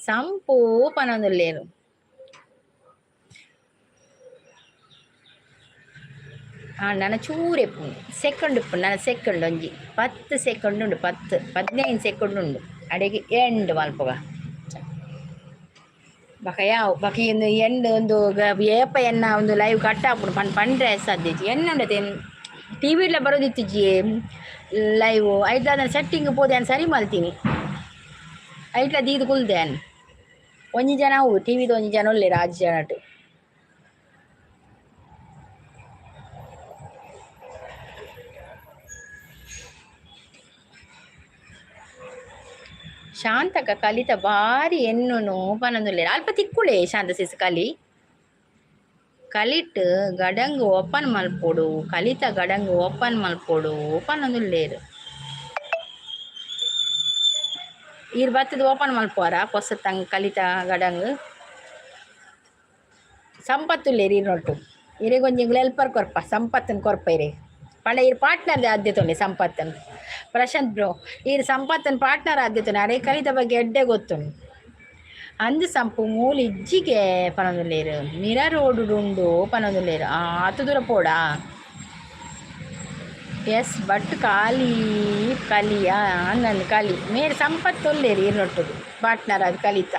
ಸಂಪು ಪನೊಂದುಲ್ಲೆರ್ ನನ ಚೂರು ಇಪ್ಪುಂಡು ಸೆಕೆಂಡ್ ಇಪ್ಪುಂಡು ನನ ಸೆಕೆಂಡ್ ಒಂಜಿ 10 ಸೆಕೆಂಡ್ ಉಂಡು 10 15 ಸೆಕೆಂಡ್ ಉಂಡು ಅಡೆಗೆ ಎಂಡ್ ಮಲ್ಪುಗ ಬಕ ಯಾವು ಬಕ ಇಂದು ಎಂಡ್ ಒಂದು ಏಪ ಎನ್ನ ಒಂದು ಲೈವ್ ಕಟ್ ಆಪುಂಡು ಪನ್ ಪಂಡ್ರೆ ಸಾಧ್ಯಜಿ ಎನ್ನುಂಡತೆ ಟಿ ವಿಡ್ಲ ಬರೋದಿತ್ತಿಜಿ ಲೈವ್ ಐಟ್ಲ ಸೆಟ್ಟಿಂಗ್ ಪೋದೆ ಸರಿ ಮಲ್ತೀನಿ ಐಟ್ಲ ದೀದ್ ಕುಲ್ದೆ ಒಂಜಿ ಜನ ಅವು ಟಿ ವಿದ ಒಂಜಿ ಜನ ಉಲ್ಲೆರ್ ಆಜಿ ಜನಟ್ ಶಾಂತಕ ಕಲಿತ ಬಾರಿ ಎನ್ನುನು ಪನೊಂದುಲ್ಲೆರ್ ಅಲ್ಪ ತಿಕ್ಕುಲೆ ಶಾಂತ ಸಿಸ್ ಕಲಿ ಕಲಿಟ್ ಗಡಂಗ್ ಓಪನ್ ಮಲ್ಪೊಡು ಕಲಿತ ಗಡಂಗ್ ಓಪನ್ ಮಲ್ಪೊಡು ಪನೊಂದುಲ್ಲೆರ್ ಈರ್ ಬತ್ತದ ಓಪನ್ ಮಲ್ಪುವರ ಪೊಸತಂಗ್ ಕಲಿತ ಗಡಂಗ್ ಸಂಪತ್ತುಲ್ಲೆರ್ ಈರ್ನೊಟ್ಟು ಇರೆಗೊಂಜಿ ಎಂಕ್ಲು ಹೆಲ್ಪರ್ ಕೊರ್ಪ ಸಂಪತ್ತನ್ ಕೊರ್ಪ ಇರೆ ಪಂಡ ಈರ್ ಪಾರ್ಟ್ನರ್ ಆದ್ಯತೊಂಡೆ ಸಂಪತ್ತನ್ ಪ್ರಶಾಂತ್ ಬ್ರೋ ಈರ್ ಸಂಪತ್ತನ್ ಪಾರ್ಟ್ನರ್ ಆದ್ಯತೊಂಡೆ ಅರೆ ಕಲಿತ ಬಗ್ಗೆ ಎಡ್ಡೆ ಗೊತ್ತುಂಡು ಅಂದು ಸಂಪು ಮೂಲು ಇಜ್ಜಿಗೆ ಪನೊಂದುಲ್ಲೆರ್ ಮಿರರ್ ರೋಡ್ ಉಂಡು ಪನೊಂದುಲ್ಲೆರ್ ಆತು ದೂರ ಪೋಡಾ ಎಸ್ ಬಟ್ ಖಾಲಿ ಕಲಿಯಾ ಅಂದಂದು ಕಲಿ ಮೇರ್ ಸಂಪತ್ತು ಉಲ್ಲೆರ್ ಈರ್ನೊಟ್ಟುಗು ಪಾರ್ಟ್ನರ್ ಅದು ಕಲಿತ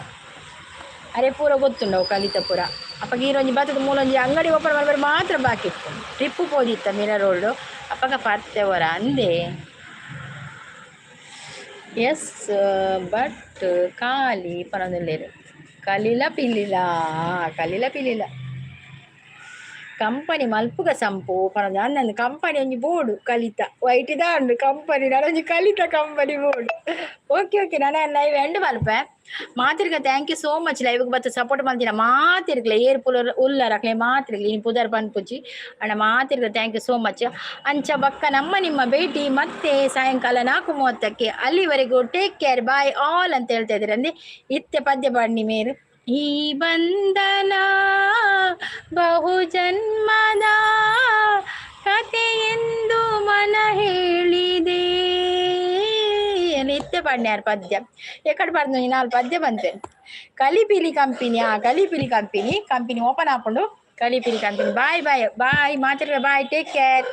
ಅರೆ ಪೂರ ಗೊತ್ತುಂಡು ಅವು ಕಲಿತ ಪೂರ ಅಪ್ಪಗ ಈರೊಂಜಿ ಬತ್ತದ ಮೂಲೊಂಜಿ ಅಂಗಡಿ ಓಪನ್ ಮಲ್ಪರೆ ಮಾತ್ರ ಬಾಕಿ ಇಪ್ಪುಂಡು ಟ್ರಿಪ್ಪು ಪೋದಿತ್ತ ಮಿರರ್ ರೋಡು ಅಪಗ ಪತ್ತೆ ಒರ ಅಂದೆ ಎಸ್ ಬಟ್ ಖಾಲಿ ಪನೊಂದುಲ್ಲೆರ್ ಕಲಿಲ ಪಿಲಿಲ ಕಲಿಲ ಪಿಲಿಲ ಕಂಪನಿ ಮಲ್ಪುಗ ಸಂಪು ಪನೊಂದು ಅಂದಂದು ಕಂಪನಿ ಒಂಜಿ ಬೋರ್ಡು ಕಲಿತ ವೈಟ್ ದಾಂಡು ಕಂಪನಿ ನನೊಂಜಿ ಕಲಿತ ಕಂಪನಿ ಬೋರ್ಡು ಓಕೆ ಓಕೆ ನಾನು ಲೈವ್ ಎಂಡ್ ಮಲ್ಪೆ ಮಾತಿರ್ಗ thank you so much ಲೈವ್ಗೆ ಬತ್ತ ಸಪೋರ್ಟ್ ಮಲ್ತಿನ ಮಾತಿರ್ಗ್ಲೆ ಏರ್ ಪುಲರ್ ಉಲ್ಲರ್ ಅಕ್ಲೆ ಮಾತಿರ್ಗ್ಲೆ ಇನಿ ಪುದರ್ ಪನ್ಪುಜಿ ಅಣ್ಣ ಮಾತಿರ್ಗ thank you so much ಅಂಚ ಬಕ್ಕ ನಮ್ಮ ನಿಮ್ಮ ಭೇಟಿ ಮತ್ತೆ ಸಾಯಂಕಾಲ 4:30ಕ್ಕೆ. ಅಲ್ಲಿವರೆಗೂ ಟೇಕ್ ಕೇರ್ ಬಾಯ್ ಆಲ್ ಅಂತ ಹೇಳ್ತಾ ಇದ್ದೀರ ಅಂದೆ ಇತ್ತೆ ಪದ್ಯ ಪಾಡ್ನಿ ಮೇರು. ಈ ಬಂಧನ ಬಹುಜನ್ಮದ ಕಥೆಯೆಂದು ಮನ ಹೇಳಿದೆ. ನಿತ್ಯ ಪಾಡ್ನ್ಯಾರ ಪದ್ಯ ಎಕಡೆ ಪಾಡ್ದು ನಾಲ್ ಪದ್ಯ ಬಂತೆ. ಕಲಿಪಿಲಿ ಕಂಪನಿ, ಆ ಕಲಿಪಿಲಿ ಕಂಪನಿ ಕಂಪನಿ ಓಪನ್ ಆಪುಂಡು. ಕಲಿಪಿಲಿ ಕಂಪನಿ ಬಾಯ್ ಬಾಯ್ ಬಾಯ್ ಮಾತಿರ್ಗ ಬಾಯ್, ಟೇಕ್ ಕೇರ್.